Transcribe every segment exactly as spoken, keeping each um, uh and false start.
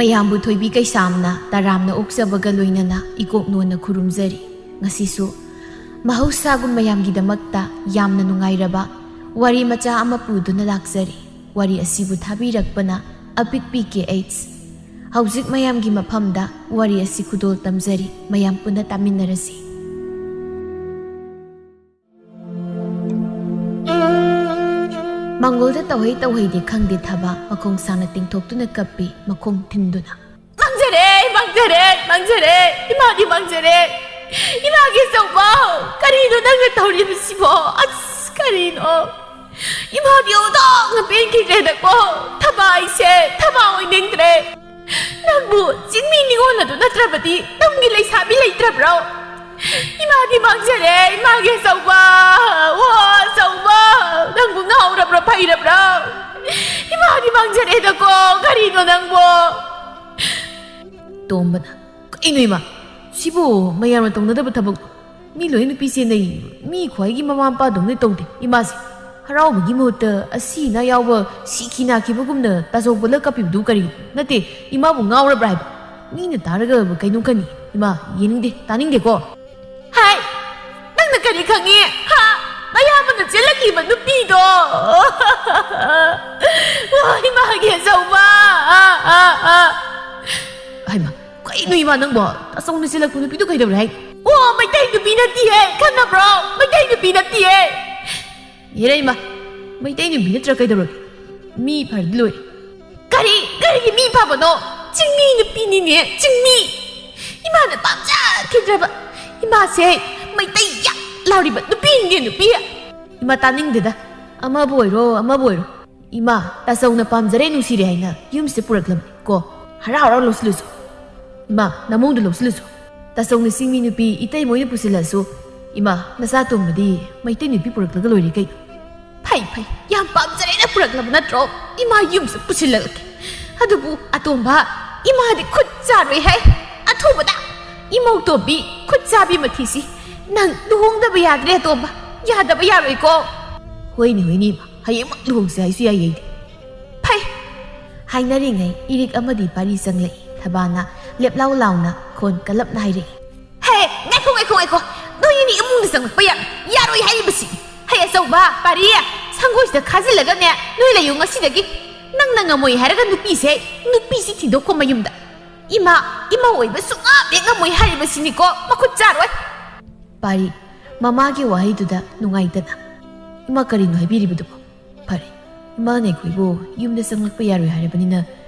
ꯑꯌꯥꯝꯕꯨ ꯊꯣꯏꯕꯤ ꯀꯩꯁꯥꯝꯅ ꯇꯔꯥꯝꯅ ꯑꯣꯛꯆꯕꯒ ꯂꯣꯏꯅꯅ ꯏꯀꯣꯛ ꯅꯣꯟꯅ ꯈꯨꯔꯨꯝꯖꯔꯤ꯫ ꯉꯁꯤꯁꯨ ꯃꯍꯧꯁꯥꯒꯨꯝ ꯃꯌꯥꯝꯒꯤꯗꯃꯛꯇ ꯌꯥꯝꯅ ꯅꯨꯡꯉꯥꯏꯔꯕ ꯋꯥꯔꯤ ꯃꯆꯥ ꯑꯃ ꯄꯨꯗꯨꯅ ꯂꯥꯛꯆꯔꯤ꯫ ꯋꯥꯔꯤ ꯑꯁꯤꯕꯨ ꯊꯥꯕꯤꯔꯛꯄꯅ ꯑꯄꯤꯛꯄꯤ ꯀꯦ ꯑꯩꯆ꯫ ꯍꯧꯖꯤꯛ ꯃꯌꯥꯝꯒꯤ ꯃꯐꯝꯗ ꯋꯥꯔꯤ ꯑꯁꯤ ꯈꯨꯗꯣꯜ ꯇꯝꯖꯔꯤ꯫ ꯃꯌꯥꯝ ꯄꯨꯟꯅ ꯇꯥꯃꯤꯟꯅꯔꯁꯤ꯫ ꯃꯪꯒꯣꯜꯗ ꯇꯧꯍꯩ ꯇꯧꯍꯩꯗꯦ ꯈꯪꯗꯦ ꯊꯕꯥ, ꯃꯈꯣꯡ ꯁꯥꯡꯅ ꯇꯤꯡꯊꯣꯛꯇꯨꯅ ꯀꯞꯄꯤ, ꯃꯈꯣꯡ ꯊꯤꯟꯗꯨꯅ꯫ ꯃꯥꯡꯖꯔꯦ, ꯃꯥꯡꯖꯔꯦ, ꯃꯥꯡꯖꯔꯦ, ꯏꯃꯥꯗꯤ ꯃꯥꯡꯖꯔꯦ꯫ ꯏꯃꯥꯒꯤ ꯑꯆꯧꯕ, ꯀꯔꯤꯅꯣ ꯅꯪꯅ ꯇꯧꯔꯤꯕꯁꯤꯕꯣ? ꯑꯁ, ꯀꯔꯤꯅꯣ? ꯏꯃꯥꯗꯤ ꯑꯣꯟꯊꯣꯛꯅ ꯄꯦꯟꯈꯤꯗ꯭ꯔꯦꯗꯀꯣ꯫ ꯊꯕꯥ ꯑꯩꯁꯦ ꯊꯕꯥ ꯑꯣꯏꯅꯤꯡꯗ꯭ꯔꯦ꯫ ꯅꯪꯕꯨ ꯆꯤꯡꯃꯤ ꯅꯤꯉꯣꯜ ꯑꯗꯨ ꯅꯠꯇ꯭ꯔꯕꯗꯤ ꯅꯪꯒꯤ ꯂꯩꯁꯥꯕꯤ ꯂꯩꯇ꯭ꯔꯕ꯭ꯔꯣ? ꯏꯃꯥꯗꯤ ꯃꯥꯡꯖꯔꯦ, ꯏꯃꯥꯒꯤ ꯑꯆꯧꯕ, ꯑꯣ ꯑꯆꯧꯕ, ꯅꯪꯕꯨ ꯉꯥꯎꯔꯕ꯭ꯔꯣ ꯐꯩꯔꯕ꯭ꯔꯣ? ꯏꯃꯥꯗꯤ ꯃꯥꯡꯖꯔꯦꯗꯀꯣ, ꯀꯔꯤꯅꯣ ꯅꯪꯕꯣ? ꯇꯣꯝꯕꯅ, ꯀꯩꯅꯣ ꯏꯃꯥ, ꯁꯤꯕꯨ ꯃꯌꯥꯝꯅ ꯇꯧꯅꯗꯕ ꯊꯕꯛ, ꯃꯤ ꯂꯣꯏ ꯅꯨꯄꯤ ꯆꯦꯟꯅꯩ, ꯃꯤ ꯈ꯭ꯋꯥꯏꯒꯤ ꯃꯃꯥ ꯃꯄꯥꯗꯧꯅ ꯇꯧꯗꯦ ꯏꯃꯥꯁꯦ꯫ ꯍꯔꯥꯎꯕꯒꯤ ꯃꯍꯨꯠꯇ ꯑꯁꯤ ꯑꯅꯥ ꯌꯥꯎꯕ ꯁꯤꯈꯤ ꯅꯥꯈꯤꯕꯒꯨꯝꯅ ꯇꯥꯖꯧ ꯄꯨꯜꯂ ꯀꯞꯄꯤꯕꯗꯨ ꯀꯔꯤ? ꯅꯠꯇꯦ, ꯏꯃꯥꯕꯨ ꯉꯥꯎꯔꯕ꯭ꯔꯥ ꯍꯥꯏꯕ? ꯃꯤꯅ ꯇꯥꯔꯒ ꯀꯩꯅꯣꯝ ꯈꯟꯅꯤ꯫ ꯏꯃꯥ, ꯌꯦꯡꯅꯤꯡꯗꯦ, ꯇꯥꯅꯤꯡꯗꯦꯀꯣ꯫ ꯍꯥꯏ, ꯅꯪꯅ ꯀꯔꯤ ꯈꯪꯉꯤ? ꯍꯥ? ꯃꯌꯥꯝꯕꯅ ꯆꯦꯜꯂꯛꯂꯤꯕ ꯅꯨꯄꯤꯗꯣ꯫ ꯋꯥ, ꯏꯃꯥꯒꯤ ꯑꯆꯧꯕ꯫ ꯑꯥ, ꯑꯥ, ꯑꯥ꯫ ꯍꯩꯃꯥ, ꯀꯩꯅꯣ ꯏꯃꯥ ꯅꯪꯕꯣ? ꯇꯥꯆꯧꯅ ꯆꯦꯜꯂꯛꯄ ꯅꯨꯄꯤꯗꯣ ꯀꯩꯗꯧꯔꯦ ꯍꯥꯏ? ꯑꯣ, ꯃꯩꯇꯩ ꯅꯨꯄꯤ ꯅꯠꯇꯤꯌꯦ, ꯈꯪꯉꯕ꯭ꯔꯣ? ꯃꯩꯇꯩ ꯅꯨꯄꯤ ꯅꯠꯇꯤꯌꯦ꯫ ꯌꯦꯔꯦ ꯏꯃꯥ, ꯃꯩꯇꯩ ꯅꯨꯄꯤ ꯅꯠꯇ꯭ꯔ ꯀꯩꯗꯧꯔꯒꯦ? ꯃꯤ ꯐꯔꯗꯤ ꯂꯣꯏꯔꯦ꯫ ꯀꯔꯤ, ꯀꯔꯤꯒꯤ ꯃꯤ ꯐꯕꯅꯣ? ꯆꯤꯡꯃꯤ ꯅꯨꯄꯤꯅꯤꯅꯦ, ꯆꯤꯡꯃꯤ꯫ ꯏꯃꯥꯅ ꯄꯥꯝꯖꯈꯤꯗ꯭ꯔꯕ, ꯏꯃꯥꯁꯦ ꯃꯩꯇꯩ ꯌꯥꯛ ꯂꯥꯎꯔꯤꯕ ꯅꯨꯄꯤꯅꯤꯅꯦ, ꯅꯨꯄꯤ꯫ ꯏꯃꯥ ꯇꯥꯅꯤꯡꯗꯦꯗ, ꯑꯃꯕꯨ ꯑꯣꯏꯔꯣ, ꯑꯃꯕꯨ ꯑꯣꯏꯔꯣ꯫ ꯏꯃꯥ, ꯇꯥꯆꯧꯅ ꯄꯥꯝꯖꯔꯦ ꯅꯨꯡꯁꯤꯔꯦ ꯍꯥꯏꯅ ꯌꯨꯝꯁꯤꯗ ꯄꯨꯔꯛꯂꯕꯅꯤ ꯀꯣ, ꯍꯔꯥꯎ ꯍꯔꯥꯎ ꯂꯧꯁꯤꯜꯂꯨꯁꯨ꯫ ꯏꯃꯥ, ꯅꯃꯧꯗꯨ ꯂꯧꯁꯤꯜꯂꯨꯁꯨ꯫ ꯇꯥꯆꯧꯅ ꯆꯤꯡꯃꯤ ꯅꯨꯄꯤ ꯏꯇꯩꯃ ꯑꯣꯏꯅ ꯄꯨꯁꯤꯜꯂꯁꯨ, ꯏꯃꯥ, ꯅꯆꯥ ꯇꯣꯝꯕꯗꯤ ꯃꯩꯇꯩ ꯅꯨꯄꯤ ꯄꯨꯔꯛꯂꯒ ꯂꯣꯏꯔꯦ ꯀꯩꯅꯣ꯫ ꯐꯩ, ꯐꯩ, ꯌꯥꯝ ꯄꯥꯝꯖꯔꯦꯅ ꯄꯨꯔꯛꯂꯕ ꯅꯠꯇ꯭ꯔꯣ? ꯏꯃꯥ ꯌꯨꯝꯁꯤꯗ ꯄꯨꯁꯤꯜꯂꯛꯂꯒꯦ꯫ ꯑꯗꯨꯕꯨ ꯑꯇꯣꯝꯕ, ꯏꯃꯥꯗꯤ ꯈꯨꯠ ꯆꯥꯔꯣꯏ ꯍꯥꯏ꯫ ꯑꯊꯨꯕꯗ ꯏꯃꯧ ꯇꯣꯝꯕꯤ ꯈꯨꯠ ꯆꯥꯕꯤ ꯃꯊꯤꯁꯤ ꯅꯪ ꯂꯨꯍꯣꯡꯗꯕ ꯌꯥꯗ꯭ꯔꯦ ꯑꯇꯣꯝꯕ꯫ ꯌꯥꯗꯕ ꯌꯥꯔꯣꯏꯀꯣ꯫ ꯍꯣꯏꯅꯦ, ꯍꯣꯏꯅꯦ ꯏꯃꯥ, ꯍꯌꯦꯡꯃꯛ ꯂꯨꯍꯣꯡꯁꯦ ꯍꯥꯏꯁꯨ ꯌꯥꯏ ꯑꯩꯗꯤ꯫ ꯐꯩ, ꯍꯥꯏꯅꯔꯤꯉꯩ ꯏꯔꯤꯛ ꯑꯃꯗꯤ ꯄꯥꯔꯤ ꯆꯪꯂꯛꯏ꯫ ꯊꯕꯥꯅ ꯂꯦꯞꯂꯥꯎ ꯂꯥꯎꯅ ꯈꯣꯟ ꯀꯜꯂꯞꯅ ꯍꯥꯏꯔꯛꯏ꯫ "ꯍꯦ, ꯉꯥꯏꯈꯣ, ꯉꯥꯏꯈꯣ, ꯉꯥꯏꯈꯣ! ꯅꯣꯏ ꯑꯅꯤ ꯏꯃꯨꯡꯗ ꯆꯪꯂꯛꯄ ꯌꯥ-, ꯌꯥꯔꯣꯏ ꯍꯥꯏꯔꯤꯕꯁꯤ! ꯍꯦ ꯑꯆꯧꯕ, ꯄꯥꯔꯤ, ꯁꯪꯒꯣꯏꯁꯤꯗ ꯈꯥꯖꯤꯜꯂꯒꯅꯦ ꯅꯣꯏ ꯂꯩꯌꯨ ꯉꯁꯤꯗꯒꯤ꯫ ꯅꯪꯅ ꯉꯝꯃꯣꯏ ꯍꯥꯏꯔꯒ ꯅꯨꯄꯤꯁꯦ, ꯅꯨꯄꯤꯁꯤ ꯊꯤꯗꯣꯛꯈꯣ ꯃꯌꯨꯝꯗ꯫ ꯏꯃꯥ, ꯏꯃꯧ ꯑꯣꯏꯕ ꯁꯨꯡꯉꯝ ꯍꯦꯛ ꯉꯝꯃꯣꯏ ꯍꯥꯏꯔꯤꯕꯁꯤꯅꯤꯀꯣ, ꯃꯈꯨꯠ ꯆꯥꯔꯣꯏ!" ꯄꯥꯔꯤ, ꯃꯃꯥꯒꯤ ꯋꯥꯍꯩꯗꯨꯗ ꯅꯨꯡꯉꯥꯏꯇꯅ, "ꯏꯃꯥ, ꯀꯔꯤꯅꯣ ꯍꯥꯏꯕꯤꯔꯤꯕꯗꯨꯕꯣ? ꯐꯔꯦ, ꯏꯃꯥꯅ ꯑꯩꯈꯣꯏꯕꯨ ꯌꯨꯝꯗ ꯆꯪꯂꯛꯄ ꯌꯥꯔꯣꯏ ꯍꯥꯏꯔꯕꯅꯤꯅ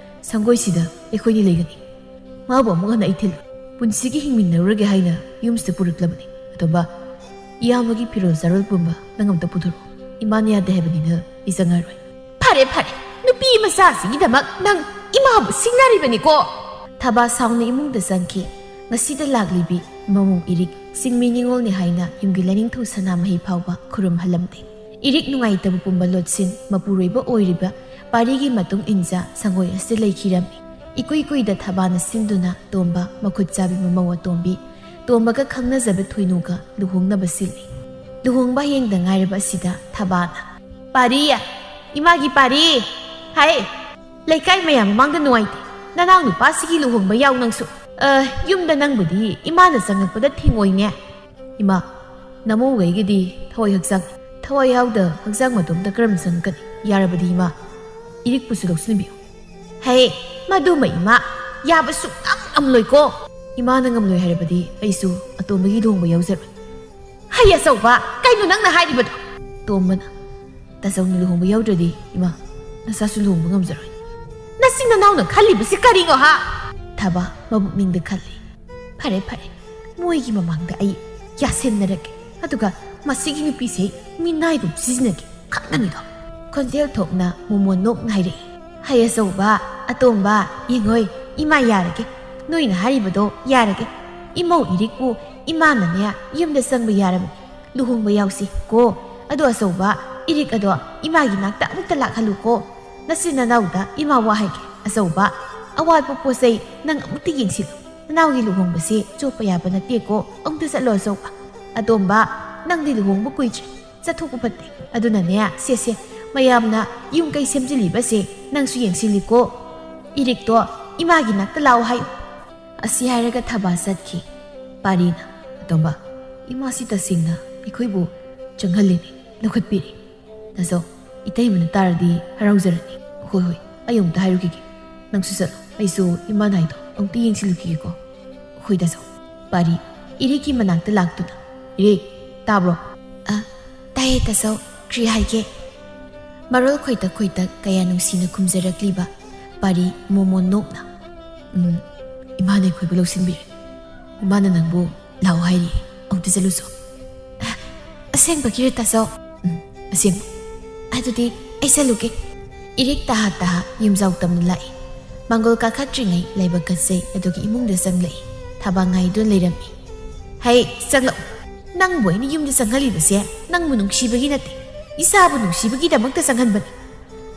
ꯁꯪꯒꯣꯏꯁꯤꯗ ꯑꯩꯈꯣꯏꯅꯤ ꯂꯩꯒꯅꯤ꯫ ꯃꯥꯕꯨ ꯑꯃꯨꯛ ꯍꯟꯅ ꯑꯩ ꯊꯤꯜꯂꯨ꯫ ꯄꯨꯟꯁꯤꯒꯤ ꯍꯤꯡꯃꯤꯟꯅꯔꯨꯔꯒꯦ ꯍꯥꯏꯅ ꯌꯨꯝꯁꯤꯗ ꯄꯨꯔꯛꯂꯕꯅꯤ꯫ ꯑꯇꯣꯝꯕ, ꯏꯌꯥꯝꯕꯒꯤ ꯐꯤꯔꯣꯜ ꯆꯥꯔꯣꯜ ꯄꯨꯝꯕ ꯅꯪ ꯑꯝꯇ ꯄꯨꯊꯣꯔꯛꯎ꯫ ꯏꯃꯥꯅ ꯌꯥꯗꯦ ꯍꯥꯏꯕꯅꯤꯅ ꯑꯩ ꯆꯪꯉꯔꯣꯏ꯫" "ꯐꯔꯦ, ꯐꯔꯦ, ꯅꯨꯄꯤ ꯃꯆꯥꯁꯤꯒꯤꯗꯃꯛ ꯅꯪ ꯏꯃꯥꯕꯨ ꯁꯤꯡꯅꯔꯤꯕꯅꯤꯀꯣ!" ꯊꯕꯥ ꯁꯥꯎꯅ ꯏꯃꯨꯡꯗ ꯆꯪꯈꯤ꯫ ꯉꯁꯤꯗ ꯂꯥꯛꯂꯤꯕꯤ ꯃꯃꯧ ꯏꯔꯤꯛ ꯆꯤꯡꯃꯤ ꯅꯤꯉꯣꯜꯅꯤ ꯍꯥꯏꯅ ꯌꯨꯝꯒꯤ ꯂꯥꯏꯅꯤꯡꯊꯧ ꯁꯅꯥꯃꯍꯤ ꯐꯥꯎꯕ ꯈꯨꯔꯨꯝꯍꯜꯂꯝꯗꯦ꯫ ꯏꯔꯤꯛ ꯅꯨꯡꯉꯥꯏꯇꯕ ꯄꯨꯝꯕ ꯂꯣꯠꯁꯤꯟ ꯃꯄꯨꯔꯣꯏꯕ ꯑꯣꯏꯔꯤꯕ ꯄꯥꯔꯤꯒꯤ ꯃꯇꯨꯡ ꯏꯟꯖ ꯁꯪꯒꯣꯏ ꯑꯁꯤꯗ ꯂꯩꯈꯤꯔꯝꯃꯤ꯫ ꯏꯀꯨꯏ ꯀꯨꯏꯗ ꯊꯕꯥꯅ ꯁꯤꯟꯗꯨꯅ ꯇꯣꯝꯕ ꯃꯈꯨꯠ ꯆꯥꯕꯤ ꯃꯃꯧ ꯑꯇꯣꯝꯕꯤ, ꯇꯣꯝꯕꯒ ꯈꯪꯅꯖꯕ ꯊꯣꯏꯅꯨꯒ ꯂꯨꯍꯣꯡꯅꯕ ꯁꯤꯜꯂꯤ꯫ ꯂꯨꯍꯣꯡꯕ ꯍꯌꯦꯡꯗ ꯉꯥꯏꯔꯕ ꯑꯁꯤꯗ ꯊꯕꯥꯅ, "ꯄꯥꯔꯤ! ꯏꯃꯥꯒꯤ ꯄꯥꯔꯤ! ꯍꯥꯏ! ꯂꯩꯀꯥꯏ ꯃꯌꯥꯝ ꯃꯃꯥꯡꯗ ꯅꯨꯡꯉꯥꯏꯇꯦ꯫ ꯅꯅꯥꯎ ꯅꯨꯄꯥꯁꯤꯒꯤ ꯂꯨꯍꯣꯡꯕ ꯌꯥꯎ ꯅꯪꯁꯨ꯫ ꯑ, ꯌꯨꯝꯗ ꯅꯪꯕꯨꯗꯤ ꯏꯃꯥꯅ ꯆꯪꯉꯛꯄꯗ ꯊꯤꯡꯉꯣꯏꯅꯦ꯫" "ꯏꯃꯥ, ꯅꯃꯧꯒꯩꯒꯤꯗꯤ ꯊꯋꯥꯏ ꯍꯛꯆꯥꯡ, ꯊꯋꯥꯏ ꯌꯥꯎꯗ ꯍꯛꯆꯥꯡ ꯃꯇꯣꯝꯇ ꯀꯔꯝ ꯆꯪꯉꯛꯀꯅꯤ? ꯌꯥꯔꯕꯗꯤ ꯏꯃꯥ, ꯏꯔꯤꯛꯄꯨꯁꯨ ꯂꯧꯁꯤꯟꯕꯤꯌꯨ꯫" "ꯍꯦ, ꯃꯗꯨꯃ ꯏꯃꯥ, ꯌꯥꯕ ꯁꯨꯡꯉꯝ ꯉꯝꯂꯣꯏꯀꯣ꯫" "ꯏꯃꯥꯅ ꯉꯝꯂꯣꯏ ꯍꯥꯏꯔꯕꯗꯤ ꯑꯩꯁꯨ ꯑꯇꯣꯝꯕꯒꯤ ꯂꯨꯍꯣꯡꯕ ꯌꯥꯎꯖꯔꯣꯏ꯫" "ꯍꯩ ꯑꯆꯧꯕ, ꯀꯩꯅꯣ ꯅꯪꯅ ꯍꯥꯏꯔꯤꯕꯗꯣ?" ꯇꯣꯝꯕꯅ, "ꯇꯥꯆꯧꯅ ꯂꯨꯍꯣꯡꯕ ꯌꯥꯎꯗ꯭ꯔꯗꯤ ꯏꯃꯥ, ꯅꯆꯥꯁꯨ ꯂꯨꯍꯣꯡꯕ ꯉꯝꯖꯔꯣꯏ꯫" "ꯅꯆꯤꯟ ꯅꯅꯥꯎꯅ ꯈꯜꯂꯤꯕꯁꯤ ꯀꯔꯤꯅꯣ, ꯍꯥ?" ꯊꯕ ꯃꯕꯨꯛꯅꯤꯡꯗ ꯈꯜꯂꯤ꯫ "ꯐꯔꯦ, ꯐꯔꯦ, ꯃꯣꯏꯒꯤ ꯃꯃꯥꯡꯗ ꯑꯩ ꯌꯥꯁꯦꯟꯅꯔꯒꯦ, ꯑꯗꯨꯒ ꯃꯁꯤꯒꯤ ꯅꯨꯄꯤꯁꯦ ꯑꯩ ꯃꯤꯅꯥꯏꯒꯨꯝ ꯁꯤꯖꯤꯟꯅꯒꯦ, ꯈꯪꯒꯅꯤꯗꯣ꯫" ꯈꯣꯟꯖꯦꯜ ꯊꯣꯛꯅ ꯃꯣꯃꯣꯟ ꯅꯣꯛꯅ ꯍꯥꯏꯔꯛꯏ꯫ "ꯍꯩ ꯑꯆꯧꯕ, ꯑꯇꯣꯝꯕ, ꯌꯦꯡꯉꯣꯏ, ꯏꯃꯥ ꯌꯥꯔꯒꯦ, ꯅꯣꯏꯅ ꯍꯥꯏꯔꯤꯕꯗꯣ ꯌꯥꯔꯒꯦ꯫ ꯏꯃꯧ ꯏꯔꯤꯛꯄꯨ ꯏꯃꯥꯅꯅꯦ ꯌꯨꯝꯗ ꯆꯪꯕ ꯌꯥꯔꯕꯅꯤ, ꯂꯨꯍꯣꯡꯕ ꯌꯥꯎꯁꯤ ꯀꯣ꯫ ꯑꯗꯣ ꯑꯆꯧꯕ, ꯏꯔꯤꯛ ꯑꯗꯣ ꯏꯃꯥꯒꯤ ꯅꯥꯛꯇ ꯑꯃꯨꯛꯇ ꯂꯥꯛꯍꯜꯂꯨ ꯀꯣ꯫ ꯅꯆꯤꯟ ꯅꯅꯥꯎꯗ ꯏꯃꯥ ꯋꯥ ꯍꯥꯏꯒꯦ, ꯑꯆꯧꯕ, ꯑꯋꯥꯠꯄ ꯄꯣꯠ ꯆꯩ ꯅꯪ ꯑꯃꯨꯛꯇ ꯌꯦꯡꯁꯤꯜꯂꯨ꯫ ꯅꯅꯥꯎꯒꯤ ꯂꯨꯍꯣꯡꯕꯁꯦ ꯆꯣꯞꯄ ꯌꯥꯕ ꯅꯠꯇꯦꯀꯣ, ꯑꯃꯨꯛꯇ ꯆꯠꯂꯣ ꯑꯆꯧꯕ꯫ ꯑꯇꯣꯝꯕ, ꯅꯪꯗꯤ ꯂꯨꯍꯣꯡꯕ ꯀꯨꯏꯗ꯭ꯔꯦ, ꯆꯠꯊꯣꯛꯄ ꯐꯠꯇꯦ꯫ ꯑꯗꯨꯅꯅꯦ, ꯁꯦ, ꯁꯦ, ꯃꯌꯥꯝꯅ ꯌꯨꯝ ꯀꯩ ꯁꯦꯝꯖꯤꯜꯂꯤꯕꯁꯦ ꯅꯪꯁꯨ ꯌꯦꯡꯁꯤꯜꯂꯤꯀꯣ꯫ "ꯏꯔꯤꯛꯇꯣ ꯏꯃꯥꯒꯤ ꯅꯥꯛꯇ ꯂꯥꯛꯑꯣ ꯍꯥꯏꯌꯨ꯫" ꯑꯁꯤ ꯍꯥꯏꯔꯒ ꯊꯕꯥ ꯆꯠꯈꯤ꯫ ꯄꯥꯔꯤꯅ, "ꯑꯇꯣꯝꯕ, ꯏꯃꯥꯁꯤ ꯇꯁꯦꯡꯅ ꯑꯩꯈꯣꯏꯕꯨ ꯆꯪꯍꯜꯂꯤꯅꯤ, ꯂꯧꯈꯠꯄꯤꯔꯤ꯫ ꯇꯥꯆꯧ, ꯏꯇꯩꯃꯅ ꯇꯥꯔꯗꯤ ꯍꯔꯥꯎꯖꯔꯅꯤ꯫" "ꯍꯣꯏ, ꯍꯣꯏ, ꯑꯩ ꯑꯃꯨꯛꯇ ꯍꯥꯏꯔꯨꯈꯤꯒꯦ꯫ ꯅꯪꯁꯨ ꯆꯠꯂꯣ, ꯑꯩꯁꯨ ꯏꯃꯥ ꯅꯥꯏꯗꯣ ꯑꯃꯨꯛꯇ ꯌꯦꯡꯁꯤꯜꯂꯨꯈꯤꯒꯦꯀꯣ꯫" "ꯍꯣꯏ ꯇꯥꯆꯧ꯫" ꯄꯥꯔꯤ ꯏꯔꯤꯛꯀꯤ ꯃꯅꯥꯛꯇ ꯂꯥꯛꯇꯨꯅ, "ꯏꯔꯤꯛ, ꯇꯥꯕ꯭ꯔꯣ?" "ꯑ, ꯇꯥꯏꯌꯦ ꯇꯥꯆꯧ, ꯀ꯭ꯔꯤ ꯍꯥꯏꯒꯦ?" ꯃꯔꯣꯜ ꯈꯣꯏꯇꯛ ꯈꯣꯏꯇꯛ ꯀꯌꯥ ꯅꯨꯡꯁꯤꯅ ꯈꯨꯝꯖꯔꯛꯂꯤꯕ ꯄꯥꯔꯤ ꯃꯣꯃꯣꯟ ꯅꯣꯛꯅ, "ꯎꯝ, ꯏꯃꯥꯅ ꯑꯩꯈꯣꯏꯕꯨ ꯂꯧꯁꯤꯟꯕꯤꯔꯦ꯫ ꯏꯃꯥꯅ ꯅꯪꯕꯨ ꯂꯥꯛꯑꯣ ꯍꯥꯏꯔꯤ, ꯑꯃꯨꯛꯇ ꯆꯠꯂꯨꯆꯣ꯫" "ꯑ, ꯑꯁꯦꯡꯕꯒꯤꯔ ꯇꯥꯆꯧ?" "ꯎꯝ, ꯑꯁꯦꯡꯕ꯫" "ꯑꯗꯨꯗꯤ ꯑꯩ ꯆꯠꯂꯨꯒꯦ꯫" ꯏꯔꯤꯛ ꯇꯍꯥ ꯇꯍꯥ ꯌꯨꯝꯖꯥꯎ ꯇꯝꯅ ꯂꯥꯛꯏ꯫ ꯃꯥꯡꯒꯣꯜ ꯀꯥꯈꯠꯇ꯭ꯔꯤꯉꯩ ꯂꯥꯏꯕꯛ ꯀꯠꯆꯩ ꯑꯗꯨꯒ ꯏꯃꯨꯡꯗ ꯆꯪꯂꯛꯏ꯫ ꯊꯕꯥ ꯉꯥꯏꯗꯨꯅ ꯂꯩꯔꯝꯃꯤ꯫ "ꯍꯩ, ꯆꯪꯂꯛꯎ꯫ ꯅꯪꯕꯨ ꯑꯩꯅ ꯌꯨꯝꯗ ꯆꯪꯍꯜꯂꯤꯕꯁꯦ ꯅꯪꯕꯨ ꯅꯨꯡꯁꯤꯕꯒꯤ ꯅꯠꯇꯦ, ꯏꯆꯥꯕꯨ ꯅꯨꯡꯁꯤꯕꯒꯤꯗꯃꯛꯇ ꯆꯪꯍꯟꯕꯅꯤ꯫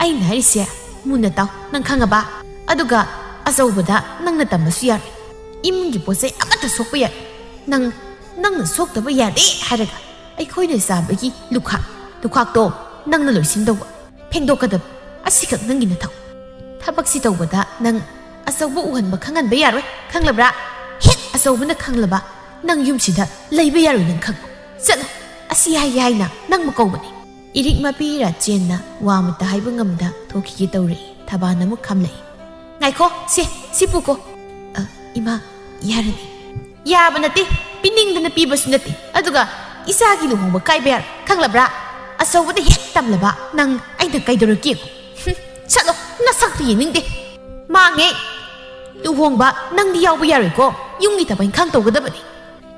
ꯑꯩꯅ ꯍꯥꯏꯔꯤꯁꯦ ꯃꯨꯟꯅ ꯇꯥꯎ, ꯅꯪ ꯈꯪꯉꯕ? ꯑꯗꯨꯒ ꯑꯆꯧꯕꯗ ꯅꯪꯅ ꯇꯝꯕꯁꯨ ꯌꯥꯔꯣꯏ꯫ ꯏꯃꯨꯡꯒꯤ ꯄꯣꯠ ꯆꯩ ꯑꯃꯠꯇ ꯁꯣꯛꯄ ꯌꯥꯔꯣꯏ꯫ ꯅꯪ, ꯅꯪꯅ ꯁꯣꯛꯇꯕ ꯌꯥꯗꯦ ꯍꯥꯏꯔꯒ ꯑꯩꯈꯣꯏꯅ ꯆꯥꯕꯒꯤ ꯂꯨꯈꯥꯛ, ꯂꯨꯈꯥꯛꯇꯣ ꯅꯪꯅ ꯂꯣꯏꯁꯤꯟꯗꯧꯕ, ꯐꯦꯡꯗꯣꯛꯀꯗꯕ꯫ ꯑꯁꯤꯈꯛ ꯅꯪꯒꯤ ꯅꯊꯧ꯫ ꯊꯕꯛꯁꯤ ꯇꯧꯕꯗ ꯅꯪ ꯑꯆꯧꯕ ꯎꯍꯟꯕ ꯈꯪꯍꯟꯕ ꯌꯥꯔꯣꯏ, ꯈꯪꯂꯕ꯭ꯔꯥ? ꯍꯦꯛ ꯑꯆꯧꯕꯅ ꯈꯪꯂꯕ ꯅꯪ ꯌꯨꯝꯁꯤꯗ ꯂꯩꯕ ꯌꯥꯔꯣꯏ, ꯅꯪ ꯈꯪꯉꯨ꯫ ꯆꯠꯂꯣ, ꯑꯁꯤ ꯍꯥꯏꯒꯦ ꯍꯥꯏꯅ ꯅꯪꯕꯨ ꯀꯧꯕꯅꯤ꯫" ꯏꯔꯤꯛ ꯃꯄꯤ ꯏꯔꯥ ꯆꯦꯟꯅ ꯋꯥ ꯑꯃꯠꯇ ꯍꯥꯏꯕ ꯉꯝꯗ ꯊꯣꯛꯈꯤꯒꯦ ꯇꯧꯔꯛꯏ꯫ ꯊꯕꯥꯅ ꯑꯃꯨꯛ ꯈꯥꯝꯂꯛꯏ꯫ "ꯉꯥꯏꯈꯣ, ꯁꯦ, ꯁꯤ ꯄꯨꯀꯣ꯫" "ꯑ, ꯏꯃꯥ, ꯌꯥꯔꯅꯤ꯫" "ꯌꯥꯕ ꯅꯠꯇꯦ, ꯄꯤꯅꯤꯡꯗꯅ ꯄꯤꯕꯁꯨ ꯅꯠꯇꯦ꯫ ꯑꯗꯨꯒ ꯏꯆꯥꯒꯤ ꯂꯨꯍꯣꯡꯕ ꯀꯥꯏꯕ ꯌꯥꯔꯣꯏ, ꯈꯪꯂꯕ꯭ꯔꯥ? ꯑꯆꯧꯕꯗ ꯍꯦꯛ ꯇꯝꯂꯕ ꯅꯪ ꯑꯩꯅ ꯀꯩꯗꯧꯔꯛꯀꯦ ꯌꯦꯡꯉꯨ꯫ ꯍꯨꯝ, ꯆꯠꯂꯣ, ꯅꯁꯛꯇꯨ ꯌꯦꯡꯅꯤꯡꯗꯦ꯫ ꯃꯥꯡꯉꯦ꯫ ꯂꯨꯍꯣꯡꯕ ꯅꯪꯗꯤ ꯌꯥꯎꯕ ꯌꯥꯔꯣꯏꯀꯣ, ꯌꯨꯝꯒꯤ ꯊꯕꯛ ꯏꯪꯈꯥꯡ ꯇꯧꯒꯗꯕꯅꯤ꯫"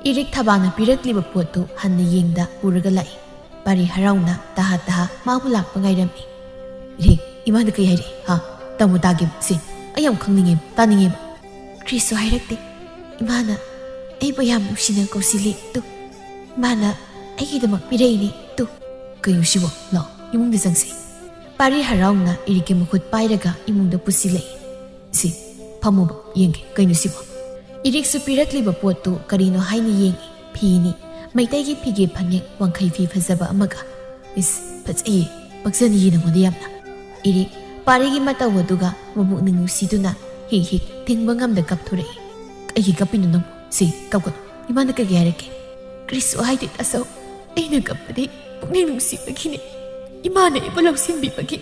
ꯏꯔꯤꯛ ꯊꯕꯥꯅ ꯄꯤꯔꯛꯂꯤꯕ ꯄꯣꯠꯇꯨ ꯍꯟꯅ ꯌꯦꯡꯗ ꯄꯨꯔꯒ ꯂꯥꯛꯏ꯫ ꯄꯥꯔꯤ ꯍꯔꯥꯎꯅ ꯇꯍꯥ ꯇꯍꯥ ꯃꯥꯕꯨ ꯂꯥꯛꯄ ꯉꯥꯏꯔꯝꯃꯤ꯫ "ꯏꯔꯤꯛ, ꯏꯃꯥꯅ ꯀꯩ ꯍꯥꯏꯔꯤ? ꯍꯥ? ꯇꯝꯃꯨ ꯇꯥꯒꯦ꯫ ꯁꯤ, ꯑꯩ ꯌꯥꯝ ꯈꯪꯅꯤꯡꯉꯦ, ꯇꯥꯅꯤꯡꯉꯦꯕ꯫" "ꯀ꯭ꯔꯤꯁꯨ ꯍꯥꯏꯔꯛꯇꯦ꯫ ꯏꯃꯥꯅ ꯑꯩꯕꯨ ꯌꯥꯝ ꯅꯨꯡꯁꯤꯅ ꯀꯧꯁꯤꯜꯂꯤ꯫ ꯇꯨ, ꯏꯃꯥꯅ ꯑꯩꯒꯤꯗꯃꯛ ꯄꯤꯔꯛꯏꯅꯤ꯫ ꯇꯨ꯫" "ꯀꯩꯅꯣ ꯁꯤꯕꯣ? ꯂꯥꯛꯑꯣ, ꯏꯃꯨꯡꯗ ꯆꯪꯁꯤ꯫" ꯄꯥꯔꯤ ꯍꯔꯥꯎꯅ ꯏꯔꯤꯛꯀꯤ ꯃꯈꯨꯠ ꯄꯥꯏꯔꯒ ꯏꯃꯨꯡꯗ ꯄꯨꯁꯤꯜꯂꯛꯏ꯫ "ꯁꯤ, ꯐꯝꯃꯨꯕ, ꯌꯦꯡꯒꯦ, ꯀꯩꯅꯣ ꯁꯤꯕꯣ?" ꯏꯔꯤꯛꯁꯨ ꯄꯤꯔꯛꯂꯤꯕ ꯄꯣꯠꯇꯨ ꯀꯔꯤꯅꯣ ꯍꯥꯏꯅ ꯌꯦꯡꯏ꯫ ꯐꯤꯅꯤ, ꯃꯩꯇꯩꯒꯤ ꯐꯤꯒꯦ ꯐꯅꯦꯛ, ꯋꯥꯡꯈꯩ ꯐꯤ ꯐꯖꯕ ꯑꯃꯒ꯫ "ꯏꯁ, ꯐꯖꯩꯌꯦ, ꯄꯛꯆꯅꯤꯌꯦ ꯅꯉꯣꯟꯗ ꯌꯥꯝꯅ꯫" ꯏꯔꯤꯛ ꯄꯥꯔꯤꯒꯤ ꯃꯇꯧ ꯑꯗꯨꯒ ꯃꯕꯨꯛꯅꯤꯡ ꯅꯨꯡꯁꯤꯗꯨꯅ ꯍꯤꯛ ꯍꯤꯛ ꯊꯤꯡꯕ ꯉꯝꯗ ꯀꯞꯊꯣꯔꯛꯏ꯫ "ꯀꯩꯒꯤ ꯀꯞꯄꯤꯅꯣ ꯅꯪꯕꯨ? ꯁꯤ, ꯀꯞꯀꯅꯨ꯫ ꯏꯃꯥꯅ ꯀꯩꯒꯤ ꯍꯥꯏꯔꯛꯀꯦ?" "ꯀꯔꯤꯁꯨ ꯍꯥꯏꯗꯦ ꯇꯥꯆꯧ꯫ ꯑꯩꯅ ꯀꯞꯄꯗꯤ ꯄꯨꯛꯅꯤꯡ ꯅꯨꯡꯁꯤꯕꯒꯤꯅꯦ꯫ ꯏꯃꯥꯅ ꯑꯩꯕꯨ ꯂꯧꯁꯤꯟꯕꯤꯕꯒꯤ꯫"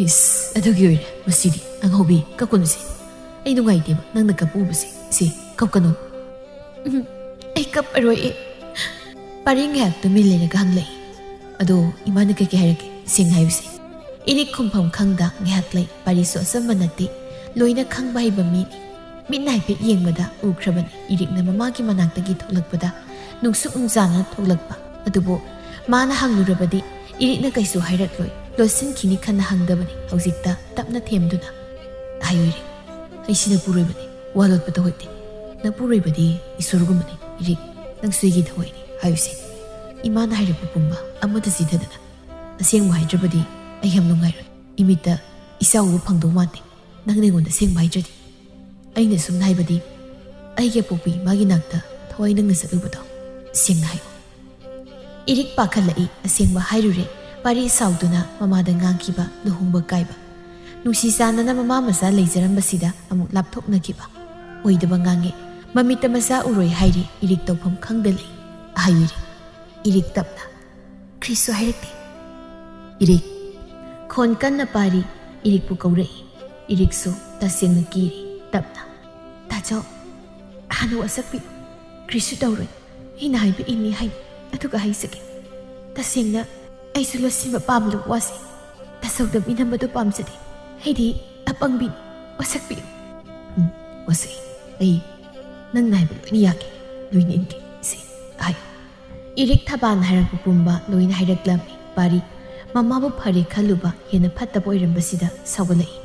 "ꯏꯁ, ꯑꯗꯨꯒꯤ ꯑꯣꯏꯔꯦ꯫ ꯃꯁꯤꯗꯤ ꯑꯉꯥꯎꯕꯤ, ꯀꯞꯀꯅꯨꯁꯦ꯫ ꯑꯩ ꯅꯨꯡꯉꯥꯏꯇꯦꯕ ꯅꯪꯅ ꯀꯞꯄ ꯎꯕꯁꯦ꯫ ꯁꯦ, ꯀꯞꯀꯅꯨ꯫" "ꯎꯝ, ꯑꯩ ꯀꯞꯄꯔꯣꯏ꯫" ꯄꯥꯔꯤ ꯉꯥꯏꯍꯥꯛ ꯇꯨꯃꯤꯟ ꯂꯩꯔꯒ ꯍꯪꯂꯛꯏ꯫ "ꯑꯗꯣ ꯏꯃꯥꯅ ꯀꯩꯀꯩ ꯍꯥꯏꯔꯛꯀꯦ? ꯁꯦꯡꯅ ꯍꯥꯏꯌꯨꯁꯦ꯫" ꯏꯔꯤꯛ ꯈꯨꯝꯐꯝ ꯈꯪꯗ ꯉꯥꯏꯍꯥꯛ ꯂꯩ꯫ ꯄꯥꯔꯤꯁꯨ ꯑꯆꯝꯕ ꯅꯠꯇꯦ, ꯂꯣꯏꯅ ꯈꯪꯕ ꯍꯩꯕ ꯃꯤꯅꯤ꯫ ꯃꯤꯠꯅ ꯍꯥꯏꯐꯦꯠ ꯌꯦꯡꯕꯗ ꯎꯈ꯭ꯔꯕꯅꯤ ꯏꯔꯤꯛꯅ ꯃꯃꯥꯒꯤ ꯃꯅꯥꯛꯇꯒꯤ ꯊꯣꯛꯂꯛꯄꯗ ꯅꯨꯡꯁꯨꯛ ꯅꯨꯡꯖꯥꯅ ꯊꯣꯛꯂꯛꯄ꯫ ꯑꯗꯨꯕꯨ ꯃꯥꯅ ꯍꯪꯂꯨꯔꯕꯗꯤ ꯏꯔꯤꯛꯅ ꯀꯩꯁꯨ ꯍꯥꯏꯔꯛꯂꯣꯏ꯫ ꯂꯣꯠꯁꯤꯟꯈꯤꯅꯤ ꯈꯟꯅ ꯍꯪꯗꯕꯅꯤ꯫ ꯍꯧꯖꯤꯛꯇ ꯇꯞꯅ ꯊꯦꯝꯗꯨꯅ, "ꯍꯥꯏꯌꯨ ꯏꯔꯤꯛ, ꯑꯩ ꯁꯤꯅ ꯄꯨꯔꯣꯏꯕꯅꯤ꯫ ꯋꯥ ꯂꯣꯠꯄ ꯊꯧꯑꯣꯏꯗꯦ꯫ ꯅꯄꯨꯔꯣꯏꯕꯗꯤ ꯏꯁꯣꯔꯒꯨꯝꯕꯅꯤ꯫ ꯏꯔꯤꯛ, ꯅꯪꯁꯨ ꯑꯩꯒꯤ ꯊꯋꯥꯏꯅꯤ꯫ ꯍꯥꯏꯌꯨꯁꯦ꯫ ꯏꯃꯥꯅ ꯍꯥꯏꯔꯛꯄ ꯄꯨꯝꯕ ꯑꯃꯠꯇ ꯆꯤꯊꯗꯅ꯫ ꯑꯁꯦꯡꯕ ꯍꯥꯏꯗ꯭ꯔꯕꯗꯤ ꯑꯩ ꯌꯥꯝ ꯅꯨꯡꯉꯥꯏꯔꯣꯏ꯫ ꯏꯃꯤꯠꯇ ꯏꯆꯥ ꯎꯕ ꯐꯪꯗꯧ ꯃꯥꯟꯗꯦ ꯅꯪꯅ ꯑꯩꯉꯣꯟꯗ ꯑꯁꯦꯡꯕ ꯍꯥꯏꯗ꯭ꯔꯗꯤ꯫ ꯑꯩꯅ ꯁꯨꯝ ꯍꯥꯏꯕꯗꯤ ꯑꯩꯒꯤ ꯑꯄꯣꯛꯄꯤ ꯏꯃꯥꯒꯤ ꯅꯥꯛꯇ ꯊꯋꯥꯏ ꯅꯪꯅ ꯆꯠꯂꯨꯕꯗꯣ꯫ ꯁꯦꯡꯅ ꯍꯥꯏꯌꯨ꯫" ꯏꯔꯤꯛ ꯄꯥꯈꯠꯂꯛꯏ꯫ ꯑꯁꯦꯡꯕ ꯍꯥꯏꯔꯨꯔꯦ꯫ ꯄꯥꯔꯤ ꯁꯥꯎꯗꯨꯅ ꯃꯃꯥꯗ ꯉꯥꯡꯈꯤꯕ ꯂꯨꯍꯣꯡꯕ ꯀꯥꯏꯕ꯫ ꯅꯨꯡꯁꯤ ꯆꯥꯟꯅꯅ ꯃꯃꯥ ꯃꯆꯥ ꯂꯩꯖꯔꯝꯕꯁꯤꯗ ꯑꯃꯨꯛ ꯂꯥꯞꯊꯣꯛꯅꯈꯤꯕ꯫ ꯑꯣꯏꯗꯕ ꯉꯥꯡꯉꯦ꯫ ꯃꯃꯤꯠꯇ ꯃꯆꯥ ꯎꯔꯣꯏ ꯍꯥꯏꯔꯤ꯫ ꯏꯔꯤꯛ ꯇꯧꯐꯝ ꯈꯪꯗ ꯂꯩ꯫ ꯍꯥꯏꯌꯨ ꯏꯔꯤꯛ꯫ ꯏꯔꯤꯛ ꯇꯞꯅ꯫ "ꯀ꯭ꯔꯤꯁꯨ ꯍꯥꯏꯔꯛꯇꯦ꯫" ꯏꯔꯤꯛ꯫ ꯈꯣꯟ ꯀꯟꯅ ꯄꯥꯔꯤ꯫ ꯏꯔꯤꯛꯄꯨ ꯀꯧꯔꯛꯏ꯫ ꯏꯔꯤꯛꯁꯨ ꯇꯁꯦꯡꯅ ꯀꯤꯔꯤ꯫ ꯇꯞꯅ꯫ "ꯇꯥꯆꯧ, ꯍꯥꯟꯅ ꯋꯥꯁꯛꯄꯤꯌꯨ꯫ ꯀ꯭ꯔꯤꯁꯨ ꯇꯧꯔꯣꯏ꯫ ꯑꯩꯅ ꯍꯥꯏꯕ ꯏꯅꯤ ꯍꯥꯏꯅꯤ꯫ ꯑꯗꯨꯒ ꯍꯥꯏꯖꯒꯦ꯫ ꯇꯁꯦꯡꯅ ꯑꯩꯁꯨ ꯂꯣꯠꯁꯤꯟꯕ ꯄꯥꯝꯂꯕ ꯋꯥꯁꯦ ꯇꯥꯆꯧꯗ ꯃꯤꯅꯝꯕꯗꯨ ꯄꯥꯝꯖꯗꯦ꯫ ꯑꯩꯗꯤ ꯑꯄꯪꯕꯤꯅꯤ꯫ ꯋꯥꯁꯛꯄꯤꯌꯨ꯫" "ꯎꯝ, ꯋꯥꯁꯛꯏ꯫ ꯑꯩ ꯅꯪꯅ ꯍꯥꯏꯕ ꯂꯣꯏꯅ ꯌꯥꯒꯦ, ꯂꯣꯏꯅ ꯏꯟꯒꯦ꯫ ꯁꯦ, ꯍꯥꯏꯌꯨ꯫" ꯏꯔꯤꯛ ꯊꯕꯥꯟ ꯍꯥꯏꯔꯛꯄ ꯄꯨꯝꯕ ꯂꯣꯏꯅ ꯍꯥꯏꯔꯛꯂꯝꯃꯤ꯫ ꯄꯥꯔꯤ ꯃꯃꯥꯕꯨ ꯐꯔꯦ ꯈꯜꯂꯨꯕ ꯍꯦꯟꯅ ꯐꯠꯇꯕ ꯑꯣꯏꯔꯝꯕꯁꯤꯗ ꯁꯥꯎꯒꯠꯂꯛꯏ꯫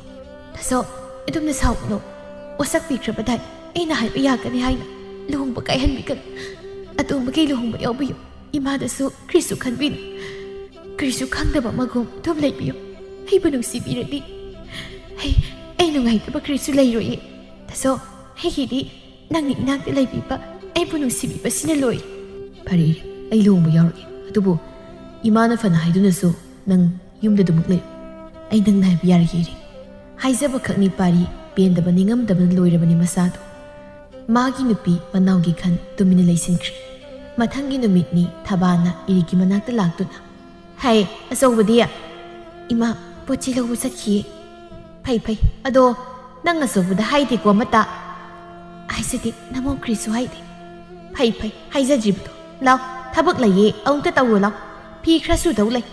"ꯇꯥꯆꯧ, ꯑꯗꯨꯝꯅ ꯁꯥꯎꯒꯅꯨ꯫ ꯋꯥꯁꯛꯄꯤꯈ꯭ꯔꯕꯗꯥꯏ꯫ ꯑꯩꯅ ꯍꯥꯏꯕ ꯌꯥꯒꯅꯤ ꯍꯥꯏꯅ ꯂꯨꯍꯣꯡꯕ ꯀꯥꯏꯍꯟꯕꯤꯒꯅꯨ꯫ ꯑꯇꯣꯝꯕꯒꯤ ꯂꯨꯍꯣꯡꯕ ꯌꯥꯎꯕꯤꯌꯨ꯫ ꯏꯃꯥꯗꯁꯨ ꯀꯔꯤꯁꯨ ꯈꯟꯕꯤꯅꯨ꯫ ꯀꯔꯤꯁꯨ ꯈꯪꯗꯕ ꯑꯃꯒꯨꯝ ꯑꯗꯨꯝ ꯂꯩꯕꯤꯌꯨ꯫ ꯑꯩꯕꯨ ꯅꯨꯡꯁꯤꯕꯤꯔꯗꯤ ꯑꯩ, ꯑꯩ ꯅꯨꯡꯉꯥꯏꯇꯕ ꯀꯔꯤꯁꯨ ꯂꯩꯔꯣꯏꯌꯦ꯫ ꯇꯥꯆꯧ, ꯑꯩꯒꯤꯗꯤ ꯅꯪꯅ ꯏꯅꯥꯛꯇ ꯂꯩꯕꯤꯕ, ꯑꯩꯕꯨ ꯅꯨꯡꯁꯤꯕꯤꯕꯁꯤꯅ ꯂꯣꯏꯔꯦ꯫" "ꯐꯔꯦ ꯏꯔꯤꯛ, ꯑꯩ ꯂꯨꯍꯣꯡꯕ ꯌꯥꯎꯔꯒꯦ꯫ ꯑꯗꯨꯕꯨ ꯏꯃꯥꯅ ꯐꯅ ꯍꯥꯏꯗꯨꯅꯁꯨ ꯅꯪ ꯌꯨꯝꯗ ꯑꯗꯨꯃꯛ ꯂꯩꯌꯨ꯫" ꯑꯩ ꯅꯪꯅ ꯍꯥꯏꯕ ꯌꯥꯔꯒꯦ, ꯏꯔꯤꯛ꯫ ꯍꯥꯏꯖꯕ ꯈꯛꯅꯤ ꯄꯥꯔꯤ, ꯄꯦꯟꯗꯕ ꯅꯤꯡꯉꯝꯗꯕꯅ ꯂꯣꯏꯔꯕꯅꯤ ꯃꯁꯥꯗꯣ꯫ ꯃꯥꯒꯤ ꯅꯨꯄꯤ ꯃꯅꯥꯎꯒꯤ ꯈꯟ ꯇꯨꯃꯤꯟꯅ ꯂꯩꯁꯤꯟꯈ꯭ꯔꯦ꯫ ꯃꯊꯪꯒꯤ ꯅꯨꯃꯤꯠꯅꯤ ꯊꯕꯥꯅ ꯏꯔꯤꯛꯀꯤ ꯃꯅꯥꯛꯇ ꯂꯥꯛꯇꯨꯅ, "ꯍꯩ, ꯑꯆꯧꯕꯗꯤ?" "ꯏꯃꯥ, ꯄꯣꯠ ꯆꯩ ꯂꯧꯕ ꯆꯠꯈꯤꯌꯦ꯫" "ꯐꯩ, ꯐꯩ꯫ ꯑꯗꯣ ꯅꯪ ꯑꯆꯧꯕꯗ ꯍꯥꯏꯗꯦꯀꯣ ꯑꯃꯇ?" "ꯍꯥꯏꯖꯗꯦ, ꯅꯃꯧ ꯀ꯭ꯔꯤꯁꯨ ꯍꯥꯏꯗꯦ꯫" "ꯐꯩ, ꯐꯩ, ꯍꯥꯏꯖꯗ꯭ꯔꯤꯕꯗꯣ꯫ ꯂꯥꯎ, ꯊꯕꯛ ꯂꯩꯌꯦ, ꯑꯃꯨꯛꯇ ꯇꯧꯔꯨ ꯂꯥꯎ꯫ ꯐꯤ ꯈꯔ ꯁꯨꯗꯧ ꯂꯩ꯫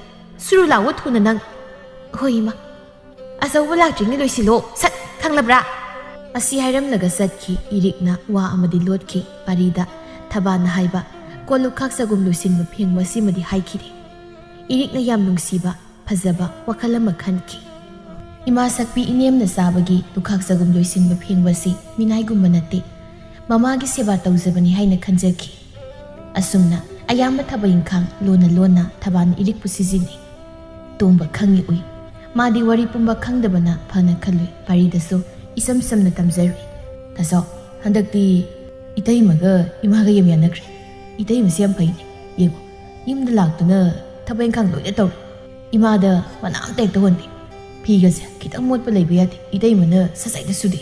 ꯁꯨꯔꯨ ꯂꯥꯎꯑꯣ ꯊꯨꯅ ꯅꯪ꯫" "ꯍꯣꯏ, ꯏꯃꯥ꯫" "ꯑꯆꯧꯕ ꯂꯥꯛꯇ꯭ꯔꯤꯉꯩ ꯂꯣꯏꯁꯤꯜꯂꯣ, ꯁꯠ, ꯈꯪꯂꯕ꯭ꯔꯥ?" ꯑꯁꯤ ꯍꯥꯏꯔꯝꯂꯒ ꯆꯠꯈꯤ꯫ ꯏꯔꯤꯛꯅ ꯋꯥ ꯑꯃꯗꯤ ꯂꯣꯠꯈꯤ꯫ ꯄꯥꯔꯤꯗ ꯊꯕꯥꯅ ꯍꯥꯏꯕ, "ꯀꯣꯜ ꯂꯨꯈꯥꯛ ꯆꯒꯨꯝ ꯂꯣꯏꯁꯤꯟꯕ ꯐꯦꯡꯕ ꯑꯁꯤꯃꯗꯤ ꯍꯥꯏꯈꯤꯗꯦ꯫" ꯏꯔꯤꯛꯅ ꯌꯥꯝ ꯅꯨꯡꯁꯤꯕ, ꯐꯖꯕ ꯋꯥꯈꯜ ꯑꯃ ꯈꯟꯈꯤ꯫ ꯏꯃꯥ ꯁꯛꯄꯤ ꯏꯅꯦꯝꯅ ꯆꯥꯕꯒꯤ ꯂꯨꯈꯥꯛ ꯆꯒꯨꯝ ꯂꯣꯏꯁꯤꯟꯕ ꯐꯦꯡꯕ ꯑꯁꯤ ꯃꯤꯅꯥꯏꯒꯨꯝꯕ ꯅꯠꯇꯦ, ꯃꯃꯥꯒꯤ ꯁꯦꯕꯥ ꯇꯧꯖꯕꯅꯤ ꯍꯥꯏꯅ ꯈꯟꯖꯈꯤ꯫ ꯑꯁꯨꯝꯅ ꯑꯌꯥꯝꯕ ꯊꯕꯛ ꯏꯪꯈꯥꯡ ꯂꯣꯟꯅ ꯂꯣꯟꯅ ꯊꯕꯥꯅ ꯏꯔꯤꯛꯄꯨ ꯁꯤꯖꯤꯟꯅꯩ꯫ ꯇꯣꯝꯕ ꯈꯪꯏ ꯎꯏ꯫ ꯃꯥꯗꯤ ꯋꯥꯔꯤ ꯄꯨꯝꯕ ꯈꯪꯗꯕꯅ ꯐꯅ ꯈꯜꯂꯨꯏ꯫ ꯄꯥꯔꯤꯗꯁꯨ ꯏꯁꯝ ꯁꯝꯅ ꯇꯝꯖꯔꯨꯏ꯫ "ꯇꯥꯆꯧ, ꯍꯟꯗꯛꯇꯤ ꯏꯇꯩꯃꯒ ꯏꯃꯥꯒ ꯌꯥꯝ ꯌꯥꯅꯈ꯭ꯔꯦ꯫ ꯏꯇꯩꯃꯁꯦ ꯌꯥꯝ ꯐꯩꯅꯦ꯫ ꯌꯦꯡꯉꯣ, ꯌꯨꯝꯗ ꯂꯥꯛꯇꯨꯅ ꯊꯕꯛ ꯏꯪꯈꯥꯡ ꯂꯣꯏꯅ ꯇꯧꯔꯦ꯫ ꯏꯃꯥꯗ ꯃꯅꯥ ꯑꯝꯇ ꯍꯦꯛ ꯇꯧꯍꯟꯗꯦ꯫ ꯐꯤꯒꯁꯦ ꯈꯤꯇꯪ ꯃꯣꯠꯄ ꯂꯩꯕ ꯌꯥꯗꯦ꯫ ꯏꯇꯩꯃꯅ ꯁꯠ ꯁꯠ ꯍꯦꯛꯇ ꯁꯨꯗꯦ꯫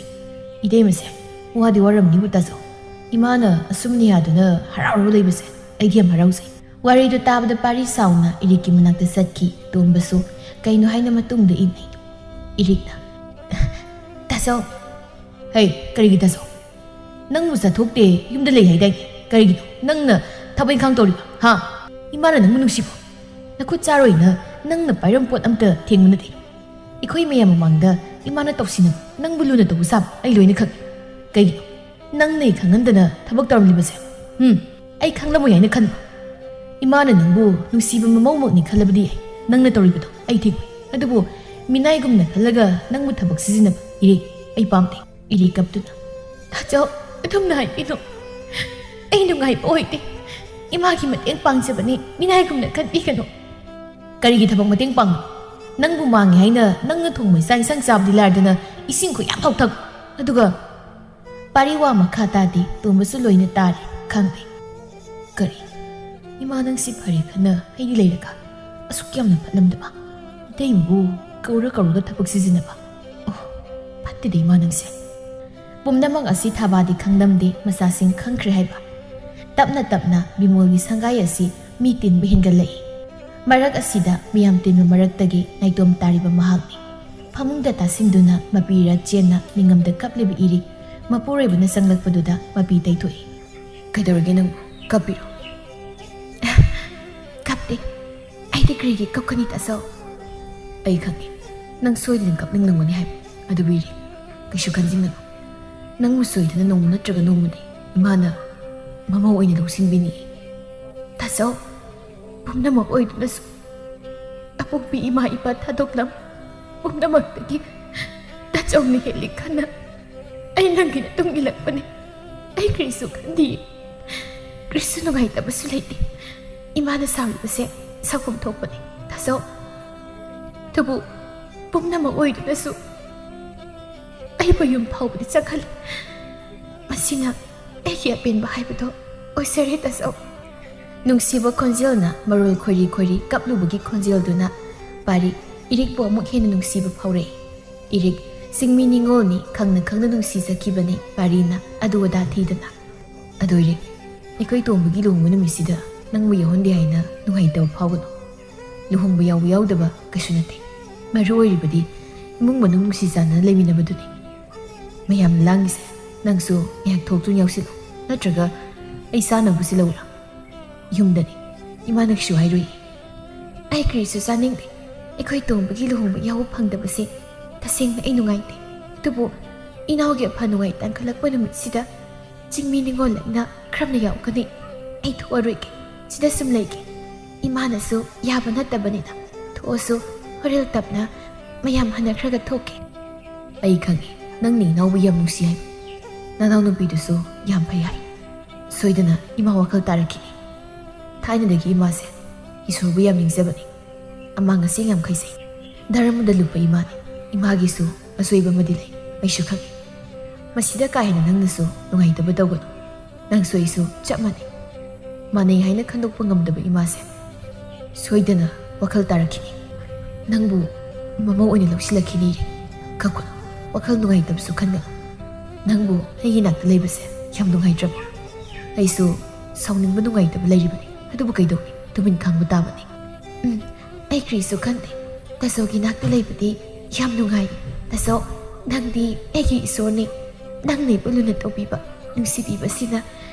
ꯏꯇꯩꯃꯁꯦ ꯋꯥꯗꯤ ꯋꯥꯔꯝꯅꯤꯕꯨ ꯇꯥꯆꯧ꯫ ꯏꯃꯥꯅ ꯑꯁꯨꯝꯅ ꯌꯥꯗꯨꯅ ꯍꯔꯥꯎꯔꯒ ꯂꯩꯕꯁꯦ ꯑꯩꯗꯤ ꯌꯥꯝ ꯍꯔꯥꯎꯖꯩ꯫" ꯋꯥꯔꯤꯗꯨ ꯇꯥꯕꯗ ꯄꯥꯔꯤ ꯁꯥꯎꯅ ꯏꯔꯤꯛꯀꯤ ꯃꯅꯥꯛꯇ ꯆꯠꯈꯤ꯫ ꯇꯣꯝꯕꯁꯨ ꯀꯩꯅꯣ ꯍꯥꯏꯅ ꯃꯇꯨꯡꯗ ꯏꯟꯅꯩ꯫ ꯏꯔꯤꯛꯅ, "ꯇꯥꯆꯧ꯫" "ꯍꯩ, ꯀꯔꯤꯒꯤ ꯇꯥꯆꯧ? ꯅꯪꯕꯨ ꯆꯠꯊꯣꯛꯇꯦ, ꯌꯨꯝꯗ ꯂꯩ ꯍꯥꯏꯗꯥꯏꯅꯦ? ꯀꯔꯤꯒꯤꯅꯣ ꯅꯪꯅ ꯊꯕꯛ ꯏꯪꯈꯥꯡ ꯇꯧꯔꯤꯕ, ꯍꯥ? ꯏꯃꯥꯅ ꯅꯪꯕꯨ ꯅꯨꯡꯁꯤꯕ꯭ꯔꯣ? ꯅꯈꯨꯠ ꯆꯥꯔꯣꯏꯅ ꯅꯪꯅ ꯄꯥꯏꯔꯝ ꯄꯣꯠ ꯑꯝꯇ ꯊꯦꯡꯕ ꯅꯠꯇꯦ꯫ ꯑꯩꯈꯣꯏ ꯃꯌꯥꯝ ꯃꯃꯥꯡꯗ ꯏꯃꯥꯅ ꯇꯧꯁꯤꯟꯅꯕ, ꯅꯪꯕꯨ ꯂꯨꯅ ꯇꯧꯕ ꯁꯥꯕ ꯑꯩ ꯂꯣꯏꯅ ꯈꯪꯏ꯫ ꯀꯩꯒꯤꯅꯣ ꯅꯪꯅ ꯑꯩ ꯈꯪꯍꯟꯗꯅ ꯊꯕꯛ ꯇꯧꯔꯝꯂꯤꯕꯁꯦ? ꯍꯨꯝ, ꯑꯩ ꯈꯪꯂꯝꯃꯣꯏ ꯍꯥꯏꯅ ꯈꯟꯕ? ꯏꯃꯥꯅ ꯅꯪꯕꯨ ꯅꯨꯡꯁꯤꯕ ꯃꯃꯧꯃꯛꯅꯤ ꯈꯜꯂꯕꯗꯤ ꯌꯥꯏ, ꯅꯪꯅ ꯇꯧꯔꯤꯕꯗꯣ ꯑꯩ ꯊꯤꯡꯉꯣꯏ꯫ ꯑꯗꯨꯕꯨ ꯃꯤꯅꯥꯏꯒꯨꯝꯅ ꯈꯜꯂꯒ ꯅꯪꯕꯨ ꯊꯕꯛ ꯁꯤꯖꯤꯟꯅꯕ ꯏꯔꯤꯛ ꯑꯩ ꯄꯥꯝꯗꯦ꯫" ꯏꯔꯤꯛ ꯀꯞꯇꯨꯅ, "ꯇꯥꯆꯧ, ꯑꯗꯨꯝꯅ ꯍꯥꯏꯕꯤꯅꯨ꯫ ꯑꯩ ꯅꯨꯡꯉꯥꯏꯕ ꯑꯣꯏꯗꯦ꯫ ꯏꯃꯥꯒꯤ ꯃꯇꯦꯡ ꯄꯥꯡꯖꯕꯅꯤ, ꯃꯤꯅꯥꯏꯒꯨꯝꯅ ꯈꯟꯕꯤꯒꯅꯨ꯫" "ꯀꯔꯤꯒꯤ ꯊꯕꯛ ꯃꯇꯦꯡ ꯄꯥꯡꯕ? ꯅꯪꯕꯨ ꯃꯥꯡꯉꯦ ꯍꯥꯏꯅ ꯅꯪꯅ ꯊꯣꯡꯕ ꯆꯥꯛ ꯏꯟꯁꯥꯡ ꯆꯥꯕꯗꯤ ꯂꯥꯏꯔꯗꯅ ꯏꯁꯤꯡ ꯈꯨꯌꯥꯝ ꯍꯥꯎꯊꯛ꯫ ꯑꯗꯨꯒ" ꯄꯥꯔꯤ ꯋꯥ ꯃꯈꯥ ꯇꯥꯗꯦ꯫ ꯇꯣꯝꯕꯁꯨ ꯂꯣꯏꯅ ꯇꯥꯔꯦ꯫ ꯈꯪꯗꯦ꯫ ꯀꯔꯤ? ꯏꯃꯥ ꯅꯪꯁꯤ ꯐꯔꯦ ꯈꯟꯅ ꯑꯩꯗꯤ ꯂꯩꯔꯒ ꯑꯁꯨꯛ ꯌꯥꯝꯅ ꯐꯠꯂꯝꯗꯕ? ꯏꯇꯩꯃꯕꯨ ꯀꯧꯔ ꯀꯧꯔꯒ ꯊꯕꯛ ꯁꯤꯖꯤꯟꯅꯕ꯫ ꯑꯣ, ꯐꯠꯇꯦꯗ ꯏꯃꯥ ꯅꯪꯁꯦ꯫ ꯄꯨꯝꯅꯃꯛ ꯑꯁꯤ ꯊꯥꯕꯥꯗꯤ ꯈꯪꯂꯝꯗꯦ ꯃꯆꯥꯁꯤꯡ ꯈꯪꯈ꯭ꯔꯦ ꯍꯥꯏꯕ꯫ ꯇꯞꯅ ꯇꯞꯅ ꯕꯤꯃꯣꯜꯒꯤ ꯁꯪꯒꯥꯏ ꯑꯁꯤ ꯃꯤ ꯇꯤꯟꯕ ꯍꯦꯟꯒꯠꯂꯛꯏ꯫ ꯃꯔꯛ ꯑꯁꯤꯗ ꯃꯤꯌꯥꯝ ꯇꯤꯟꯕ ꯃꯔꯛꯇꯒꯤ ꯅꯥꯏꯇꯣꯝ ꯇꯥꯔꯤꯕ ꯃꯍꯥꯛꯅꯤ꯫ ꯐꯃꯨꯡꯗ ꯇꯥꯁꯤꯟꯗꯨꯅ ꯃꯄꯤ ꯏꯔꯥ ꯆꯦꯟꯅ ꯅꯤꯡꯉꯝꯗ ꯀꯞꯂꯤꯕ ꯏꯔꯤꯛ ꯃꯄꯨꯔꯣꯏꯕꯅ ꯆꯪꯂꯛꯄꯗꯨꯗ ꯃꯄꯤ ꯇꯩꯊꯣꯛꯏ꯫ "ꯀꯩꯗꯧꯔꯒꯦ ꯅꯪꯕꯨ? ꯀꯞꯄꯤꯔꯣ?" "ꯀꯞꯇꯦ꯫ ꯑꯩꯗꯤ ꯀꯔꯤꯒꯤ ꯀꯞꯀꯅꯤ ꯇꯥꯆꯧ?" "ꯑꯩ ꯈꯪꯉꯤ꯫ ꯅꯪ ꯁꯣꯏꯗꯅ ꯀꯞꯅꯤꯡꯂꯝꯒꯅꯤ ꯍꯥꯏꯕ꯫ ꯑꯗꯨꯕꯨ ꯏꯔꯤꯛ, ꯀꯩꯁꯨ ꯈꯟꯖꯤꯟꯒꯅꯨ꯫ ꯅꯪꯕꯨ ꯁꯣꯏꯗꯅ ꯅꯣꯡꯃ ꯅꯠꯇ꯭ꯔꯒ ꯅꯣꯡꯃꯗꯤ ꯏꯃꯥꯅ ꯃꯃꯧ ꯑꯣꯏꯅ ꯂꯧꯁꯤꯟꯕꯤꯅꯤ꯫ ꯇꯥꯆꯧ, ꯄꯨꯝꯅꯃꯛ ꯑꯣꯏꯗꯨꯅꯁꯨ ꯑꯄꯣꯛꯄꯤ ꯏꯃꯥ ꯏꯄꯥ ꯊꯥꯗꯣꯛꯂꯝ ꯄꯨꯝꯅꯃꯛꯇꯒꯤ ꯇꯥꯆꯧꯅ ꯍꯦꯜꯂꯤ ꯈꯟꯅ ꯑꯩ ꯅꯪꯒꯤ ꯃꯇꯨꯡ ꯏꯜꯂꯛꯄꯅꯤ꯫ ꯑꯩ ꯀꯔꯤꯁꯨ ꯈꯟꯗꯤꯌꯦ꯫ ꯀꯔꯤꯁꯨ ꯅꯨꯡꯉꯥꯏꯇꯕꯁꯨ ꯂꯩꯇꯦ꯫ ꯏꯃꯥꯅ ꯁꯥꯎꯔꯤꯕꯁꯦ ꯁꯥꯎꯐꯝ ꯊꯣꯛꯄꯅꯤ ꯇꯥꯆꯧ꯫ ꯑꯗꯨꯕꯨ ꯄꯨꯝꯅꯃꯛ ꯑꯣꯏꯗꯨꯅꯁꯨ ꯑꯩꯕꯨ ꯌꯨꯝ ꯐꯥꯎꯕꯗꯤ ꯆꯪꯍꯜꯂꯤ꯫ ꯃꯁꯤꯅ ꯑꯩꯒꯤ ꯑꯄꯦꯟꯕ ꯍꯥꯏꯕꯗꯣ ꯑꯣꯏꯖꯔꯦ ꯇꯥꯆꯧ꯫" ꯅꯨꯡꯁꯤꯕ ꯈꯣꯟꯖꯦꯜꯅ ꯃꯔꯣꯜ ꯈꯣꯏꯔꯤ ꯈꯣꯏꯔꯤ ꯀꯞꯂꯨꯕꯒꯤ ꯈꯣꯟꯖꯦꯜꯗꯨꯅ ꯄꯥꯔꯤ ꯏꯔꯤꯛꯄꯨ ꯑꯃꯨꯛ ꯍꯦꯟꯅ ꯅꯨꯡꯁꯤꯕ ꯐꯥꯎꯔꯛꯏ꯫ ꯏꯔꯤꯛ, ꯆꯤꯡꯃꯤ ꯅꯤꯉꯣꯜꯅꯤ, ꯈꯪꯅ ꯈꯪꯅ ꯅꯨꯡꯁꯤꯖꯈꯤꯕꯅꯤ ꯄꯥꯔꯤꯅ ꯑꯗꯨ ꯑꯗꯥ ꯊꯤꯗꯅ꯫ "ꯑꯗꯣ ꯏꯔꯤꯛ, ꯑꯩꯈꯣꯏ ꯇꯣꯝꯕꯒꯤ ꯂꯨꯍꯣꯡꯕ ꯅꯨꯃꯤꯠꯁꯤꯗ ꯅꯪꯕꯨ ꯌꯥꯎꯍꯟꯗꯦ ꯍꯥꯏꯅ ꯅꯨꯡꯉꯥꯏꯇꯕ ꯐꯥꯎꯒꯅꯨ꯫ ꯂꯨꯍꯣꯡꯕ ꯌꯥꯎꯕ ꯌꯥꯎꯗꯕ ꯀꯩꯁꯨ ꯅꯠꯇꯦ꯫ ꯃꯔꯨ ꯑꯣꯏꯔꯤꯕꯗꯤ ꯏꯃꯨꯡ ꯃꯅꯨꯡ ꯅꯨꯡꯁꯤ ꯆꯥꯟꯅꯅ ꯂꯩꯃꯤꯟꯅꯕꯗꯨꯅꯤ꯫ ꯃꯌꯥꯝꯅ ꯂꯥꯡꯉꯤꯁꯦ ꯅꯪꯁꯨ ꯉꯥꯏꯍꯥꯛ ꯊꯣꯛꯇꯨꯅ ꯌꯥꯎꯁꯤꯜꯂꯨ, ꯅꯠꯇ꯭ꯔꯒ ꯑꯩ ꯆꯥꯅꯕꯁꯤ ꯂꯧꯔꯥ?" "ꯌꯨꯝꯗꯅꯤ꯫ ꯏꯃꯥꯅ ꯀꯩꯁꯨ ꯍꯥꯏꯔꯣꯏ꯫" "ꯑꯩ ꯀꯔꯤꯁꯨ ꯆꯥꯅꯤꯡꯗꯦ꯫ ꯑꯩꯈꯣꯏ ꯇꯣꯝꯕꯒꯤ ꯂꯨꯍꯣꯡꯕ ꯌꯥꯎꯕ ꯐꯪꯗꯕꯁꯦ ꯇꯁꯦꯡꯅ ꯑꯩ ꯅꯨꯡꯉꯥꯏꯇꯦ꯫ ꯑꯗꯨꯕꯨ ꯏꯅꯥꯎꯒꯤ ꯑꯐ ꯅꯨꯡꯉꯥꯏ ꯇꯥꯟꯈꯠꯂꯛꯄ ꯅꯨꯃꯤꯠꯁꯤꯗ ꯆꯤꯡꯃꯤ ꯅꯤꯉꯣꯜ ꯂꯩꯅ ꯈꯔꯝꯅ ꯌꯥꯎꯒꯅꯤ꯫ ꯑꯩ ꯊꯣꯛꯑꯔꯣꯏꯒꯦ꯫ ꯁꯤꯗ ꯁꯨꯝ ꯂꯩꯒꯦ꯫ ꯏꯃꯥꯅꯁꯨ ꯌꯥꯕ ꯅꯠꯇꯕꯅꯤꯅ ꯊꯣꯛꯑꯁꯨ ꯍꯣꯔꯦꯜ ꯇꯞꯅ ꯃꯌꯥꯝ ꯍꯟꯅꯈ꯭ꯔꯒ ꯊꯣꯛꯀꯦ꯫" "ꯑꯩ ꯈꯪꯉꯤ, ꯅꯪꯅ ꯏꯅꯥꯎꯕꯨ ꯌꯥꯝ ꯅꯨꯡꯁꯤ ꯍꯥꯏ꯫ ꯅꯅꯥꯎꯅꯨꯄꯤꯗꯨꯁꯨ ꯌꯥꯝ ꯐꯩ ꯍꯥꯏ꯫ ꯁꯣꯏꯗꯅ ꯏꯃꯥ ꯋꯥꯈꯜ ꯇꯥꯔꯛꯈꯤꯅꯤ꯫ ꯊꯥꯏꯅꯗꯒꯤ ꯏꯃꯥꯁꯦ ꯏꯁꯣꯔꯕꯨ ꯌꯥꯝ ꯅꯤꯡꯖꯕꯅꯤ꯫ ꯑꯃꯥꯡ ꯑꯁꯦꯡ ꯌꯥꯝ ꯈꯩꯖꯩ꯫ ꯙꯔꯃꯗ ꯂꯨꯞꯄ ꯏꯃꯥꯅꯤ꯫ ꯏꯃꯥꯒꯤꯁꯨ ꯑꯁꯣꯏꯕ ꯑꯃꯗꯤ ꯂꯩ, ꯑꯩꯁꯨ ꯈꯪꯉꯤ꯫ ꯃꯁꯤꯗ ꯀꯥ ꯍꯦꯟꯅ ꯅꯪꯅꯁꯨ ꯅꯨꯡꯉꯥꯏꯇꯕ ꯇꯧꯒꯅꯨ꯫ ꯅꯪꯁꯨ ꯑꯩꯁꯨ ꯆꯞ ꯃꯥꯟꯅꯩ꯫ ꯃꯥꯟꯅꯩ ꯍꯥꯏꯅ ꯈꯟꯗꯣꯛꯄ ꯉꯝꯗꯕ ꯏꯃꯥꯁꯦ ꯁꯣꯏꯗꯅ ꯋꯥꯈꯜ ꯇꯥꯔꯛꯈꯤꯅꯤ꯫ ꯅꯪꯕꯨ ꯃꯃꯧ ꯑꯣꯏꯅ ꯂꯧꯁꯤꯜꯂꯛꯈꯤꯅꯤ ꯏꯔꯤꯛ꯫ ꯀꯞꯀꯅꯨ, ꯋꯥꯈꯜ ꯅꯨꯡꯉꯥꯏꯇꯕꯁꯨ ꯈꯟꯒꯅꯨ꯫ ꯅꯪꯕꯨ ꯑꯩꯒꯤ ꯅꯥꯛꯇ ꯂꯩꯕꯁꯦ ꯌꯥꯝ ꯅꯨꯡꯉꯥꯏꯇ꯭ꯔꯕ? ꯑꯩꯁꯨ ꯁꯥꯎꯅꯤꯡꯕ ꯅꯨꯡꯉꯥꯏꯇꯕ ꯂꯩꯔꯤꯕꯅꯤ, ꯑꯗꯨꯕꯨ ꯀꯩꯗꯧꯅꯤ, ꯇꯨꯃꯤꯟ ꯈꯥꯡꯕ ꯇꯥꯕꯅꯤ꯫ ꯎꯝ, ꯑꯩ ꯀꯔꯤꯁꯨ ꯈꯟꯗꯦ꯫ ꯇꯥꯆꯧꯒꯤ ꯅꯥꯛꯇ ꯂꯩꯕꯗꯤ ꯌꯥꯝ ꯅꯨꯡꯉꯥꯏ꯫ ꯇꯥꯆꯧ, ꯅꯪꯗꯤ ꯑꯩꯒꯤ ꯏꯁꯣꯔꯅꯤ꯫ ꯅꯪꯅ ꯑꯩꯕꯨ ꯂꯨꯅ ꯇꯧꯕꯤꯕ, ꯅꯨꯡꯁꯤꯕꯤꯕꯁꯤꯅ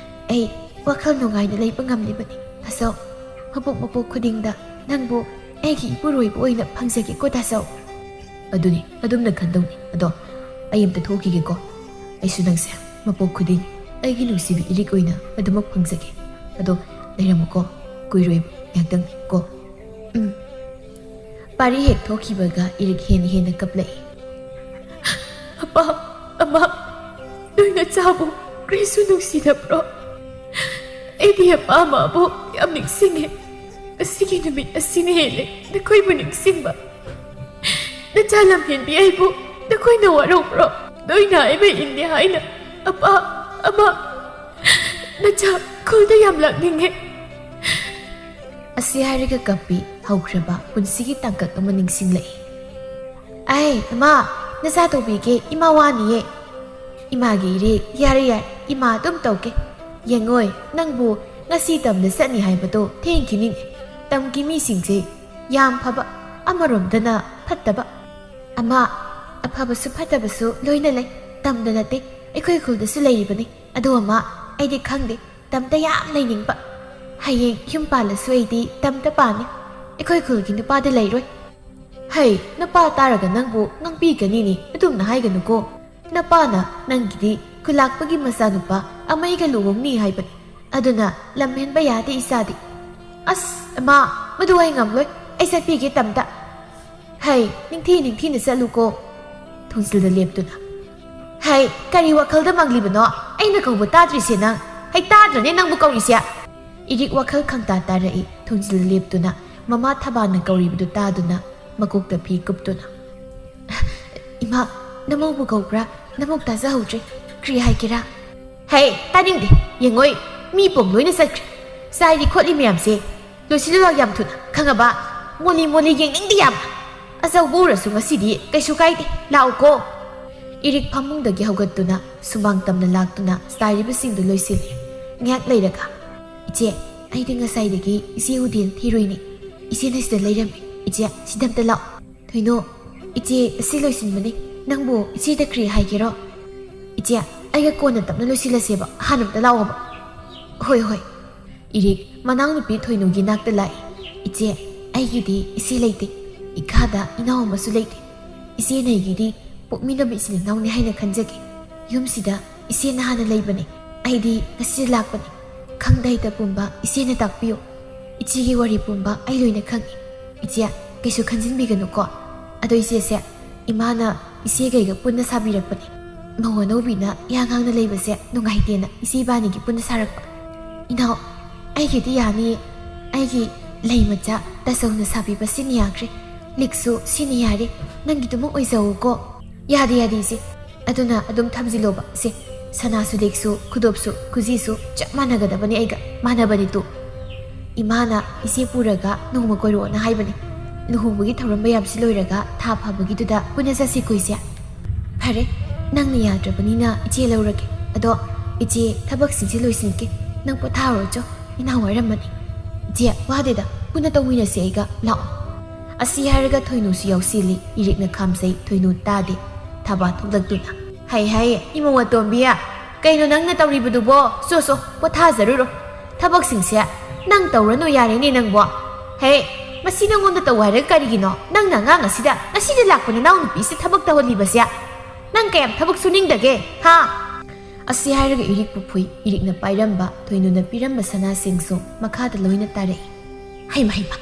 ꯑꯩ ꯋꯥꯈꯜ ꯅꯨꯡꯉꯥꯏꯅ ꯂꯩꯕ ꯉꯝꯂꯤꯕꯅꯤ꯫ ꯇꯥꯆꯧ, ꯃꯄꯣꯛ ꯃꯄꯣꯛ ꯈꯨꯗꯤꯡꯗ ꯅꯪꯕꯨ ꯑꯩꯒꯤ ꯏꯄꯨꯔꯣꯏꯕ ꯑꯣꯏꯅ ꯐꯪꯖꯒꯦꯀꯣ ꯇꯥꯆꯧ꯫ ꯑꯗꯨꯅꯤ, ꯑꯗꯨꯝꯅ ꯈꯟꯗꯧꯅꯤ꯫ ꯑꯗꯣ ꯑꯩ ꯑꯝꯇ ꯊꯣꯛꯈꯤꯒꯦꯀꯣ꯫ ꯑꯩꯁꯨ ꯅꯪꯁꯦ ꯃꯄꯣꯛ ꯈꯨꯗꯤꯡ ꯑꯩꯒꯤ ꯅꯨꯡꯁꯤꯕꯤ ꯏꯔꯤꯛ ꯑꯣꯏꯅ ꯑꯗꯨꯃꯛ ꯐꯪꯖꯒꯦ꯫ ꯑꯗꯣ ꯂꯩꯔꯝꯃꯨꯀꯣ, ꯀꯨꯏꯔꯣꯏ, ꯉꯥꯏꯍꯥꯛꯇꯪ ꯀꯣ꯫ ꯎꯝ꯫ ꯄꯥꯔꯤ ꯍꯦꯛ ꯊꯣꯛꯈꯤꯕꯒ ꯏꯔꯤꯛ ꯍꯦꯟꯅ ꯍꯦꯟꯅ ꯀꯞꯂꯛꯏ꯫ ꯑꯄꯥ, ꯑꯃ, ꯅꯣꯏ ꯅꯆꯥꯕꯨ ꯀꯔꯤꯁꯨ ꯅꯨꯡꯁꯤꯗꯕ꯭ꯔꯣ? ꯑꯩꯗꯤ ꯑꯄꯥ ꯑꯃꯕꯨ ꯌꯥꯝ ꯅꯤꯡꯁꯤꯡꯉꯦ꯫ ꯉꯁꯤꯒꯤ ꯅꯨꯃꯤꯠ ꯑꯁꯤꯅ ꯍꯦꯜꯂꯦ ꯅꯈꯣꯏꯕꯨ ꯅꯤꯡꯁꯤꯡꯕ꯫ ꯅꯆꯥ ꯂꯝꯍꯦꯟꯕꯤ ꯑꯩꯕꯨ ꯅꯈꯣꯏꯅ ꯋꯥꯔꯧꯕ꯭ꯔꯣ? ꯅꯣꯏꯅ ꯑꯩꯕꯨ ꯏꯟꯗꯦ ꯍꯥꯏꯅ ꯑꯄꯥ, ꯑꯃ, ꯅꯆꯥ ꯈꯨꯜꯗ ꯌꯥꯝ ꯂꯥꯛꯅꯤꯡꯉꯦ꯫ ꯑꯁꯤ ꯍꯥꯏꯔꯒ ꯀꯞꯄꯤ ꯍꯧꯈ꯭ꯔꯕ ꯄꯨꯟꯁꯤꯒꯤ ꯇꯥꯡꯀꯛ ꯑꯃ ꯅꯤꯡꯁꯤꯡꯂꯛꯏ꯫ ꯑꯩ, ꯏꯃꯥ, ꯅꯆꯥ ꯇꯧꯕꯤꯒꯦ, ꯏꯃꯥ ꯋꯥꯅꯤꯌꯦ꯫ ꯏꯃꯥꯒꯤ ꯏꯔꯦ, ꯌꯥꯔꯦ, ꯌꯥꯔꯦ, ꯏꯃꯥ ꯑꯗꯨꯝ ꯇꯧꯒꯦ꯫ ꯌꯦꯡꯉꯣꯏ, ꯅꯪꯕꯨ ꯉꯁꯤ ꯇꯝꯗ ꯆꯠꯅꯤ ꯍꯥꯏꯕꯗꯣ ꯊꯦꯡꯈꯤꯅꯤꯅꯦ꯫ ꯇꯝꯒꯤ ꯃꯤꯁꯤꯡꯁꯦ ꯌꯥꯝ ꯐꯕ, ꯑꯃꯔꯣꯝꯗꯅ ꯐꯠꯇꯕ꯫ ꯑꯃ, ꯑꯐꯕꯁꯨ ꯐꯠꯇꯕꯁꯨ ꯂꯣꯏꯅ ꯂꯩ꯫ ꯇꯝꯗ ꯅꯠꯇꯦ, ꯑꯩꯈꯣꯏ ꯈꯨꯜꯗꯁꯨ ꯂꯩꯔꯤꯕꯅꯤ꯫ ꯑꯗꯣ ꯑꯃ, ꯑꯩꯗꯤ ꯈꯪꯗꯦ, ꯇꯝꯗ ꯌꯥꯝ ꯂꯩꯅꯤꯡꯕ꯫ ꯍꯌꯦꯡ ꯌꯨꯝ ꯄꯥꯜꯂꯁꯨ ꯑꯩꯗꯤ ꯇꯝꯗ ꯄꯥꯟꯅꯤ꯫ ꯑꯩꯈꯣꯏ ꯈꯨꯜꯒꯤ ꯅꯨꯄꯥꯗ ꯂꯩꯔꯣꯏ꯫ ꯍꯩ, ꯅꯄꯥ ꯇꯥꯔꯒ ꯅꯪꯕꯨ ꯉꯥꯡꯕꯤꯒꯅꯤꯅꯦ, ꯑꯗꯨꯝꯅ ꯍꯥꯏꯒꯅꯨꯀꯣ꯫ ꯅꯄꯥꯅ ꯅꯪꯒꯤꯗꯤ ꯈꯨꯂꯥꯛꯄꯒꯤ ꯃꯆꯥꯅꯨꯄꯥ ꯑꯃꯩꯒ ꯂꯨꯍꯣꯡꯅꯤ ꯍꯥꯏꯕꯅꯤ꯫ ꯑꯗꯨꯅ ꯂꯝꯍꯦꯟꯕ ꯌꯥꯗꯦ ꯏꯆꯥꯗꯤ꯫ ꯑꯁ, ꯏꯃꯥ, ꯃꯗꯨ ꯑꯩ ꯉꯝꯂꯣꯏ꯫ ꯑꯩ ꯆꯠꯄꯤꯒꯦ ꯇꯝꯗ꯫ ꯍꯩ, ꯅꯤꯡꯊꯤ ꯅꯤꯡꯊꯤꯅ ꯆꯠꯂꯨꯀꯣ꯫ ꯊꯣꯡꯖꯤꯜꯗ ꯂꯦꯞꯇꯨꯅ꯫ ꯍꯩ, ꯀꯔꯤ ꯋꯥꯈꯜꯗ ꯃꯪꯂꯤꯕꯅꯣ? ꯑꯩꯅ ꯀꯧꯕ ꯇꯥꯗ꯭ꯔꯤꯁꯦ ꯅꯪ? ꯍꯩ, ꯇꯥꯗ꯭ꯔꯅꯦ ꯅꯪꯕꯨ ꯀꯧꯔꯤꯁꯦ? ꯏꯔꯤꯛ ꯋꯥꯈꯜ ꯈꯪꯇꯥ ꯇꯥꯔꯛꯏ꯫ ꯊꯣꯡꯖꯤꯜꯗ ꯂꯦꯞꯇꯨꯅ ꯃꯃꯥ ꯊꯕꯥꯅ ꯀꯧꯔꯤꯕꯗꯨ ꯇꯥꯗꯨꯅ ꯃꯀꯣꯛꯇ ꯐꯤ ꯀꯨꯞꯇꯨꯅ꯫ ꯏꯃꯥ, ꯅꯃꯧꯕꯨ ꯀꯧꯕ꯭ꯔꯥ? ꯅꯃꯧ ꯇꯥꯖꯍꯧꯗ꯭ꯔꯦ꯫ ꯀꯔꯤ ꯍꯥꯏꯒꯦꯔꯥ? ꯍꯩ, ꯇꯥꯅꯤꯡꯗꯦ꯫ ꯌꯦꯡꯉꯣꯏ, ꯃꯤ ꯄꯣꯝ ꯂꯣꯏꯅ ꯆꯠꯈ꯭ꯔꯦ꯫ ꯆꯥꯏꯔꯤ ꯈꯣꯠꯂꯤ ꯃꯌꯥꯝꯁꯦ ꯂꯣꯏꯁꯤꯜꯂꯨ ꯂꯥꯎ ꯌꯥꯝ ꯊꯨꯅ, ꯈꯪꯉꯕ? ꯃꯣꯂꯤ ꯃꯣꯂꯤ ꯌꯦꯡꯅꯤꯡꯗꯦ ꯌꯥꯝ꯫ ꯑꯆꯧꯕ ꯎꯔꯁꯨ ꯉꯁꯤꯗꯤ ꯀꯩꯁꯨ ꯀꯥꯏꯗꯦ, ꯂꯥꯛꯎꯀꯣ꯫ ꯏꯔꯤꯛ ꯐꯃꯨꯡꯗꯒꯤ ꯍꯧꯒꯠꯇꯨꯅ ꯁꯨꯃꯥꯡ ꯇꯝꯅ ꯂꯥꯛꯇꯨꯅ ꯆꯥꯏꯔꯤꯕꯁꯤꯡꯗꯨ ꯂꯣꯏꯁꯤꯜꯂꯤ꯫ ꯉꯥꯏꯍꯥꯛ ꯂꯩꯔꯒ, "ꯏꯆꯦ, ꯑꯩꯗꯤ ꯉꯁꯥꯏꯗꯒꯤ ꯏꯆꯦ ꯎꯗꯦꯅ ꯊꯤꯔꯨꯏꯅꯦ꯫ ꯏꯆꯦꯅ ꯁꯤꯗ ꯂꯩꯔꯝꯃꯤ꯫ ꯏꯆꯦ, ꯁꯤꯗ ꯑꯝꯇ ꯂꯥꯛꯑꯣ꯫" "ꯊꯣꯏꯅꯣ, ꯏꯆꯦ ꯑꯁꯤ ꯂꯣꯏꯁꯤꯟꯕꯅꯤ꯫ ꯅꯪꯕꯨ ꯏꯆꯦꯗ ꯀꯔꯤ ꯍꯥꯏꯒꯦꯔꯣ?" "ꯏꯆꯦ, ꯑꯩꯒ ꯀꯣꯟꯅ ꯇꯞꯅ ꯂꯣꯏꯁꯤꯜꯂꯁꯦꯕ, ꯍꯥꯟꯅ ꯑꯝꯇ ꯂꯥꯛꯑꯣꯕ꯫" "ꯍꯣꯏ, ꯍꯣꯏ꯫" ꯏꯔꯤꯛ ꯃꯅꯥꯎꯅꯨꯄꯤ ꯊꯣꯏꯅꯨꯒꯤ ꯅꯥꯛꯇ ꯂꯥꯛꯏ꯫ "ꯏꯆꯦ, ꯑꯩꯒꯤꯗꯤ ꯏꯆꯦ ꯂꯩꯇꯦ꯫ ꯏꯈꯥꯗ ꯏꯅꯥꯎ ꯑꯃꯁꯨ ꯂꯩꯇꯦ꯫ ꯏꯆꯦꯅ ꯑꯩꯒꯤꯗꯤ ꯄꯣꯛꯃꯤꯟꯅꯕ ꯏꯆꯤꯜ ꯏꯅꯥꯎꯅꯤ ꯍꯥꯏꯅ ꯈꯟꯖꯒꯦ꯫ ꯌꯨꯝꯁꯤꯗ ꯏꯆꯦꯅ ꯍꯥꯟꯅ ꯂꯩꯕꯅꯦ꯫ ꯑꯩꯗꯤ ꯉꯁꯤꯗ ꯂꯥꯛꯄꯅꯦ꯫ ꯈꯪꯗ ꯍꯩꯇ ꯄꯨꯝꯕ ꯏꯆꯦꯅ ꯇꯥꯛꯄꯤꯌꯨ꯫ ꯏꯆꯦꯒꯤ ꯋꯥꯔꯤ ꯄꯨꯝꯕ ꯑꯩ ꯂꯣꯏꯅ ꯈꯪꯏ꯫ ꯏꯆꯦ, ꯀꯩꯁꯨ ꯈꯟꯖꯤꯟꯕꯤꯒꯅꯨꯀꯣ꯫ ꯑꯗꯣ ꯏꯆꯦꯁꯦ, ꯏꯃꯥꯅ ꯏꯆꯦꯒꯩꯒ ꯄꯨꯟꯅ ꯁꯥꯕꯤꯔꯛꯄꯅꯦ꯫ ꯃꯧ ꯑꯅꯧꯕꯤꯅ ꯏꯍꯥꯡ ꯍꯥꯡꯅ ꯂꯩꯕꯁꯦ ꯅꯨꯡꯉꯥꯏꯇꯦꯅ ꯏꯆꯦ ꯏꯕꯥꯅꯤꯒꯤ ꯄꯨꯟꯅ ꯁꯥꯔꯛꯄ꯫" "ꯏꯅꯥꯎ, ꯑꯩꯒꯤꯗꯤ ꯌꯥꯅꯤꯌꯦ꯫ ꯑꯩꯒꯤ ꯂꯩ ꯃꯆꯥ ꯇꯥꯆꯧꯅ ꯁꯥꯕꯤꯕ ꯁꯤꯅ ꯌꯥꯈ꯭ꯔꯦ꯫ ꯂꯤꯛꯁꯨ ꯁꯤꯅ ꯌꯥꯔꯦ꯫ ꯅꯪꯒꯤꯗꯨꯃꯛ ꯑꯣꯏꯖꯧꯀꯣ꯫" "ꯌꯥꯗꯦ, ꯌꯥꯗꯦ, ꯏꯆꯦ꯫ ꯑꯗꯨꯅ ꯑꯗꯨꯝ ꯊꯝꯖꯤꯜꯂꯣꯕ, ꯁꯦ꯫ ꯁꯅꯥꯁꯨ, ꯂꯤꯛꯁꯨ, ꯈꯨꯗꯣꯞꯁꯨ, ꯈꯨꯖꯤꯁꯨ ꯆꯞ ꯃꯥꯟꯅꯒꯗꯕꯅꯤ ꯑꯩꯒ, ꯃꯥꯟꯅꯕꯅꯤ ꯇꯨ꯫ ꯏꯃꯥꯅ ꯏꯆꯦ ꯄꯨꯔꯒ ꯅꯣꯡꯃ ꯀꯣꯏꯔꯛꯑꯣꯅ ꯍꯥꯏꯕꯅꯤ꯫ ꯂꯨꯍꯣꯡꯕꯒꯤ ꯊꯧꯔꯝ ꯃꯌꯥꯝꯁꯤ ꯂꯣꯏꯔꯒ ꯊꯥ ꯐꯥꯕꯒꯤꯗꯨꯗ ꯄꯨꯟꯅ ꯆꯠꯁꯤꯀꯣ, ꯏꯆꯦ꯫" "ꯐꯔꯦ, ꯅꯪꯅ ꯌꯥꯗ꯭ꯔꯕꯅꯤꯅ ꯏꯆꯦ ꯂꯧꯔꯒꯦ꯫ ꯑꯗꯣ ꯏꯆꯦ, ꯊꯕꯛꯁꯤꯡꯁꯦ ꯂꯣꯏꯁꯤꯟꯒꯦ꯫ ꯅꯪ ꯄꯣꯊꯥꯔꯨꯔꯣ ꯆꯣ, ꯏꯅꯥꯎ ꯋꯥꯔꯝꯃꯅꯤ꯫" "ꯏꯆꯦ, ꯋꯥꯗꯦꯗ, ꯄꯨꯟꯅ ꯇꯧꯃꯤꯟꯅꯁꯦ ꯑꯩꯒ, ꯂꯥꯛꯑꯣ꯫" ꯑꯁꯤ ꯍꯥꯏꯔꯒ ꯊꯣꯏꯅꯨꯁꯨ ꯌꯥꯎꯁꯤꯜꯂꯤ꯫ ꯏꯔꯤꯛꯅ ꯈꯥꯝꯖꯩ, ꯊꯣꯏꯅꯨ ꯇꯥꯗꯦ꯫ ꯊꯕꯥ ꯊꯣꯛꯂꯛꯇꯨꯅ, "ꯍꯩ ꯍꯩ, ꯏꯃꯧ ꯑꯇꯣꯝꯕꯤ, ꯀꯩꯅꯣ ꯅꯪꯅ ꯇꯧꯔꯤꯕꯗꯨꯕꯣ? ꯆꯣ ꯆꯣ, ꯄꯣꯊꯥꯖꯔꯨꯔꯣ꯫ ꯊꯕꯛꯁꯤꯡꯁꯦ ꯅꯪ ꯇꯧꯔꯅꯨ ꯌꯥꯔꯦꯅꯦ ꯅꯪꯕꯣ꯫ ꯍꯦ, ꯃꯁꯤ ꯅꯪꯉꯣꯟꯗ ꯇꯧ ꯍꯥꯏꯔꯒ ꯀꯔꯤꯒꯤꯅꯣ? ꯅꯪꯅ ꯑꯉꯥꯡ ꯑꯁꯤꯗ, ꯉꯁꯤꯗ ꯂꯥꯛꯄ ꯅꯅꯥꯎ ꯅꯨꯄꯤꯁꯤ ꯊꯕꯛ ꯇꯧꯍꯜꯂꯤꯕꯁꯦ? ꯅꯪ ꯀꯌꯥꯝ ꯊꯕꯛ ꯁꯨꯅꯤꯡꯗꯒꯦ, ꯍꯥ?" ꯑꯁꯤ ꯍꯥꯏꯔꯒ ꯏꯔꯤꯛꯄꯨ ꯐꯨꯏ꯫ ꯏꯔꯤꯛꯅ ꯄꯥꯏꯔꯝꯕ, ꯊꯣꯏꯅꯨꯅ ꯄꯤꯔꯝꯕ ꯁꯅꯥꯁꯤꯡꯁꯨ ꯃꯈꯥꯗ ꯂꯣꯏꯅ ꯇꯥꯔꯛꯏ꯫ "ꯍꯩꯃ, ꯍꯩꯃ,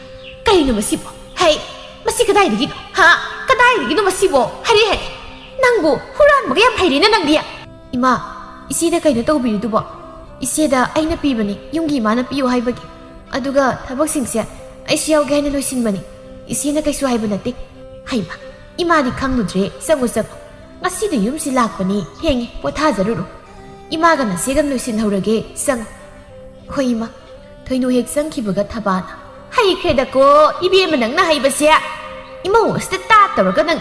ꯀꯩꯅꯣ ꯃꯁꯤꯕꯣ? ꯍꯩ, ꯃꯁꯤ ꯀꯗꯥꯏꯗꯒꯤꯅꯣ? ꯍꯥ? ꯀꯗꯥꯏꯗꯒꯤꯅꯣ ꯃꯁꯤꯕꯣ? ꯍꯔꯦ, ꯍꯔꯦ, ꯅꯪꯕꯨ ꯍꯨꯔꯥꯟꯕꯒ ꯌꯥꯝ ꯍꯩꯔꯦꯅ ꯅꯪꯗꯤ!" "ꯏꯃꯥ, ꯏꯆꯦꯗ ꯀꯩꯅꯣ ꯇꯧꯕꯤꯔꯤꯗꯨꯕꯣ? ꯏꯆꯦꯗ ꯑꯩꯅ ꯄꯤꯕꯅꯤ, ꯌꯨꯝꯒꯤ ꯏꯃꯥꯅ ꯄꯤꯌꯨ ꯍꯥꯏꯕꯒꯤ꯫ ꯑꯗꯨꯒ ꯊꯕꯛꯁꯤꯡꯁꯦ ꯑꯩꯁꯨ ꯌꯥꯎꯒꯦ ꯍꯥꯏꯅ ꯂꯣꯏꯁꯤꯟꯕꯅꯤ꯫ ꯏꯆꯦꯅ ꯀꯩꯁꯨ ꯍꯥꯏꯕ ꯅꯠꯇꯦ꯫" "ꯍꯩꯃ, ꯏꯃꯥꯗꯤ ꯈꯪꯂꯨꯗ꯭ꯔꯦ꯫ ꯆꯪꯉꯨ, ꯆꯪꯉꯨ꯫ ꯉꯁꯤꯗꯤ ꯌꯨꯝꯁꯤ ꯂꯥꯛꯄꯅꯤ, ꯊꯦꯡꯉꯦ, ꯄꯣꯊꯥꯖꯔꯨꯔꯣ꯫ ꯏꯃꯥꯒ ꯅꯆꯦꯒ ꯂꯣꯏꯁꯤꯟꯍꯧꯔꯒꯦ, ꯆꯪꯉꯨ꯫" "ꯍꯣꯏ, ꯏꯃꯥ꯫" ꯊꯣꯏꯅꯨ ꯍꯦꯛ ꯆꯪꯈꯤꯕꯒ ꯊꯕꯥꯅ, "ꯍꯩꯈ꯭ꯔꯦꯗꯀꯣ, ꯏꯕꯦꯝꯃ ꯅꯪꯅ ꯍꯩꯕꯁꯦ!" ꯏꯃꯧ ꯑꯁꯤꯗ ꯇꯥ ꯇꯧꯔꯒ ꯅꯪ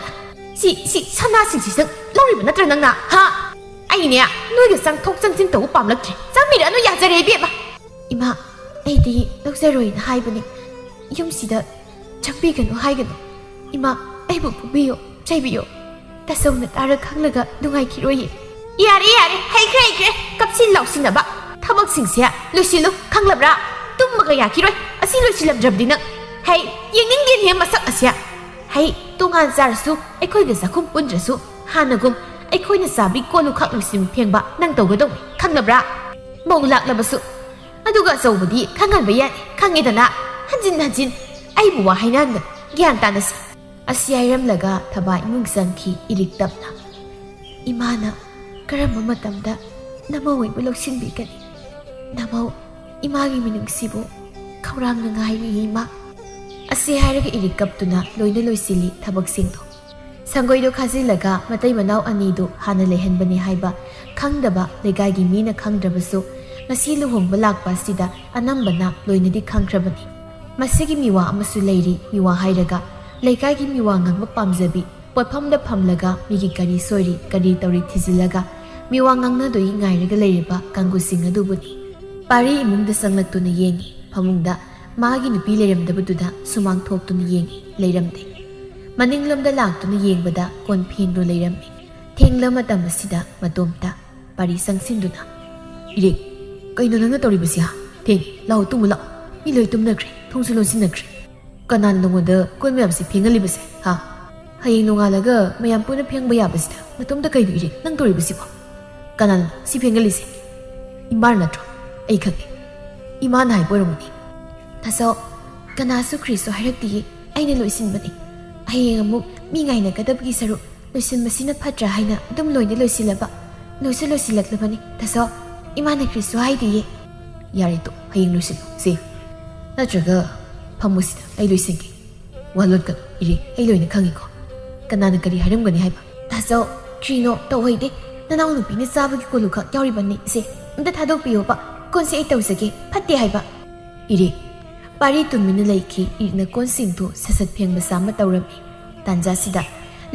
ꯁꯤ, ꯁꯤ ꯁꯅꯥꯁꯤꯡꯁꯤꯁꯨ ꯂꯧꯔꯤꯕ ꯅꯠꯇ꯭ꯔ ꯅꯪꯅ? ꯍꯥ? ꯑꯩꯅꯦ, ꯅꯣꯏꯒ ꯆꯪꯊꯣꯛ ꯆꯪꯁꯤꯟ ꯇꯧꯕ ꯄꯥꯝꯂꯛꯇ꯭ꯔꯦ꯫ ꯆꯪꯕꯤꯔꯛꯑꯅꯨ, ꯌꯥꯖꯔꯦ, ꯏꯕꯦꯝꯃ꯫ ꯏꯃꯥ, ꯑꯩꯗꯤ ꯂꯧꯖꯔꯣꯏꯅ ꯍꯥꯏꯕꯅꯤ꯫ ꯌꯨꯝꯁꯤꯗ ꯆꯪꯕꯤꯒꯅꯨ ꯍꯥꯏꯒꯅꯨ꯫ ꯏꯃꯥ, ꯑꯩꯕꯨ ꯐꯨꯕꯤꯌꯨ, ꯆꯩꯕꯤꯌꯨ꯫ ꯇꯥꯆꯧꯅ ꯇꯥꯔ ꯈꯪꯂꯒ ꯅꯨꯡꯉꯥꯏꯈꯤꯔꯣꯏꯌꯦ꯫ ꯌꯥꯔꯦ, ꯌꯥꯔꯦ, ꯍꯩꯈ꯭ꯔꯦ, ꯍꯩꯈ꯭ꯔꯦ꯫ ꯀꯞꯁꯤꯟ ꯂꯥꯎꯁꯤꯟꯅꯕ ꯊꯕꯛꯁꯤꯡꯁꯦ ꯂꯣꯏꯁꯤꯜꯂꯨ, ꯈꯪꯂꯕ꯭ꯔꯥ? ꯇꯨꯝꯕꯒ ꯌꯥꯈꯤꯔꯣꯏ꯫ ꯑꯁꯤ ꯂꯣꯏꯁꯤꯜꯂꯝꯗ꯭ꯔꯕꯗꯤ ꯅꯪ, ꯍꯩ, ꯌꯦꯡꯅꯤꯡꯗꯦꯅꯦ ꯃꯁꯛ ꯑꯁꯦ꯫ ꯍꯩ, ꯇꯣꯉꯥꯟ ꯆꯥꯔꯁꯨ, ꯑꯩꯈꯣꯏꯒ ꯆꯥꯛꯈꯨꯝ ꯄꯨꯟꯗ꯭ꯔꯁꯨ, ꯍꯥꯟꯅꯒꯨꯝ ꯑꯩꯈꯣꯏꯅ ꯆꯥꯕꯤ ꯀꯣꯜꯂꯨꯈꯥꯛ ꯂꯣꯏꯁꯤꯟ ꯐꯦꯡꯕ ꯅꯪ ꯇꯧꯒꯗꯧꯅꯤ, ꯈꯪꯂꯕ꯭ꯔꯥ? ꯃꯧ ꯂꯥꯛꯂꯕꯁꯨ꯫ ꯑꯗꯨꯒ ꯑꯆꯧꯕꯗꯤ ꯈꯪꯍꯟꯕ ꯌꯥꯏ, ꯈꯪꯉꯦꯗꯅ? ꯍꯟꯖꯤꯟ ꯍꯟꯖꯤꯟ ꯑꯩꯕꯨ ꯋꯥ ꯍꯥꯏꯅꯍꯟꯒꯅꯨ, ꯒ꯭ꯌꯥꯟ ꯇꯥꯅꯁꯤ꯫ ꯑꯁꯤ ꯍꯥꯏꯔꯝꯂꯒ ꯊꯕꯥ ꯏꯃꯨꯡ ꯆꯪꯈꯤ ꯏꯔꯤꯛ ꯇꯞꯅ꯫ "ꯏꯃꯥꯅ ꯀꯔꯝꯕ ꯃꯇꯝꯗ ꯅꯃꯧ ꯑꯩꯕꯨ ꯂꯧꯁꯤꯟꯕꯤꯒꯅꯤ? ꯅꯃꯧ, ꯏꯃꯥꯒꯤ ꯃꯤꯅꯨꯡꯁꯤꯕꯨ ꯈꯧꯔꯥꯡꯅ ꯉꯥꯏꯔꯤ, ꯏꯃꯥ꯫" ꯑꯁꯤ ꯍꯥꯏꯔꯒ ꯏꯔꯤꯛ ꯀꯞꯇꯨꯅ ꯂꯣꯏꯅ ꯂꯣꯏꯁꯤꯜꯂꯤ ꯊꯕꯛꯁꯤꯡꯗꯣ꯫ ꯁꯪꯒꯣꯏꯗꯣ ꯈꯥꯖꯤꯜꯂꯒ ꯃꯇꯩ ꯃꯅꯥꯎ ꯑꯅꯤꯗꯨ ꯍꯥꯟꯅ ꯂꯩꯍꯟꯕꯅꯤ ꯍꯥꯏꯕ ꯈꯪꯗꯕ ꯂꯩꯀꯥꯏꯒꯤ ꯃꯤꯅ ꯈꯪꯗ꯭ꯔꯕꯁꯨ, ꯉꯁꯤ ꯂꯨꯍꯣꯡꯕ ꯂꯥꯛꯄ ꯑꯁꯤꯗ ꯑꯅꯝꯕꯅ ꯂꯣꯏꯅꯗꯤ ꯈꯪꯈ꯭ꯔꯕꯅꯤ꯫ ꯃꯁꯤꯒꯤ ꯃꯤꯋꯥ ꯑꯃꯁꯨ ꯂꯩꯔꯤ꯫ ꯃꯤꯋꯥ ꯍꯥꯏꯔꯒ ꯂꯩꯀꯥꯏꯒꯤ ꯃꯤꯋꯥ ꯉꯥꯡꯕ ꯄꯥꯝꯖꯕꯤ, ꯄꯣꯠꯐꯝꯗ ꯐꯝꯂꯒ ꯃꯤꯒꯤ ꯀꯔꯤ ꯁꯣꯏꯔꯤ, ꯀꯔꯤ ꯇꯧꯔꯤ ꯊꯤꯖꯤꯜꯂꯒ ꯃꯤꯋꯥ ꯉꯥꯡꯅꯗꯣꯏꯒꯤ ꯉꯥꯏꯔꯒ ꯂꯩꯔꯤꯕ ꯀꯥꯡꯒꯨꯁꯤꯡ ꯑꯗꯨꯕꯨꯅꯤ꯫ ꯄꯥꯔꯤ ꯏꯃꯨꯡꯗ ꯆꯪꯂꯛꯇꯨꯅ ꯌꯦꯡꯉꯤ꯫ ꯐꯃꯨꯡꯗ ꯃꯥꯒꯤ ꯅꯨꯄꯤ ꯂꯩꯔꯝꯗꯕꯗꯨꯗ ꯁꯨꯃꯥꯡ ꯊꯣꯛꯇꯨꯅ ꯌꯦꯡꯉꯤ꯫ ꯂꯩꯔꯝꯗꯦ꯫ ꯃꯅꯤꯡꯂꯣꯝꯗ ꯂꯥꯛꯇꯨꯅ ꯌꯦꯡꯕꯗ ꯀꯣꯟ ꯐꯦꯡꯗꯨꯅ ꯂꯩꯔꯝꯃꯤ꯫ ꯊꯦꯡꯂ ꯃꯇꯝ ꯑꯁꯤꯗ ꯃꯇꯣꯝꯇ ꯄꯥꯔꯤ ꯆꯪꯁꯤꯟꯗꯨꯅ, "ꯏꯔꯦ, ꯀꯩꯅꯣ ꯅꯪꯅ ꯇꯧꯔꯤꯕꯁꯤ, ꯍꯥ? ꯊꯦꯡꯉꯦ, ꯂꯥꯛꯑꯣ, ꯇꯨꯝꯃꯨ ꯂꯥꯛꯑꯣ꯫ ꯃꯤ ꯂꯣꯏ ꯇꯨꯝꯅꯈ꯭ꯔꯦ, ꯊꯣꯡꯁꯨ ꯂꯣꯟꯁꯤꯟꯅꯈ꯭ꯔꯦ꯫ ꯀꯅꯥꯅ ꯅꯉꯣꯟꯗ ꯀꯣꯟ ꯃꯌꯥꯝꯁꯤ ꯐꯦꯡꯍꯜꯂꯤꯕꯁꯦ, ꯍꯥ? ꯍꯌꯦꯡ ꯅꯣꯡꯉꯥꯜꯂꯒ ꯃꯌꯥꯝ ꯄꯨꯟꯅ ꯐꯦꯡꯕ ꯌꯥꯕꯁꯤꯗ ꯅꯇꯣꯝꯇ ꯀꯩꯅꯣ, ꯏꯔꯦ, ꯅꯪ ꯇꯧꯔꯤꯕꯁꯤꯕꯣ? ꯀꯅꯥꯅꯣ ꯁꯤ ꯐꯦꯡꯍꯜꯂꯤꯁꯦ? ꯏꯃꯥꯅ ꯅꯠꯇ꯭ꯔꯣ? ꯑꯩ ꯈꯪꯉꯦ, ꯏꯃꯥꯅ ꯍꯥꯏꯕ ꯑꯣꯏꯔꯝꯒꯅꯤ꯫" "ꯇꯥꯆꯧ, ꯀꯅꯥꯁꯨ ꯀ꯭ꯔꯤꯁꯨ ꯍꯥꯏꯔꯛꯇꯤꯌꯦ, ꯑꯩꯅ ꯂꯣꯏꯁꯤꯟꯕꯅꯤ꯫ ꯍꯌꯦꯡ ꯑꯃꯨꯛ ꯃꯤ ꯉꯥꯏꯅꯒꯗꯕꯒꯤ ꯁꯔꯨꯛ ꯂꯣꯏꯁꯤꯟꯕꯁꯤꯅ ꯐꯠꯇ꯭ꯔꯥ ꯍꯥꯏꯅ ꯑꯗꯨꯝ ꯂꯣꯏꯗꯤ ꯂꯣꯏꯁꯤꯜꯂꯕ꯫ ꯂꯣꯏꯁꯨ ꯂꯣꯏꯁꯤꯜꯂꯛꯂꯕꯅꯤ, ꯇꯥꯆꯧ꯫ ꯏꯃꯥꯅ ꯀ꯭ꯔꯤꯁꯨ ꯍꯥꯏꯗꯤꯌꯦ꯫" "ꯌꯥꯔꯦ ꯇꯣ, ꯍꯌꯦꯡ ꯂꯣꯏꯁꯤꯜꯂꯣ ꯁꯦ꯫ ꯅꯠꯇ꯭ꯔꯒ ꯐꯝꯃꯨꯁꯤꯗ, ꯑꯩ ꯂꯣꯏꯁꯤꯟꯒꯦ꯫ ꯋꯥ ꯂꯣꯠꯀꯅꯨ, ꯏꯔꯦ, ꯑꯩ ꯂꯣꯏꯅ ꯈꯪꯉꯤꯀꯣ꯫ ꯀꯅꯥꯅ ꯀꯔꯤ ꯍꯥꯏꯔꯝꯒꯅꯤ ꯍꯥꯏꯕ?" "ꯇꯥꯆꯧ, ꯀ꯭ꯔꯤꯅꯣ ꯇꯧꯍꯩꯗꯦ꯫ ꯅꯅꯥꯎ ꯅꯨꯄꯤꯅ ꯆꯥꯕꯒꯤ ꯀꯣꯜꯂꯨꯈꯛ ꯌꯥꯎꯔꯤꯕꯅꯤ ꯁꯦ꯫ ꯑꯝꯇ ꯊꯥꯗꯣꯛꯄꯤꯌꯣꯕ꯫ ꯀꯣꯟꯁꯦ ꯑꯩ ꯇꯧꯖꯒꯦ꯫ ꯐꯠꯇꯦ ꯍꯥꯏꯕ꯫" "ꯏꯔꯦ, ꯄꯥꯔꯤ ꯇꯨꯃꯤꯟꯅ ꯂꯩꯈꯤ꯫ ꯏꯔꯤꯛꯅ ꯀꯣꯟꯁꯤꯡꯗꯨ ꯁꯠ ꯁꯠ ꯐꯦꯡꯕ ꯆꯥꯝꯕ ꯇꯧꯔꯝꯃꯤ꯫ ꯇꯥꯟꯖꯥꯁꯤꯗ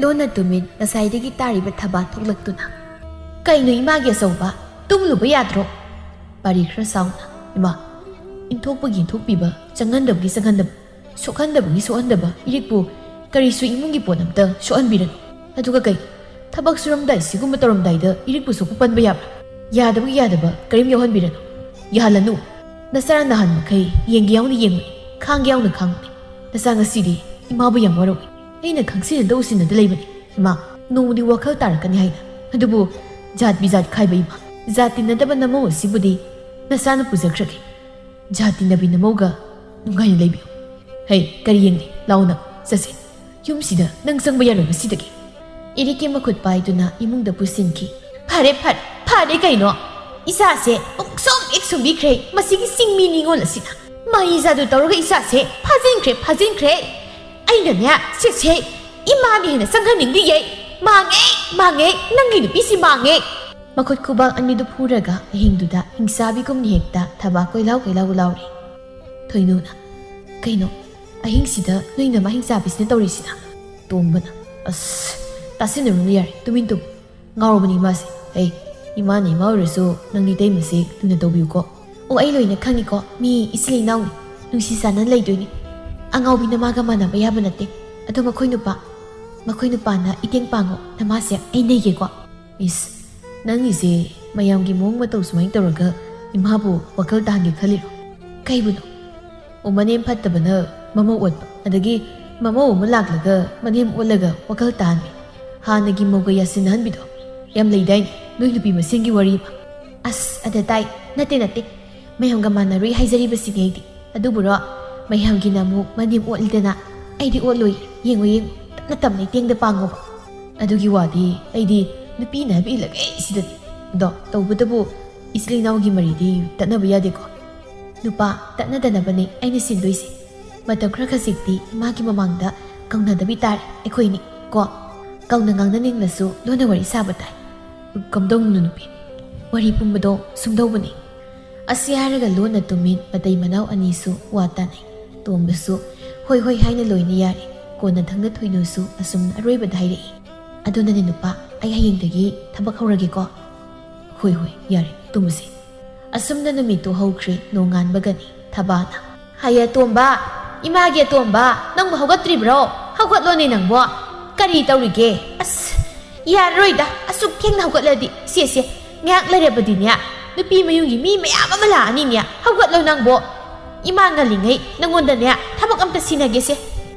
ꯂꯣꯟꯅ ꯇꯨꯃꯤꯟ ꯉꯁꯥꯏꯗꯒꯤ ꯇꯥꯔꯤꯕ ꯊꯕꯥ ꯊꯣꯛꯂꯛꯇꯨꯅ, "ꯀꯩꯅꯣ ꯏꯃꯥꯒꯤ ꯑꯆꯧꯕ? ꯇꯨꯝꯂꯨꯕ ꯌꯥꯗ꯭ꯔꯣ?" ꯄꯥꯔꯤ ꯈꯔ ꯁꯥꯎꯅ, "ꯏꯃꯥ, ꯏꯟꯊꯣꯛꯄꯒꯤ ꯏꯟꯊꯣꯛꯄꯤꯕ, ꯆꯪꯍꯟꯗꯕꯒꯤ ꯆꯪꯍꯟꯗꯕ, ꯁꯣꯛꯍꯟꯗꯕꯒꯤ ꯁꯣꯛꯍꯟꯗꯕ, ꯏꯔꯤꯛꯄꯨ ꯀꯔꯤꯁꯨ ꯏꯃꯨꯡꯒꯤ ꯄꯣꯠ ꯑꯝꯇ ꯁꯣꯛꯍꯟꯕꯤꯔꯅꯨ꯫ ꯑꯗꯨꯒ ꯀꯩ, ꯊꯕꯛ ꯁꯨꯔꯝꯗꯥꯏ ꯁꯤꯒꯨꯝꯕ ꯇꯧꯔꯝꯗꯥꯏꯗ ꯏꯔꯤꯛꯄꯨ ꯁꯣꯛꯄ ꯄꯟꯕ ꯌꯥꯕ꯭ꯔꯥ? ꯌꯥꯗꯕꯒꯤ ꯌꯥꯗꯕ ꯀꯔꯤꯝ ꯌꯥꯎꯍꯟꯕꯤꯔꯅꯨ꯫ ꯌꯥꯍꯜꯂꯅꯨ꯫ ꯅꯆꯥ ꯅꯍꯥꯟ ꯃꯈꯩ ꯌꯦꯡꯒꯦ ꯌꯥꯎꯅ ꯌꯦꯡꯕꯅꯤ, ꯈꯥꯡꯒꯦ ꯌꯥꯎꯅ ꯈꯥꯡꯕꯅꯤ꯫ ꯅꯆꯥ ꯉꯁꯤꯗꯤ ꯏꯃꯥꯕꯨ ꯌꯥꯝ ꯋꯥꯔꯧꯏ꯫ ꯑꯩꯅ ꯈꯪꯁꯤꯟꯅꯗ ꯎꯁꯤꯟꯅꯗ ꯂꯩꯕꯅꯤ꯫ ꯏꯃꯥ, ꯅꯣꯡꯃꯗꯤ ꯋꯥꯈꯜ ꯇꯥꯔꯛꯀꯅꯤ ꯍꯥꯏꯅ꯫ ꯑꯗꯨꯕꯨ ꯖꯥꯠ ꯕꯤꯖꯥꯠ ꯈꯥꯏꯕ ꯏꯃꯥ, ꯖꯥꯠ ꯇꯤꯟꯅꯗꯕ ꯅꯃꯧ ꯑꯁꯤꯕꯨꯗꯤ ꯅꯆꯥꯅ ꯄꯨꯖꯈ꯭ꯔꯒꯦ꯫ ꯖꯥꯠ ꯇꯤꯟꯅꯕꯤ ꯅꯃꯧꯒ ꯅꯨꯡꯉꯥꯏꯅ ꯂꯩꯕꯤꯌꯨ꯫ ꯍꯩ, ꯀꯔꯤ ꯌꯦꯡꯂꯤ? ꯂꯥꯎꯅ ꯆꯠꯁꯤ꯫ ꯌꯨꯝꯁꯤꯗ ꯅꯪ ꯆꯪꯕ ꯌꯥꯔꯣꯏ ꯉꯁꯤꯗꯒꯤ꯫" ꯏꯔꯤꯛꯀꯤ ꯃꯈꯨꯠ ꯄꯥꯏꯗꯨꯅ ꯏꯃꯨꯡꯗ ꯄꯨꯁꯤꯟꯈꯤ꯫ "ꯐꯔꯦ, ꯐꯔꯦ, ꯐꯔꯦ ꯀꯩꯅꯣ? ꯏꯆꯥꯁꯦ ꯄꯨꯡꯁꯨꯝ ꯍꯦꯛ ꯁꯨꯝꯕꯤꯈ꯭ꯔꯦ ꯃꯁꯤꯒꯤ ꯆꯤꯡꯃꯤ ꯅꯤꯉꯣꯜ ꯑꯁꯤꯅ꯫ ꯃꯥꯏ ꯏꯆꯥꯗꯨ ꯇꯧꯔꯒ ꯏꯆꯥꯁꯦ ꯐꯥꯖꯤꯟꯈ꯭ꯔꯦ, ꯐꯥꯖꯤꯟꯈ꯭ꯔꯦ꯫ ꯑꯩꯅꯅꯦ ꯁꯤꯁꯦ ꯏꯃꯥꯅ ꯍꯦꯟꯅ ꯆꯪꯍꯟꯅꯤꯡꯗꯤꯌꯦ꯫ ꯃꯥꯡꯉꯦ, ꯃꯥꯡꯉꯦ, ꯅꯪꯒꯤ ꯅꯨꯄꯤꯁꯤ ꯃꯥꯡꯉꯦ꯫" ꯃꯈꯨꯠ ꯈꯨꯕꯥꯛ ꯑꯅꯤꯗꯨ ꯐꯨꯔꯒ ꯑꯍꯤꯡꯗꯨꯗ ꯍꯤꯡꯆꯥꯕꯤꯒꯨꯝꯅ ꯍꯦꯛꯇ ꯊꯕꯥꯛ ꯀꯣꯏꯂꯥꯎ ꯀꯣꯏꯂꯥꯎ ꯂꯥꯎꯔꯤ꯫ ꯊꯣꯏꯅꯨꯅ, "ꯀꯩꯅꯣ, ꯑꯍꯤꯡꯁꯤꯗ ꯅꯣꯏ ꯅꯃꯥ ꯍꯤꯡꯆꯥꯕꯤꯁꯤꯅ ꯇꯧꯔꯤꯁꯤꯅ?" ꯇꯣꯝꯕꯅ, "ꯑꯁ, ꯇꯥꯁꯤꯟꯅꯔꯨꯅꯨ ꯌꯥꯔꯦ, ꯇꯨꯃꯤꯟ ꯇꯨꯝꯃꯨ꯫ ꯉꯥꯎꯔꯕꯅꯤ ꯏꯃꯥꯁꯦ꯫ ꯑꯩ, ꯏꯃꯥꯅ ꯏꯃꯥ ꯑꯣꯏꯔꯁꯨ ꯅꯪꯗꯤ ꯏꯇꯩꯃꯁꯦ ꯂꯨꯅ ꯇꯧꯕꯤꯌꯨꯀꯣ꯫" "ꯑꯣ, ꯑꯩ ꯂꯣꯏꯅ ꯈꯪꯉꯤꯀꯣ, ꯃꯤ ꯏꯆꯤꯜ ꯏꯅꯥꯎꯅꯤ, ꯅꯨꯡꯁꯤ ꯆꯥꯟꯅꯅ ꯂꯩꯗꯣꯏꯅꯤ꯫ ꯑꯉꯥꯎꯕꯤ ꯅꯃꯥꯒ ꯃꯥꯟꯅꯕ ꯌꯥꯕ ꯅꯠꯇꯦ꯫ ꯑꯗꯣ ꯃꯈꯣꯏ ꯅꯨꯄꯥ, ꯃꯈꯣꯏ ꯅꯨꯄꯥꯅ ꯏꯇꯦꯡ ꯄꯥꯡꯉꯣ, ꯅꯃꯥꯁꯦ ꯑꯩ ꯅꯩꯒꯦꯀꯣ꯫" "ꯏꯁ, ꯅꯪꯒꯤꯁꯦ ꯃꯌꯥꯝꯒꯤ ꯃꯑꯣꯡ ꯃꯇꯧ ꯁꯨꯃꯥꯏꯅ ꯇꯧꯔꯒ ꯏꯃꯥꯕꯨ ꯋꯥꯈꯜ ꯇꯥꯍꯟꯒꯦ ꯈꯜꯂꯤꯔꯣ? ꯀꯩꯕꯨꯅꯣ? ꯑꯣ, ꯃꯅꯦꯝ ꯐꯠꯇꯕꯅ ꯃꯃꯧ ꯑꯣꯠꯄ, ꯑꯗꯒꯤ ꯃꯃꯧ ꯑꯃ ꯂꯥꯛꯂꯒ ꯃꯅꯦꯝ ꯑꯣꯠꯂꯒ ꯋꯥꯈꯜ ꯇꯥꯍꯟꯕꯤ, ꯍꯥꯟꯅꯒꯤ ꯃꯧꯒ ꯌꯥꯁꯤꯟꯅꯍꯟꯕꯤꯗꯣ ꯌꯥꯝ ꯂꯩꯗꯥꯏꯅꯦ, ꯅꯣꯏ ꯅꯨꯄꯤ ꯃꯁꯦꯟꯒꯤ ꯋꯥꯔꯤ ꯑꯃ?" "ꯑꯁ, ꯑꯗ ꯇꯥꯏ, ꯅꯠꯇꯦ, ꯅꯠꯇꯦ, ꯃꯌꯥꯝꯒ ꯃꯥꯟꯅꯔꯣꯏ ꯍꯥꯏꯖꯔꯤꯕꯁꯤꯅꯦ ꯑꯩꯗꯤ꯫ ꯑꯗꯨꯕꯨꯔꯣ, ꯃꯌꯥꯝꯒꯤꯅ ꯑꯃꯨꯛ ꯃꯅꯦꯝ ꯑꯣꯠꯂꯤꯗꯅ, ꯑꯩꯗꯤ ꯑꯣꯠꯂꯣꯏ꯫ ꯌꯦꯡꯉꯣ, ꯌꯦꯡꯉꯣ, ꯇꯞꯅ ꯇꯞꯅ ꯏꯇꯦꯡꯗ ꯄꯥꯡꯉꯣꯕ꯫ ꯑꯗꯨꯒꯤ ꯋꯥꯗꯤ ꯑꯩꯗꯤ ꯅꯨꯄꯤꯅ ꯍꯥꯏꯕ ꯏꯜꯂꯒꯦ ꯁꯤꯗꯗꯤ꯫ ꯑꯗꯣ ꯇꯧꯕꯇꯕꯨ ꯏꯆꯤꯜ ꯏꯅꯥꯎꯒꯤ ꯃꯔꯤꯗꯤ ꯇꯠꯅꯕ ꯌꯥꯗꯦꯀꯣ꯫ ꯅꯨꯄꯥ ꯇꯠꯅꯗꯅꯕꯅꯦ ꯑꯩꯅ ꯁꯤꯟꯗꯣꯏꯁꯦ꯫ ꯃꯇꯝ ꯈꯔ ꯈꯖꯤꯛꯇꯤ ꯏꯃꯥꯒꯤ ꯃꯃꯥꯡꯗ ꯀꯧꯅꯗꯕꯤ ꯇꯥꯔꯦ ꯑꯩꯈꯣꯏꯅꯤ ꯀꯣ꯫ ꯀꯧꯅ ꯉꯥꯡꯅꯅꯤꯡꯂꯁꯨ ꯂꯣꯟꯅ ꯋꯥꯔꯤ ꯁꯥꯕ ꯇꯥꯏ꯫ ꯀꯝꯗꯧꯅꯨ ꯅꯨꯄꯤ, ꯋꯥꯔꯤ ꯄꯨꯝꯕꯗꯣ ꯁꯨꯝꯗꯧꯕꯅꯤ꯫ ꯑꯁꯤ ꯍꯥꯏꯔꯒ ꯂꯣꯟꯅ ꯇꯨꯃꯤꯟ ꯃꯇꯩ ꯃꯅꯥꯎ ꯑꯅꯤꯁꯨ ꯋꯥ ꯇꯥꯅꯩ꯫ ꯇꯣꯝꯕꯁꯨ "ꯍꯣꯏ ꯍꯣꯏ" ꯍꯥꯏꯅ ꯂꯣꯏꯅ ꯌꯥꯔꯦ꯫ ꯀꯣꯟꯅꯊꯪꯗ ꯊꯣꯏꯅꯨꯁꯨ ꯑꯁꯨꯝꯅ ꯑꯔꯣꯏꯕꯗ ꯍꯥꯏꯔꯛꯏ, "ꯑꯗꯨꯅꯅꯦ ꯅꯨꯄꯥ, ꯑꯩ ꯍꯌꯦꯡꯗꯒꯤ ꯊꯕꯛ ꯍꯧꯔꯒꯦꯀꯣ"꯫ "ꯍꯣꯏ ꯍꯣꯏ, ꯌꯥꯔꯦ, ꯇꯨꯝꯃꯁꯦ"꯫ ꯑꯁꯨꯝꯅ ꯅꯨꯃꯤꯠꯇꯨ ꯍꯧꯈ꯭ꯔꯦ꯫ ꯅꯣꯡꯉꯥꯟꯕꯒꯅꯤ ꯊꯕꯥꯅ, "ꯍꯩ ꯑꯇꯣꯝꯕ, ꯏꯃꯥꯒꯤ ꯑꯇꯣꯝꯕ, ꯅꯪꯕꯨ ꯍꯧꯒꯠꯇ꯭ꯔꯤꯕ꯭ꯔꯣ? ꯍꯧꯒꯠꯂꯣꯅꯦ ꯅꯪꯕꯣ꯫ ꯀꯔꯤ ꯇꯧꯔꯤꯒꯦ? ꯑꯁ, ꯌꯥꯔꯔꯣꯏꯗ, ꯑꯁꯨꯛ ꯊꯦꯡꯅ ꯍꯧꯒꯠꯂꯗꯤ꯫ ꯁꯦ, ꯁꯦ, ꯉꯥꯏꯍꯥꯛ ꯂꯩꯔꯕꯗꯤꯅꯦ, ꯅꯨꯄꯤ ꯃꯌꯨꯝꯒꯤ ꯃꯤ ꯃꯌꯥꯝ ꯑꯃ ꯂꯥꯛꯑꯅꯤꯅꯦ꯫ ꯍꯧꯒꯠꯂꯣ ꯅꯪꯕꯣ꯫ ꯏꯃꯥ ꯉꯜꯂꯤꯉꯩ ꯅꯪꯉꯣꯟꯗꯅꯦ ꯊꯕꯛ ꯑꯝꯇ ꯁꯤꯟꯅꯒꯦꯁꯦ"꯫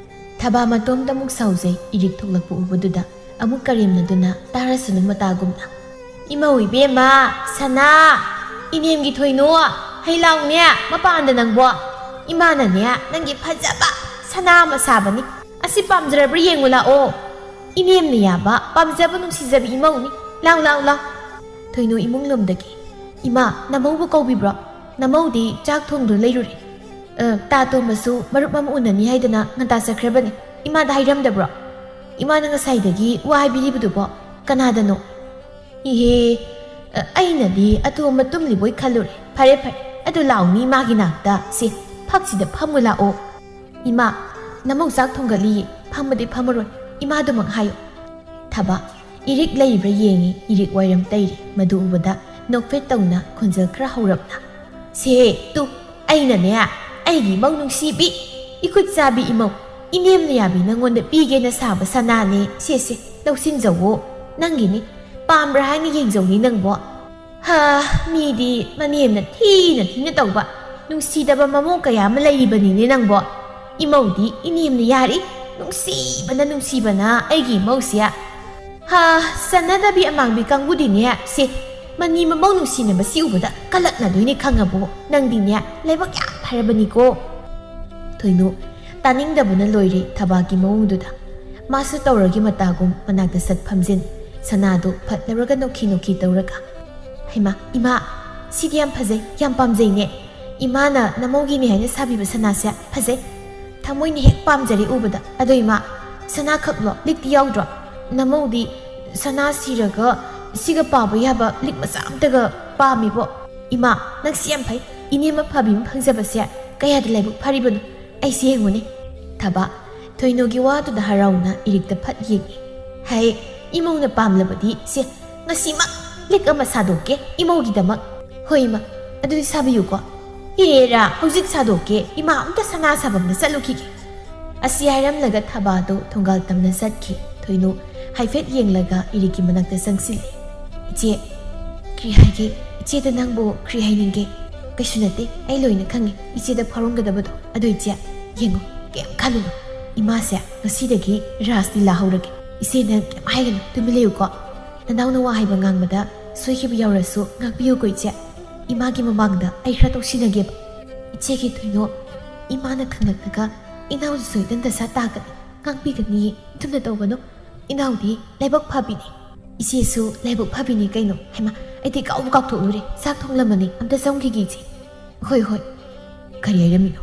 ꯊꯕꯥ ꯃꯇꯣꯝꯇ ꯑꯃꯨꯛ ꯁꯥꯎꯖꯩ, ꯏꯔꯤꯛ ꯊꯣꯛꯂꯛꯄ ꯎꯕꯗꯨꯗ꯫ ꯑꯃꯨꯛ ꯀꯔꯦꯝꯅꯗꯨꯅ ꯇꯥꯔꯁꯅꯨ ꯃꯇꯥꯒꯨꯝꯅ, "ꯏꯃꯧ ꯏꯕꯦꯝꯃ, ꯁꯅꯥ, ꯏꯅꯦꯝꯒꯤ ꯊꯣꯏꯅꯨ, ꯍꯩ ꯂꯥꯎꯅꯦ ꯃꯄꯥꯟꯗ ꯅꯪꯕꯣ꯫ ꯏꯃꯥꯅꯅꯦ ꯅꯪꯒꯤ ꯐꯖꯕ ꯁꯅꯥ ꯑꯃ ꯁꯥꯕꯅꯤ꯫ ꯑꯁꯤ ꯄꯥꯝꯖꯔꯕ꯭ꯔꯥ ꯌꯦꯡꯉꯨ ꯂꯥꯛꯑꯣ꯫ ꯏꯅꯦꯝꯅ ꯌꯥꯕ, ꯄꯥꯝꯖꯕ, ꯅꯨꯡꯁꯤꯖꯕ ꯏꯃꯧꯅꯤ꯫ ꯂꯥꯎ, ꯂꯥꯎ, ꯂꯥꯎ"꯫ ꯊꯣꯏꯅꯨ ꯏꯃꯨꯡ ꯂꯣꯝꯗꯒꯤ, "ꯏꯃꯥ, ꯅꯃꯧꯕꯨ ꯀꯧꯕꯤꯕ꯭ꯔꯣ? ꯅꯃꯧꯗꯤ ꯆꯥꯛ ꯊꯣꯡꯗꯨꯅ ꯂꯩꯔꯨꯔꯦ꯫ ꯑ, ꯇꯥ ꯇꯣꯝꯕꯁꯨ ꯃꯔꯨꯞ ꯑꯃ ꯎꯅꯅꯤ ꯍꯥꯏꯗꯅ ꯉꯟꯇꯥ ꯆꯠꯈ꯭ꯔꯕꯅꯤ꯫ ꯏꯃꯥꯗ ꯍꯥꯏꯔꯝꯗꯕ꯭ꯔꯣ? ꯏꯃꯥꯅ ꯉꯁꯥꯏꯗꯒꯤ ꯋꯥ ꯍꯥꯏꯕꯤꯔꯤꯕꯗꯨꯕꯣ ꯀꯅꯥꯗꯅꯣ?" "ꯏꯍꯦ, ꯑ, ꯑꯩꯅꯗꯤ ꯑꯇꯣꯝꯕ ꯇꯨꯝꯂꯤꯕꯣꯏ ꯈꯜꯂꯨꯔꯦ꯫ ꯐꯔꯦ, ꯐꯔꯦ, ꯑꯗꯨ ꯂꯥꯎꯅꯤ ꯃꯥꯒꯤ ꯅꯥꯛꯇ꯫ ꯁꯦ, ꯐꯛꯁꯤꯗ ꯐꯝꯃꯨ ꯂꯥꯛꯑꯣ"꯫ "ꯏꯃꯥ, ꯅꯃꯧ ꯆꯥꯛ ꯊꯣꯡꯒꯠꯂꯤꯌꯦ, ꯐꯝꯕꯗꯤ ꯐꯝꯃꯔꯣꯏ, ꯏꯃꯥꯗꯨꯃꯛ ꯍꯥꯏꯌꯨ"꯫ ꯊꯕꯥ ꯏꯔꯤꯛ ꯂꯩꯕ꯭ꯔꯥ ꯌꯦꯡꯉꯤ, ꯏꯔꯤꯛ ꯋꯥꯏꯔꯝ ꯇꯩꯔꯤ꯫ ꯃꯗꯨ ꯎꯕꯗ ꯅꯣꯛꯐꯦꯠ ꯇꯧꯅ ꯈꯣꯟꯖꯦꯜ ꯈꯔ ꯍꯧꯔꯞꯅ, "ꯁꯦ, ꯇꯨ, ꯑꯩꯅꯅꯦ, ꯑꯩꯒꯤ ꯏꯃꯧ ꯅꯨꯡꯁꯤꯕꯤ, ꯏꯈꯨꯠ ꯆꯥꯕꯤ ꯏꯃꯧ, ꯏꯅꯦꯝꯅ ꯌꯥꯕꯤ ꯅꯪꯉꯣꯟꯗ ꯄꯤꯒꯦꯅ ꯁꯥꯕ ꯁꯅꯥꯅꯦ꯫ ꯁꯦ, ꯁꯦ, ꯂꯧꯁꯤꯟꯖꯧꯋꯣ, ꯅꯪꯒꯤꯅꯤ꯫ ꯄꯥꯝꯕ꯭ꯔꯥ ꯍꯥꯏꯅ ꯌꯦꯡꯖꯧꯅꯤ ꯅꯪꯕꯣ꯫ ꯍꯥ, ꯃꯤꯗꯤ ꯃꯅꯦꯝꯅ ꯊꯤꯅ ꯊꯤꯅ ꯇꯧꯕ, ꯅꯨꯡꯁꯤꯗꯕ ꯃꯃꯧ ꯀꯌꯥ ꯑꯃ ꯂꯩꯔꯤꯕꯅꯤꯅꯦ ꯅꯪꯕꯣ꯫ ꯏꯃꯧꯗꯤ ꯏꯅꯦꯝꯅ ꯌꯥꯔꯤ, ꯅꯨꯡꯁꯤꯕꯅ ꯅꯨꯡꯁꯤꯕꯅ ꯑꯩꯒꯤ ꯏꯃꯧꯁꯦ꯫ ꯍꯥ, ꯆꯟꯅꯗꯕꯤ ꯑꯃꯥꯡꯕꯤ ꯀꯥꯡꯕꯨꯗꯤꯅꯦ, ꯁꯦ, ꯃꯅꯤ ꯃꯃꯧ ꯅꯨꯡꯁꯤꯅꯕꯁꯤ ꯎꯕꯗ ꯀꯜꯂꯛꯅꯗꯣꯏꯅꯦ ꯈꯪꯉꯕꯣ? ꯅꯪꯗꯤꯅꯦ, ꯂꯥꯏꯕꯛ ꯌꯥꯝ ꯐꯔꯕꯅꯤꯀꯣ"꯫ ꯊꯣꯏꯅꯨ ꯇꯥꯅꯤꯡꯗꯕꯅ ꯂꯣꯏꯔꯦ ꯊꯕꯥꯒꯤ ꯃꯑꯣꯡꯗꯨꯗ꯫ ꯃꯥꯁꯨ ꯇꯧꯔꯒꯦ ꯃꯇꯥꯒꯨꯝ ꯃꯅꯥꯛꯇ ꯁꯠ ꯐꯝꯖꯤꯟ꯫ ꯁꯅꯥꯗꯨ ꯐꯠ ꯂꯧꯔꯒ ꯅꯣꯛꯈꯤ ꯅꯣꯛꯈꯤ ꯇꯧꯔꯒ, "ꯍꯩꯃꯥ, ꯏꯃꯥ, ꯁꯤꯗꯤ ꯌꯥꯝ ꯐꯖꯩ, ꯌꯥꯝ ꯄꯥꯝꯖꯩꯅꯦ꯫ ꯏꯃꯥꯅ ꯅꯃꯧꯒꯤꯅꯦ ꯍꯥꯏꯅ ꯁꯥꯕꯤꯕ ꯁꯅꯥꯁꯦ ꯐꯖꯩ꯫ ꯊꯃꯣꯏꯅ ꯍꯦꯛ ꯄꯥꯝꯖꯔꯦ ꯎꯕꯗ꯫ ꯑꯗꯣ ꯏꯃꯥ, ꯁꯅꯥꯈꯛꯂꯣ? ꯂꯤꯛꯇꯤ ꯌꯥꯎꯗ꯭ꯔꯣ? ꯅꯃꯧꯗꯤ ꯁꯅꯥ ꯁꯤꯔꯒ ꯁꯤꯒ ꯄꯥꯕ ꯌꯥꯕ ꯂꯤꯛ ꯃꯆꯥ ꯑꯝꯇꯒ ꯄꯥꯝꯃꯤꯕꯣ"꯫ "ꯏꯃꯥ, ꯅꯪꯁꯤ ꯌꯥꯝ ꯐꯩ꯫ ꯏꯅꯦ ꯑꯃ ꯐꯕꯤ ꯑꯃ ꯐꯪꯖꯕꯁꯦ ꯀꯌꯥꯗ ꯂꯥꯏꯕꯛ ꯐꯔꯤꯕꯅꯣ꯫ ꯑꯩꯁꯦ ꯌꯦꯡꯉꯨꯅꯦ꯫" ꯊꯕꯥ ꯊꯣꯏꯅꯨꯒꯤ ꯋꯥꯗꯨꯗ ꯍꯔꯥꯎꯅ ꯏꯔꯤꯛꯇ ꯐꯠ ꯌꯦꯡꯉꯤ꯫ "ꯍꯩ, ꯏꯃꯧꯅ ꯄꯥꯝꯂꯕꯗꯤ ꯁꯦ, ꯉꯁꯤꯃꯛ ꯂꯤꯛ ꯑꯃ ꯁꯥꯗꯣꯛꯀꯦ ꯏꯃꯧꯒꯤꯗꯃꯛ꯫" "ꯍꯣꯏ ꯏꯃꯥ, ꯑꯗꯨꯗꯤ ꯁꯥꯕꯤꯌꯨꯀꯣ꯫" "ꯍꯦꯔꯥ, ꯍꯧꯖꯤꯛ ꯁꯥꯗꯣꯛꯀꯦ ꯏꯃꯥ, ꯑꯝꯇ ꯁꯅꯥ ꯁꯥꯐꯝꯗ ꯆꯠꯂꯨꯈꯤꯒꯦ꯫" ꯑꯁꯤ ꯍꯥꯏꯔꯝꯂꯒ ꯊꯕꯥꯗꯨ ꯊꯣꯡꯒꯥꯜ ꯇꯝꯅ ꯆꯠꯈꯤ꯫ ꯊꯣꯏꯅꯨ ꯍꯥꯏꯐꯦꯠ ꯌꯦꯡꯂꯒ ꯏꯔꯤꯛꯀꯤ ꯃꯅꯥꯛꯇ ꯆꯪꯁꯤꯜꯂꯦ꯫ "ꯏꯆꯦ, ꯀꯔꯤ ꯍꯥꯏꯒꯦ? ꯏꯆꯦꯗ ꯅꯪꯕꯨ ꯀꯔꯤ ꯍꯥꯏꯅꯤꯡꯒꯦ?" "ꯀꯩꯁꯨ ꯅꯠꯇꯦ, ꯑꯩ ꯂꯣꯏꯅ ꯈꯪꯉꯦ ꯏꯆꯦꯗ ꯐꯥꯎꯔꯝꯒꯗꯕꯗꯣ꯫ ꯑꯗꯨ ꯏꯆꯦ, ꯌꯦꯡꯉꯣ, ꯀꯩꯝ ꯈꯜꯂꯨꯅꯨ꯫ ꯏꯃꯥꯁꯦ ꯉꯁꯤꯗꯒꯤ ꯔꯥꯁ ꯂꯤꯂꯥ ꯍꯧꯔꯒꯦ꯫ ꯏꯆꯦ ꯅꯪ ꯀꯩꯝ ꯍꯥꯏꯒꯅꯨ, ꯇꯨꯃꯤꯟ ꯂꯩꯌꯨꯀꯣ꯫ ꯅꯅꯥꯎ ꯅꯋꯥ ꯍꯥꯏꯕ ꯉꯥꯡꯕꯗ ꯁꯣꯏꯈꯤꯕ ꯌꯥꯎꯔꯁꯨ ꯉꯥꯛꯄꯤꯌꯨꯀꯣ ꯏꯆꯦ꯫ ꯏꯃꯥꯒꯤ ꯃꯃꯥꯡꯗ ꯑꯩ ꯈꯔ ꯇꯧꯁꯤꯟꯅꯒꯦꯕ꯫" "ꯏꯆꯦꯒꯤ ꯊꯣꯏꯅꯨ, ꯏꯃꯥꯅ ꯈꯪꯂꯛꯂꯒ ꯏꯅꯥꯎꯗꯨꯁꯨ ꯏꯇꯟ ꯗꯁꯥ ꯇꯥꯒꯅꯤ, ꯉꯥꯛꯄꯤꯒꯅꯤ꯫ ꯑꯗꯨꯝꯅ ꯇꯧꯒꯅꯨ꯫ ꯏꯅꯥꯎꯗꯤ ꯂꯥꯏꯕꯛ ꯐꯕꯤꯅꯤ꯫" "ꯏꯆꯦꯁꯨ ꯂꯥꯏꯕꯛ ꯐꯕꯤꯅꯤ ꯀꯩꯅꯣ꯫ ꯍꯩꯃꯥ, ꯑꯩꯗꯤ ꯀꯥꯎꯕꯨ ꯀꯥꯎꯊꯣꯛꯂꯨꯔꯦ, ꯆꯥꯛ ꯊꯣꯡꯂꯝꯃꯅꯤ, ꯑꯝꯇ ꯆꯪꯈꯤꯒꯦ ꯏꯆꯦ꯫" "ꯍꯣꯏ, ꯍꯣꯏ꯫" "ꯀꯔꯤ ꯍꯥꯏꯔꯝꯃꯤꯅꯣ?"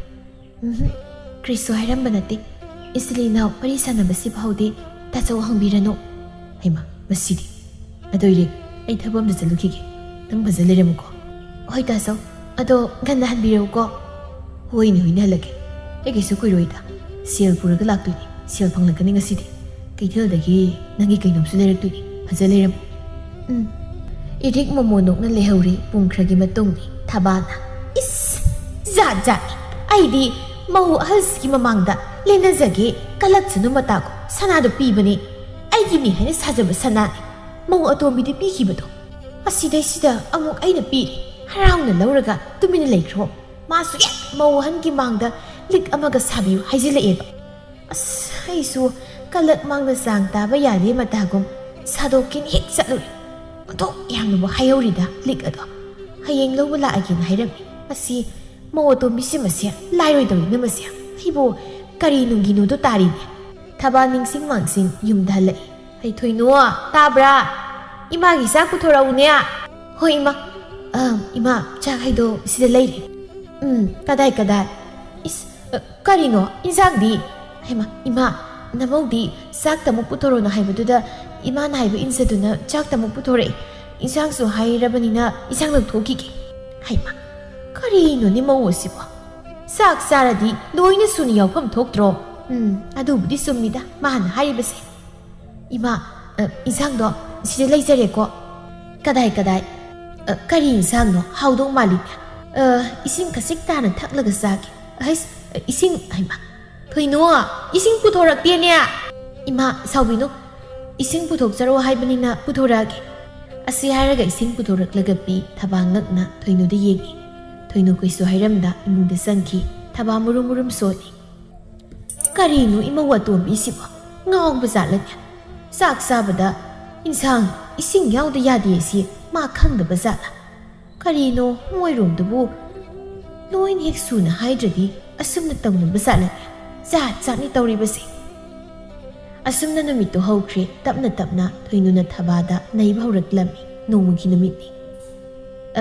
"ꯎꯝꯍꯨꯝ, ꯀꯔꯤꯁꯨ ꯍꯥꯏꯔꯝꯕ ꯅꯠꯇꯦ꯫ ꯏꯆꯤꯜ ꯏꯅꯥꯎ ꯋꯥꯔꯤ ꯁꯥꯟꯅꯕꯁꯤ ꯐꯥꯎꯗꯤ ꯇꯥꯆꯧ ꯍꯪꯕꯤꯔꯅꯨ꯫" "ꯍꯩꯃꯥ, ꯃꯁꯤꯗꯤ꯫ ꯑꯗꯣ ꯏꯔꯤꯛ, ꯑꯩ ꯊꯕꯛ ꯑꯝꯇ ꯆꯠꯂꯨꯈꯤꯒꯦ꯫ ꯅꯪ ꯐꯖ ꯂꯩꯔꯝꯃꯨꯀꯣ꯫" "ꯍꯣꯏ ꯇꯥꯆꯧ, ꯑꯗꯣ ꯉꯟꯅ ꯍꯟꯕꯤꯔꯛꯎꯀꯣ꯫" "ꯍꯣꯏꯅꯦ, ꯍꯣꯏꯅꯦ, ꯍꯜꯂꯛꯀꯦ꯫ ꯑꯩ ꯀꯩꯁꯨ ꯀꯨꯏꯔꯣꯏꯗ꯫ ꯁꯦꯜ ꯄꯨꯔꯒ ꯂꯥꯛꯇꯣꯏꯅꯤ꯫ ꯁꯦꯜ ꯐꯪꯂꯛꯀꯅꯤ ꯉꯁꯤꯗꯤ꯫ ꯀꯩꯊꯦꯜꯗꯒꯤ ꯅꯪꯒꯤ ꯀꯩꯅꯣꯝꯁꯨ ꯂꯩꯔꯛꯇꯣꯏꯅꯤ꯫ ꯐꯖ ꯂꯩꯔꯝꯃꯨ꯫" ꯎꯝ꯫ ꯏꯔꯤꯛ ꯃꯣꯃꯣ ꯅꯣꯛꯅ ꯂꯩꯍꯧꯔꯦ꯫ ꯄꯨꯡ ꯈꯔꯒꯤ ꯃꯇꯨꯡꯗꯤ ꯊꯕꯥꯅ, "ꯏꯁ! ꯖꯥꯠ ꯖꯥꯠꯅꯤ꯫ ꯑꯩꯗꯤ ꯃꯧ ꯑꯍꯜꯁꯤꯒꯤ ꯃꯃꯥꯡꯗ ꯂꯦꯟꯅꯖꯒꯦ, ꯀꯂꯛꯁꯅꯨ ꯃꯇꯥꯒꯨꯝ ꯁꯅꯥꯗꯣ ꯄꯤꯕꯅꯤ꯫ ꯑꯩꯒꯤꯅꯤ ꯍꯥꯏꯅ ꯁꯥꯖꯕ ꯁꯅꯥꯅꯤ꯫ ꯃꯧ ꯑꯇꯣꯝꯕꯤꯗ ꯄꯤꯈꯤꯕꯗꯣ꯫ ꯑꯁꯤꯗꯩꯁꯤꯗ ꯑꯃꯨꯛ ꯑꯩꯅ ꯄꯤꯔꯦ꯫ ꯍꯔꯥꯎꯅ ꯂꯧꯔꯒ ꯇꯨꯃꯤꯟꯅ ꯂꯩꯈ꯭ꯔꯣ꯫ ꯃꯥꯁꯨ ꯍꯦꯛ ꯃꯧ ꯑꯍꯟꯒꯤ ꯃꯥꯡꯗ ꯂꯤꯛ ꯑꯃꯒ ꯁꯥꯕꯤꯌꯨ ꯍꯥꯏꯖꯤꯜꯂꯛꯑꯦꯕ꯫ ꯑꯁ, ꯑꯩꯁꯨ ꯀꯂꯛ ꯃꯥꯡꯗ ꯆꯥꯡ ꯇꯥꯕ ꯌꯥꯗꯦ ꯃꯇꯥꯒꯨꯝ ꯁꯥꯗꯣꯛꯀꯦꯅ ꯍꯦꯛ ꯆꯠꯂꯨꯔꯦ꯫ ꯑꯣꯟꯊꯣꯛ ꯌꯥꯝꯅꯕꯨ ꯍꯥꯏꯍꯧꯔꯤꯗ ꯂꯤꯛ ꯑꯗꯣ꯫ ꯍꯌꯦꯡ ꯂꯧꯕ ꯂꯥꯛꯑꯒꯦꯅ ꯍꯥꯏꯔꯝꯃꯤ꯫ ꯑꯁꯤ ꯃꯧ ꯑꯇꯣꯝꯕꯤꯁꯤ ꯃꯁꯦ ꯂꯥꯏꯔꯣꯏꯗꯧꯔꯤꯅ ꯃꯁꯦ꯫ ꯑꯩꯕꯨ ꯀꯔꯤ ꯅꯨꯡꯒꯤꯅꯣꯗꯣ ꯇꯥꯔꯤꯅꯦ꯫" ꯊꯕꯥ ꯅꯤꯡꯁꯤꯡ ꯃꯥꯡꯁꯤꯡ ꯌꯨꯝꯗ ꯍꯜꯂꯛꯏ꯫ "ꯍꯩ ꯊꯣꯏꯅꯨ, ꯇꯥꯕ꯭ꯔꯥ? ꯏꯃꯥꯒꯤ ꯆꯥꯛ ꯄꯨꯊꯣꯔꯛꯎꯅꯦ꯫" "ꯍꯣꯏ ꯏꯃꯥ꯫ ꯑ, ꯏꯃꯥ, ꯆꯥꯛ ꯍꯥꯏꯗꯣ ꯁꯤꯗ ꯂꯩꯔꯦ꯫" "ꯎꯝ, ꯀꯗꯥꯏ, ꯀꯗꯥꯏ? ꯏꯁ, ꯑ, ꯀꯔꯤꯅꯣ? ꯏꯟꯁꯥꯡꯗꯤ?" "ꯍꯩꯃꯥ, ꯏꯃꯥ, ꯅꯃꯧꯗꯤ ꯆꯥꯛꯇ ꯑꯃꯨꯛ ꯄꯨꯊꯣꯔꯛꯑꯣꯅ ꯍꯥꯏꯕꯗꯨꯗ ꯏꯃꯥꯅ ꯍꯥꯏꯕ ꯏꯟꯖꯗꯨꯅ ꯆꯥꯛꯇ ꯑꯃꯨꯛ ꯄꯨꯊꯣꯔꯛꯑꯦ꯫ ꯏꯟꯁꯥꯡꯁꯨ ꯍꯥꯏꯔꯕꯅꯤꯅ ꯏꯟꯁꯥꯡ ꯂꯧꯊꯣꯛꯈꯤꯒꯦ꯫" ꯍꯩꯃꯥ, ꯀꯔꯤꯅꯣꯅꯦ ꯃꯧ ꯑꯁꯤꯕꯣ? ꯆꯥꯛ ꯆꯥꯔꯗꯤ ꯂꯣꯏꯅ ꯁꯨꯅ ꯌꯥꯎꯐꯝ ꯊꯣꯛꯇ꯭ꯔꯣ? ꯎꯝ, ꯑꯗꯨꯕꯨꯗꯤ ꯆꯨꯝꯃꯤꯗ ꯃꯥꯅ ꯍꯥꯏꯔꯤꯕꯁꯦ꯫ ꯏꯃꯥ, ꯑ, ꯏꯟꯁꯥꯡꯗꯣ ꯁꯤꯗ ꯂꯩꯖꯔꯦꯀꯣ꯫ ꯀꯗꯥꯏ, ꯀꯗꯥꯏ? ꯑ, ꯀꯔꯤ ꯏꯟꯁꯥꯡꯅꯣ? ꯍꯥꯎꯗꯧ ꯃꯥꯜꯂꯤꯅꯦ꯫ ꯑ, ꯏꯁꯤꯡ ꯈꯖꯤꯛ ꯇꯥꯅ ꯊꯛꯂꯒ ꯆꯥꯒꯦ꯫ ꯑꯍꯩꯁ, ꯑ, ꯏꯁꯤꯡ, ꯍꯩꯃꯥ, ꯊꯣꯏꯅꯨ, ꯏꯁꯤꯡ ꯄꯨꯊꯣꯔꯛꯇꯦꯅꯦ꯫ ꯏꯃꯥ, ꯁꯥꯎꯕꯤꯅꯨ, ꯏꯁꯤꯡ ꯄꯨꯊꯣꯛꯆꯔꯣ ꯍꯥꯏꯕꯅꯤꯅ ꯄꯨꯊꯣꯔꯛꯑꯒꯦ꯫ ꯑꯁꯤ ꯍꯥꯏꯔꯒ ꯏꯁꯤꯡ ꯄꯨꯊꯣꯔꯛꯂꯒ ꯄꯤ꯫ ꯊꯕꯥ ꯉꯛꯅ ꯊꯣꯏꯅꯨꯗ ꯌꯦꯡꯉꯤ꯫ ꯊꯣꯏꯅꯨ ꯀꯩꯁꯨ ꯍꯥꯏꯔꯝꯗ ꯏꯃꯨꯡꯗ ꯆꯪꯈꯤ꯫ ꯊꯕꯥ ꯃꯨꯔꯨꯝ ꯃꯨꯔꯨꯝ ꯁꯣꯜꯂꯤ꯫ ꯀꯔꯤꯅꯣ ꯏꯃꯧ ꯑꯇꯣꯝꯕꯤꯁꯤꯕꯣ? ꯉꯥꯎꯕ ꯖꯥꯠꯂꯅꯦ? ꯆꯥꯛ ꯆꯥꯕꯗ ꯏꯟꯁꯥꯡ, ꯏꯁꯤꯡ ꯌꯥꯎꯗ ꯌꯥꯗꯦ ꯁꯤ ꯃꯥ ꯈꯪꯗꯕ ꯖꯥꯠꯂ? ꯀꯔꯤꯅꯣ ꯃꯣꯏꯔꯣꯝꯗꯨꯕꯨ ꯂꯣꯏꯅ ꯍꯦꯛ ꯁꯨꯅ ꯍꯥꯏꯗ꯭ꯔꯗꯤ ꯑꯁꯨꯝꯅ ꯇꯧꯅꯕ ꯖꯥꯠꯂꯅꯦ? ꯖꯥꯠ ꯖꯥꯠꯅꯤ ꯇꯧꯔꯤꯕꯁꯦ꯫ ꯑꯁꯨꯝꯅ ꯅꯨꯃꯤꯠꯇꯨ ꯍꯧꯈ꯭ꯔꯦ꯫ ꯇꯞꯅ ꯇꯞꯅ ꯊꯣꯏꯅꯨꯅ ꯊꯕꯥꯗ ꯅꯩꯕ ꯍꯧꯔꯛꯂꯝꯃꯤ꯫ ꯅꯣꯡꯃꯒꯤ ꯅꯨꯃꯤꯠꯅꯤ꯫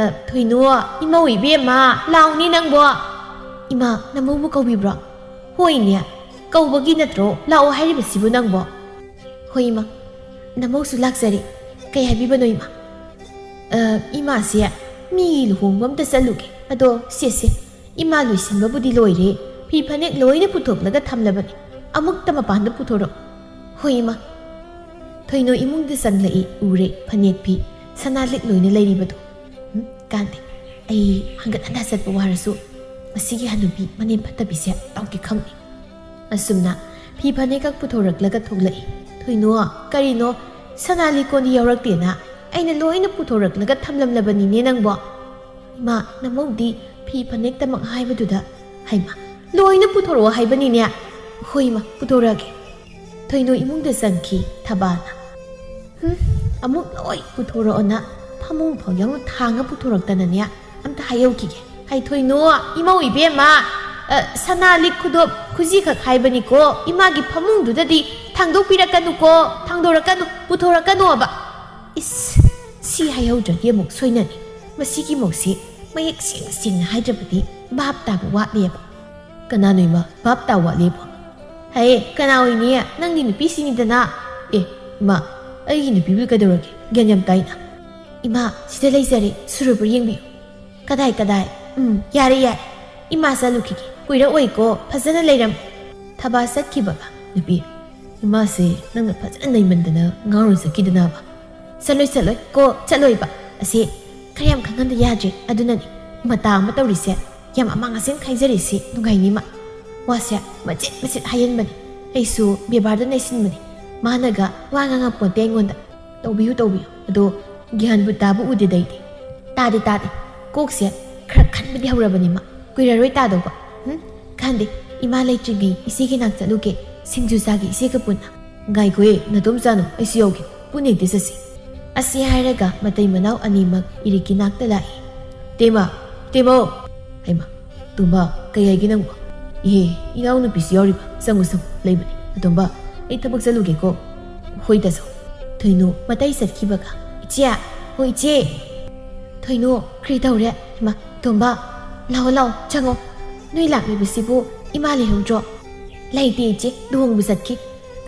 "ꯑ, ꯊꯣꯏꯅꯨ, ꯏꯃꯧ ꯏꯕꯦꯝꯃ, ꯂꯥꯎꯅꯦ ꯅꯪꯕꯣ!" "ꯏꯃꯥ, ꯅꯃꯧꯕꯨ ꯀꯧꯕꯤꯕ꯭ꯔꯣ?" "ꯍꯣꯏꯅꯦ, ꯀꯧꯕꯒꯤ ꯅꯠꯇ꯭ꯔꯣ ꯂꯥꯛꯑꯣ ꯍꯥꯏꯔꯤꯕꯁꯤꯕꯨ ꯅꯪꯕꯣ?" "ꯍꯣꯏ ꯏꯃꯥ, ꯅꯃꯧꯁꯨ ꯂꯥꯛꯆꯔꯦ꯫ ꯀꯩ ꯍꯥꯏꯕꯤꯕꯅꯣ ꯏꯃꯥ?" "ꯑ, ꯏꯃꯥꯁꯦ ꯃꯤꯒꯤ ꯂꯨꯍꯣꯡꯕ ꯑꯝꯇ ꯆꯠꯂꯨꯒꯦ꯫ ꯑꯗꯣ ꯁꯦ ꯁꯦ, ꯏꯃꯥ ꯂꯣꯏꯁꯤꯟꯕꯕꯨꯗꯤ ꯂꯣꯏꯔꯦ, ꯐꯤ ꯐꯅꯦꯛ ꯂꯣꯏꯅ ꯄꯨꯊꯣꯛꯂꯒ ꯊꯝꯂꯕꯅꯤ, ꯑꯃꯨꯛꯇ ꯃꯄꯥꯟꯗ ꯄꯨꯊꯣꯔꯛꯑꯣ꯫" "ꯍꯣꯏ ꯏꯃꯥ꯫" ꯊꯣꯏꯅꯨ ꯏꯃꯨꯡꯗ ꯆꯪꯂꯛꯏ꯫ ꯎꯔꯦ ꯐꯅꯦꯛ ꯐꯤ, ꯁꯅꯥ ꯂꯤꯛ ꯂꯣꯏꯅ ꯂꯩꯔꯤꯕꯗꯣ꯫ "ꯎꯝ, ꯀꯥꯟꯗꯦ, ꯑꯩ ꯍꯪꯒꯠ ꯍꯟꯗ ꯆꯠꯄ ꯋꯥꯔꯁꯨ ꯃꯁꯤꯒꯤ ꯍꯅꯨꯕꯤ ꯃꯅꯦꯝ ꯐꯠꯇꯕꯤꯁꯦ ꯇꯧꯗꯤ ꯈꯪꯅꯤ꯫" ꯑꯁꯨꯝꯅ ꯐꯤ ꯐꯅꯦꯛꯈꯛ ꯄꯨꯊꯣꯔꯛꯂꯒ ꯊꯣꯛꯂꯛꯏ꯫ "ꯊꯣꯏꯅꯨ, ꯀꯔꯤꯅꯣ? ꯁꯅꯥ ꯂꯤꯛꯀꯣꯟꯗꯤ ꯌꯥꯎꯔꯛꯇꯦꯅ? ꯑꯩꯅ ꯂꯣꯏꯅ ꯄꯨꯊꯣꯔꯛꯂꯒ ꯊꯝꯂꯝꯂꯕꯅꯤꯅꯦ ꯅꯪꯕꯣ꯫" "ꯏꯃꯥ, ꯅꯃꯧꯗꯤ ꯐꯤ ꯐꯅꯦꯛꯇꯃꯛ ꯍꯥꯏꯕꯗꯨꯗ꯫" "ꯍꯩꯃꯥ, ꯂꯣꯏꯅ ꯄꯨꯊꯣꯔꯛꯑꯣ ꯍꯥꯏꯕꯅꯤꯅꯦ꯫" "ꯍꯣꯏ ꯏꯃꯥ, ꯄꯨꯊꯣꯔꯛꯑꯒꯦ꯫" ꯊꯣꯏꯅꯨ ꯏꯃꯨꯡꯗ ꯆꯪꯈꯤ꯫ ꯊꯕꯥꯅ, "ꯍꯨꯝ, ꯑꯃꯨꯛ ꯂꯣꯏ ꯄꯨꯊꯣꯔꯛꯑꯣꯅ ꯐꯃꯨꯡ ꯐꯥꯎ ꯌꯥꯎꯅ ꯊꯥꯡꯉ ꯄꯨꯊꯣꯔꯛꯇꯅꯅꯦ꯫ ꯑꯝꯇ ꯍꯥꯏꯍꯧꯈꯤꯒꯦ꯫" "ꯍꯩ ꯊꯣꯏꯅꯨ, ꯏꯃꯧ ꯏꯕꯦꯝꯃ, ꯑ, ꯁꯅꯥ ꯂꯤꯛ ꯈꯨꯗꯣꯞ ꯈꯨꯖꯤꯈꯛ ꯍꯥꯏꯕꯅꯤꯀꯣ, ꯏꯃꯥꯒꯤ ꯐꯃꯨꯡꯗꯨꯗꯗꯤ ꯊꯥꯡꯗꯣꯛꯄꯤꯔꯛꯀꯅꯨꯀꯣ, ꯊꯥꯡꯗꯣꯔꯛꯀꯅꯨ, ꯄꯨꯊꯣꯔꯛꯀꯅꯨꯕ꯫" ꯏꯁ, ꯁꯤ ꯍꯥꯏꯍꯧꯗ꯭ꯔꯗꯤ ꯑꯃꯨꯛ ꯁꯣꯏꯅꯅꯤ꯫ ꯃꯁꯤꯒꯤ ꯃꯧꯁꯤ ꯃꯌꯦꯛ ꯁꯦꯡꯅ ꯁꯦꯡꯅ ꯍꯥꯏꯗ꯭ꯔꯕꯗꯤ ꯚꯥꯞ ꯇꯥꯕ ꯋꯥꯠꯂꯦꯕ꯫ "ꯀꯅꯥꯅꯣ ꯏꯃꯥ, ꯚꯥꯞ ꯇꯥꯕ ꯋꯥꯠꯂꯦꯕꯣ?" "ꯍꯩ, ꯀꯅꯥ ꯑꯣꯏꯅꯤ? ꯅꯪꯒꯤ ꯅꯨꯄꯤꯁꯤꯅꯤꯗꯅ꯫" "ꯑꯦ, ꯏꯃꯥ, ꯑꯩꯒꯤ ꯅꯨꯄꯤꯕꯨ ꯀꯩꯗꯧꯔꯒꯦ? ꯒ꯭ꯌꯥꯟ ꯌꯥꯝ ꯇꯥꯏꯅ꯫" "ꯏꯃꯥ, ꯁꯤꯗ ꯂꯩꯖꯔꯦ, ꯁꯨꯔꯕ꯭ꯔꯥ ꯌꯦꯡꯕꯤꯌꯨ꯫" "ꯀꯗꯥꯏ, ꯀꯗꯥꯏ? ꯎꯝ, ꯌꯥꯔꯦ, ꯌꯥꯔꯦ꯫ ꯏꯃꯥ ꯆꯠꯂꯨꯈꯤꯒꯦ꯫ ꯀꯨꯏꯔꯛꯑꯣꯏꯀꯣ, ꯐꯖꯅ ꯂꯩꯔꯝ"꯫ ꯊꯕꯥ ꯆꯠꯈꯤꯕꯒ, "ꯅꯨꯄꯤ, ꯏꯃꯥꯁꯦ ꯅꯪꯅ ꯐꯖꯅ ꯅꯩꯃꯟꯗꯅ ꯉꯥꯎꯔ ꯆꯠꯈꯤꯗꯅꯕ"꯫ "ꯆꯠꯂꯣꯏ, ꯆꯠꯂꯣꯏ ꯀꯣ, ꯆꯠꯂꯣꯏꯕ꯫ ꯑꯁꯤ ꯈꯔ ꯌꯥꯝ ꯈꯪꯍꯟꯗ ꯌꯥꯗ꯭ꯔꯦ꯫ ꯑꯗꯨꯅꯅꯦ ꯃꯇꯥ ꯑꯃ ꯇꯧꯔꯤꯁꯦ, ꯌꯥꯝ ꯑꯃꯥꯡ ꯑꯁꯦꯡ ꯈꯥꯏꯖꯔꯤꯁꯤ ꯅꯨꯡꯉꯥꯏꯅꯤꯃ꯫ ꯋꯥꯁꯦ ꯃꯆꯤꯠ ꯃꯆꯤꯠ ꯍꯥꯏꯍꯟꯕꯅꯤ꯫ ꯑꯩꯁꯨ ꯕꯦꯕꯥꯔꯗ ꯅꯩꯁꯤꯟꯕꯅꯤ꯫ ꯃꯥꯅꯒ ꯋꯥ ꯉꯥꯡꯉꯛꯄꯣꯟꯇꯦ ꯑꯩꯉꯣꯟꯗ꯫ ꯇꯧꯕꯤꯌꯨ, ꯇꯧꯕꯤꯌꯨ꯫ ꯑꯗꯣ ꯒ꯭ꯌꯥꯟꯕꯨ ꯇꯥꯕ ꯎꯗꯦꯗ ꯑꯩꯗꯤ꯫ ꯇꯥꯗꯦ, ꯇꯥꯗꯦ꯫ ꯀꯣꯛꯁꯦ ꯈꯔ ꯈꯟꯕꯗꯤ ꯍꯧꯔꯕꯅꯤꯃ꯫ ꯀꯨꯏꯔꯔꯣꯏ ꯇꯥꯗꯧꯕ꯫ ꯍꯨꯝ? ꯈꯟꯗꯦ, ꯏꯃꯥ ꯂꯩꯇ꯭ꯔꯤꯉꯩ ꯏꯆꯦꯒꯤ ꯅꯥꯛ ꯆꯠꯂꯨꯒꯦ, ꯁꯤꯡꯖꯨ ꯆꯥꯒꯦ ꯏꯆꯦꯒ ꯄꯨꯟꯅ"꯫ "ꯉꯥꯏꯈꯣꯍꯦ, ꯅꯇꯣꯝ ꯆꯥꯅꯨ, ꯑꯩꯁꯨ ꯌꯥꯎꯒꯦ꯫ ꯄꯨꯟꯅ ꯍꯦꯛꯇ ꯆꯠꯁꯤ"꯫ ꯑꯁꯤ ꯍꯥꯏꯔꯒ ꯃꯇꯩ ꯃꯅꯥꯎ ꯑꯅꯤꯃꯛ ꯏꯔꯤꯛꯀꯤ ꯅꯥꯛꯇ ꯂꯥꯛꯏ꯫ "ꯇꯦꯃ, ꯇꯦꯃꯧ!" ꯍꯩꯃ, ꯇꯣꯝꯕ, ꯀꯩ ꯍꯥꯏꯒꯦ ꯅꯪꯕꯣ? "ꯏꯍꯦ, ꯏꯅꯥꯎꯅꯨꯄꯤꯁꯨ ꯌꯥꯎꯔꯤꯕ꯫ ꯆꯪꯉꯨ, ꯆꯪꯉꯨ, ꯂꯩꯕꯅꯦ꯫ ꯑꯇꯣꯝꯕ, ꯑꯩ ꯊꯕꯛ ꯆꯠꯂꯨꯒꯦꯀꯣ"꯫ "ꯍꯣꯏ, ꯇꯥꯆꯧ"꯫ ꯊꯣꯏꯅꯨ ꯃꯇꯩ ꯆꯠꯈꯤꯕꯒ, "ꯏꯆꯦ! ꯍꯣ, ꯏꯆꯦ!" "ꯊꯣꯏꯅꯨ, ꯀꯔꯤ ꯇꯧꯔꯦ? ꯍꯩꯃꯥ, ꯇꯣꯝꯕ, ꯂꯥꯛꯑꯣ, ꯂꯥꯛꯑꯣ, ꯆꯪꯉꯣ꯫ ꯅꯣꯏ ꯂꯥꯛꯂꯤꯕꯁꯤꯕꯨ ꯏꯃꯥ ꯂꯩꯍꯧꯗ꯭ꯔꯣ?" "ꯂꯩꯇꯦ, ꯏꯆꯦ, ꯂꯨꯍꯣꯡꯕ ꯆꯠꯈꯤ꯫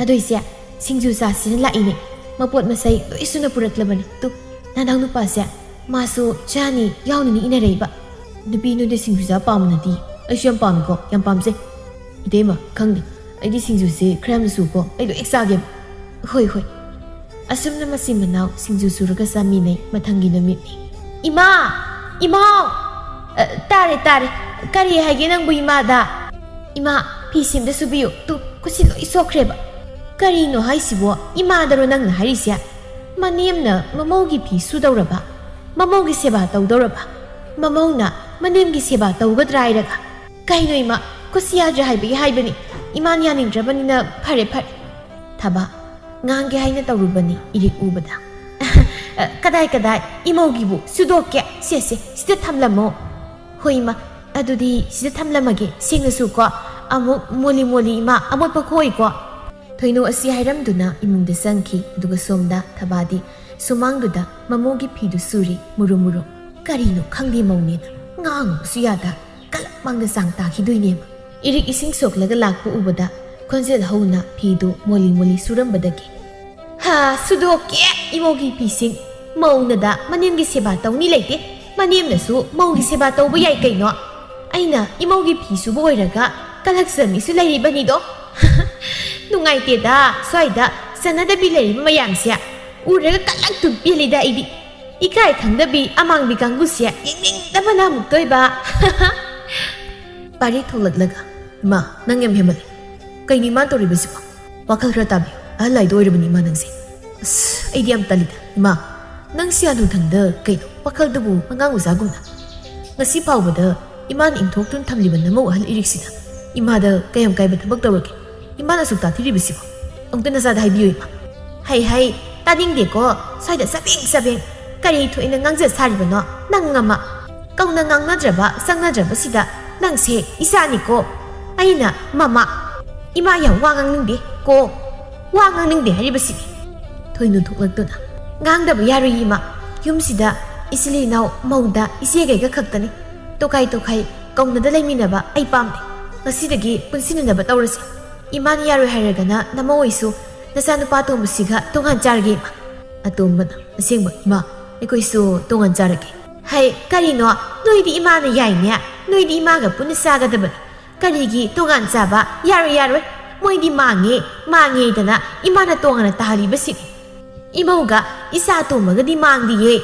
ꯑꯗꯣ ꯏꯆꯦ, ꯁꯤꯡꯖꯨ ꯆꯥꯁꯤꯅ ꯂꯥꯛꯏꯅꯦ꯫ ꯃꯄꯣꯠ ꯃꯆꯩ ꯂꯣꯏ ꯁꯨꯅ ꯄꯨꯔꯛꯂꯕꯅꯤ꯫ ꯇꯨ, ꯅꯅꯥꯎ ꯅꯨꯄꯥꯁꯦ, ꯃꯥꯁꯨ ꯆꯥꯅꯤ, ꯌꯥꯎꯅꯤꯅ ꯏꯟꯅꯔꯛꯏꯕ꯫ ꯅꯨꯄꯤ ꯅꯣꯏꯗꯤ ꯁꯤꯡꯖꯨ ꯆꯥ ꯄꯥꯝꯕ ꯅꯠꯇꯦ꯫ ꯑꯩꯁꯨ ꯌꯥꯝ ꯄꯥꯝꯃꯤꯀꯣ, ꯌꯥꯝ ꯄꯥꯝꯖꯩ"꯫ "ꯏꯇꯩꯃ, ꯈꯪꯗꯦ, ꯑꯩꯗꯤ ꯁꯤꯡꯖꯨꯁꯦ ꯈꯔ ꯌꯥꯝꯅ ꯁꯨꯀꯣ, ꯑꯩ ꯂꯣꯏ ꯍꯦꯛ ꯆꯥꯒꯦꯕ"꯫ "ꯍꯣꯏ, ꯍꯣꯏ"꯫ ꯑꯁꯨꯝꯅ ꯃꯆꯤꯟ ꯃꯅꯥꯎ ꯁꯤꯡꯖꯨ ꯁꯨꯔꯒ ꯆꯥꯃꯤꯟꯅꯩ꯫ ꯃꯊꯪꯒꯤ ꯅꯨꯃꯤꯠꯅꯤ꯫ "ꯏꯃꯥ! ꯏꯃꯥꯎ!" "ꯑ, ꯇꯥꯔꯦ, ꯇꯥꯔꯦ꯫ ꯀꯔꯤ ꯍꯥꯏꯒꯦ ꯅꯪꯕꯨ ꯏꯃꯥꯗ?" "ꯏꯃꯥ, ꯐꯤ ꯁꯦꯝꯗ ꯁꯨꯕꯤꯌꯨ꯫ ꯇꯨ, ꯈꯨꯠꯁꯤ ꯂꯣꯏ ꯁꯣꯛꯈ꯭ꯔꯦꯕ"꯫ "ꯀꯔꯤꯅꯣ ꯍꯥꯏꯁꯤꯕꯣ? ꯏꯃꯥꯗꯔꯣ ꯅꯪꯅ ꯍꯥꯏꯔꯤꯁꯦ? ꯃꯅꯦꯝꯅ ꯃꯃꯧꯒꯤ ꯐꯤ ꯁꯨꯗꯧꯔꯕ? ꯃꯃꯧꯒꯤ ꯁꯦꯕꯥ ꯇꯧꯗꯧꯔꯕ? ꯃꯃꯧꯅ ꯃꯅꯦꯝꯒꯤ ꯁꯦꯕꯥ ꯇꯧꯒꯗ꯭ꯔꯥ ꯍꯥꯏꯔꯒ? ꯀꯩꯅꯣ ꯏꯃꯥ, ꯈꯨꯠꯁꯤ ꯌꯥꯗ꯭ꯔꯦ ꯍꯥꯏꯕꯒꯤ ꯍꯥꯏꯕꯅꯤ꯫ ꯏꯃꯥꯅ ꯌꯥꯅꯤꯡꯗ꯭ꯔꯕꯅꯤꯅ ꯐꯔꯦ, ꯐꯔꯦ"꯫ ꯊꯕꯥ ꯉꯥꯡꯒꯦ ꯍꯥꯏꯅ ꯇꯧꯔꯨꯕꯅꯤ, ꯏꯔꯤꯛ ꯎꯕꯗ꯫ "ꯑ, ꯀꯗꯥꯏ, ꯀꯗꯥꯏ? ꯏꯃꯧꯒꯤꯕꯨ ꯁꯨꯗꯣꯛꯀꯦ꯫ ꯁꯦ, ꯁꯦ, ꯁꯤꯗ ꯊꯝꯂꯝꯃꯣ"꯫ "ꯍꯣꯏ ꯏꯃꯥ, ꯑꯗꯨꯗꯤ ꯁꯤꯗ ꯊꯝꯂꯝꯃꯒꯦ꯫ ꯁꯦꯡꯅ ꯁꯨꯀꯣ꯫ ꯑꯃꯨꯛ ꯃꯣꯂꯤ ꯃꯣꯂꯤ ꯏꯃꯥ ꯑꯃꯣꯠꯄ ꯈꯣꯏꯀꯣ"꯫ ꯊꯣꯏꯅꯨ ꯑꯁꯤ ꯍꯥꯏꯔꯝꯗꯨꯅ ꯏꯃꯨꯡꯗ ꯆꯪꯈꯤ, ꯑꯗꯨꯒ ꯁꯣꯝꯗ ꯊꯕꯥꯗꯤ ꯁꯨꯃꯥꯡꯗꯨꯗ ꯃꯃꯧꯒꯤ ꯐꯤꯗꯨ ꯁꯨꯔꯤ, ꯃꯨꯔꯨꯝ ꯃꯨꯔꯨꯝ꯫ ꯀꯔꯤꯅꯣ ꯈꯪꯗꯦ, ꯃꯧꯅꯦꯅ ꯉꯥꯡꯉꯨꯕꯁꯨ ꯌꯥꯗ, ꯀꯂꯛ ꯃꯥꯡꯗ ꯆꯥꯡ ꯇꯥꯈꯤꯗꯣꯏꯅꯦꯕ꯫ ꯏꯔꯤꯛ ꯏꯁꯤꯡ ꯁꯣꯛꯂꯒ ꯂꯥꯛꯄ ꯎꯕꯗ ꯈꯣꯟꯖꯦꯜ ꯍꯧꯅ ꯐꯤꯗꯨ ꯃꯣꯂꯤ ꯃꯣꯂꯤ ꯁꯨꯔꯝꯕꯗꯒꯤ, "ꯍꯥ, ꯁꯨꯗꯣꯛꯀꯦ ꯏꯃꯧꯒꯤ ꯐꯤꯁꯤꯡ꯫ ꯃꯧꯅꯗ ꯃꯅꯦꯝꯒꯤ ꯁꯦꯕꯥ ꯇꯧꯅꯤ ꯂꯩꯇꯦ꯫ ꯃꯅꯦꯝꯅꯁꯨ ꯃꯧꯒꯤ ꯁꯦꯕꯥ ꯇꯧꯕ ꯌꯥꯏ ꯀꯩꯅꯣ꯫ ꯑꯩꯅ ꯏꯃꯧꯒꯤ ꯐꯤ ꯁꯨꯕ ꯑꯣꯏꯔꯒ ꯀꯂꯛꯆ ꯃꯤꯁꯨ ꯂꯩꯔꯤꯕꯅꯤꯗꯣ꯫ ꯅꯨꯡꯉꯥꯏꯇꯦꯗ, ꯁ꯭ꯋꯥꯏꯗ ꯆꯠꯅꯗꯕꯤ ꯂꯩꯔꯤꯕ ꯃꯌꯥꯝꯁꯦ ꯎꯔꯒ ꯀꯂꯛꯇꯨꯝ ꯄꯦꯜꯂꯤꯗ ꯑꯩꯗꯤ꯫ ꯏꯀꯥꯏ ꯈꯪꯗꯕꯤ ꯑꯃꯥꯡꯕꯤ ꯀꯥꯡꯕꯨꯁꯦ ꯌꯦꯡꯅꯤꯡꯗꯕꯅ ꯑꯃꯨꯛꯇꯣꯏꯕ꯫ ꯄꯥꯔꯤ ꯊꯣꯛꯂꯛꯂꯒ, "ꯏꯃꯥ, ꯅꯪ ꯌꯥꯝ ꯍꯦꯟꯃꯜꯂꯦ꯫ ꯀꯩꯅꯣ ꯏꯃꯥꯅ ꯇꯧꯔꯤꯕꯁꯤꯕꯣ? ꯋꯥꯈꯜ ꯈꯔ ꯇꯥꯕꯤꯌꯨ꯫ ꯑꯍꯜ ꯍꯥꯏꯗꯣ ꯑꯣꯏꯔꯕꯅꯤ ꯏꯃꯥ ꯅꯪꯁꯦ꯫ ꯑꯁ, ꯑꯩꯗꯤ ꯌꯥꯝ ꯇꯜꯂꯤꯗ꯫ ꯏꯃꯥ, ꯅꯪꯁꯤ ꯍꯅꯨꯊꯪꯗ ꯀꯩꯅꯣ ꯋꯥꯈꯜꯗꯨꯕꯨ ꯑꯉꯥꯡ ꯃꯆꯥꯒꯨꯝꯅ? ꯉꯁꯤ ꯐꯥꯎꯕꯗ ꯏꯃꯥꯅ ꯏꯟꯊꯣꯛꯇꯨꯅ ꯊꯝꯂꯤꯕ ꯅꯃꯧ ꯑꯍꯜ ꯏꯔꯤꯛꯁꯤꯅ ꯏꯃꯥꯗ ꯀꯌꯥꯝ ꯀꯥꯏꯕ ꯊꯕꯛ ꯇꯧꯔꯒꯦ? ꯏꯃꯥꯅ ꯑꯁꯨꯛ ꯇꯥꯊꯤꯔꯤꯕꯁꯤꯕꯣ? ꯑꯃꯨꯛꯇ ꯅꯆꯥꯗ ꯍꯥꯏꯕꯤꯌꯨ ꯏꯃꯥ꯫" "ꯍꯩ ꯍꯩ, ꯇꯥꯅꯤꯡꯗꯦꯀꯣ, ꯁ꯭ꯋꯥꯏꯗ ꯆꯕꯦꯡ ꯆꯕꯦꯡ꯫ ꯀꯔꯤ ꯊꯣꯛꯏꯅ ꯉꯥꯡꯖ ꯁꯥꯔꯤꯕꯅꯣ ꯅꯪ ꯑꯃ? ꯀꯧꯅ ꯉꯥꯡꯅꯗ꯭ꯔꯕ ꯆꯪꯅꯗ꯭ꯔꯕꯁꯤꯗ ꯅꯪꯁꯦ ꯏꯆꯥꯅꯤꯀꯣ꯫ ꯑꯩꯅ ꯃꯃꯥ, ꯏꯃꯥ ꯌꯥꯝ ꯋꯥ ꯉꯥꯡꯅꯤꯡꯗꯦ ꯀꯣ꯫ ꯋꯥ ꯉꯥꯡꯅꯤꯡꯗꯦ ꯍꯥꯏꯔꯤꯕꯁꯤꯅꯤ꯫" ꯊꯣꯏꯅꯨ ꯊꯣꯛꯂꯛꯇꯨꯅ, "ꯉꯥꯡꯗꯕ ꯌꯥꯔꯣꯏ ꯏꯃꯥ꯫ ꯌꯨꯝꯁꯤꯗ ꯏꯆꯤꯜ ꯏꯅꯥꯎ ꯃꯧꯗ ꯏꯆꯦꯒꯩꯒ ꯈꯛꯇꯅꯤ꯫ ꯇꯣꯈꯥꯏ ꯇꯣꯈꯥꯏ ꯀꯧꯅꯗ ꯂꯩꯃꯤꯟꯅꯕ ꯑꯩ ꯄꯥꯝꯗꯦ꯫ ꯉꯁꯤꯗꯒꯤ ꯄꯨꯟꯁꯤꯟꯅꯅꯕ ꯇꯧꯔꯁꯤ꯫ ꯏꯃꯥꯅ ꯌꯥꯔꯣꯏ ꯍꯥꯏꯔꯒꯅ ꯅꯃꯧ ꯑꯣꯏꯁꯨ ꯅꯆꯥꯅꯨꯄꯥ ꯑꯇꯣꯝꯕꯁꯤꯒ ꯇꯣꯉꯥꯟ ꯆꯥꯔꯒꯦ ꯏꯃꯥ꯫" ꯑꯇꯣꯝꯕꯅ, "ꯑꯁꯦꯡꯕ ꯏꯃꯥ, ꯑꯩꯈꯣꯏꯁꯨ ꯇꯣꯉꯥꯟ ꯆꯥꯔꯒꯦ꯫" "ꯍꯩ, ꯀꯔꯤꯅꯣ? ꯅꯣꯏꯗꯤ ꯏꯃꯥꯅ ꯌꯥꯏꯅꯦ꯫ ꯅꯣꯏꯗꯤ ꯏꯃꯥꯒ ꯄꯨꯟꯅ ꯆꯥꯒꯗꯕꯅꯤ꯫ ꯀꯔꯤꯒꯤ ꯇꯣꯉꯥꯟ ꯆꯥꯕ? ꯌꯥꯔꯣꯏ, ꯌꯥꯔꯣꯏ꯫ ꯃꯣꯏꯗꯤ ꯃꯥꯡꯉꯦ, ꯃꯥꯡꯉꯦꯗꯅ ꯏꯃꯥꯅ ꯇꯣꯉꯥꯟꯅ ꯇꯥꯍꯜꯂꯤꯕꯁꯤꯅꯤ꯫ ꯏꯃꯧꯒ ꯏꯆꯥ ꯑꯇꯣꯝꯕꯒꯗꯤ ꯃꯥꯡꯗꯤꯌꯦ꯫"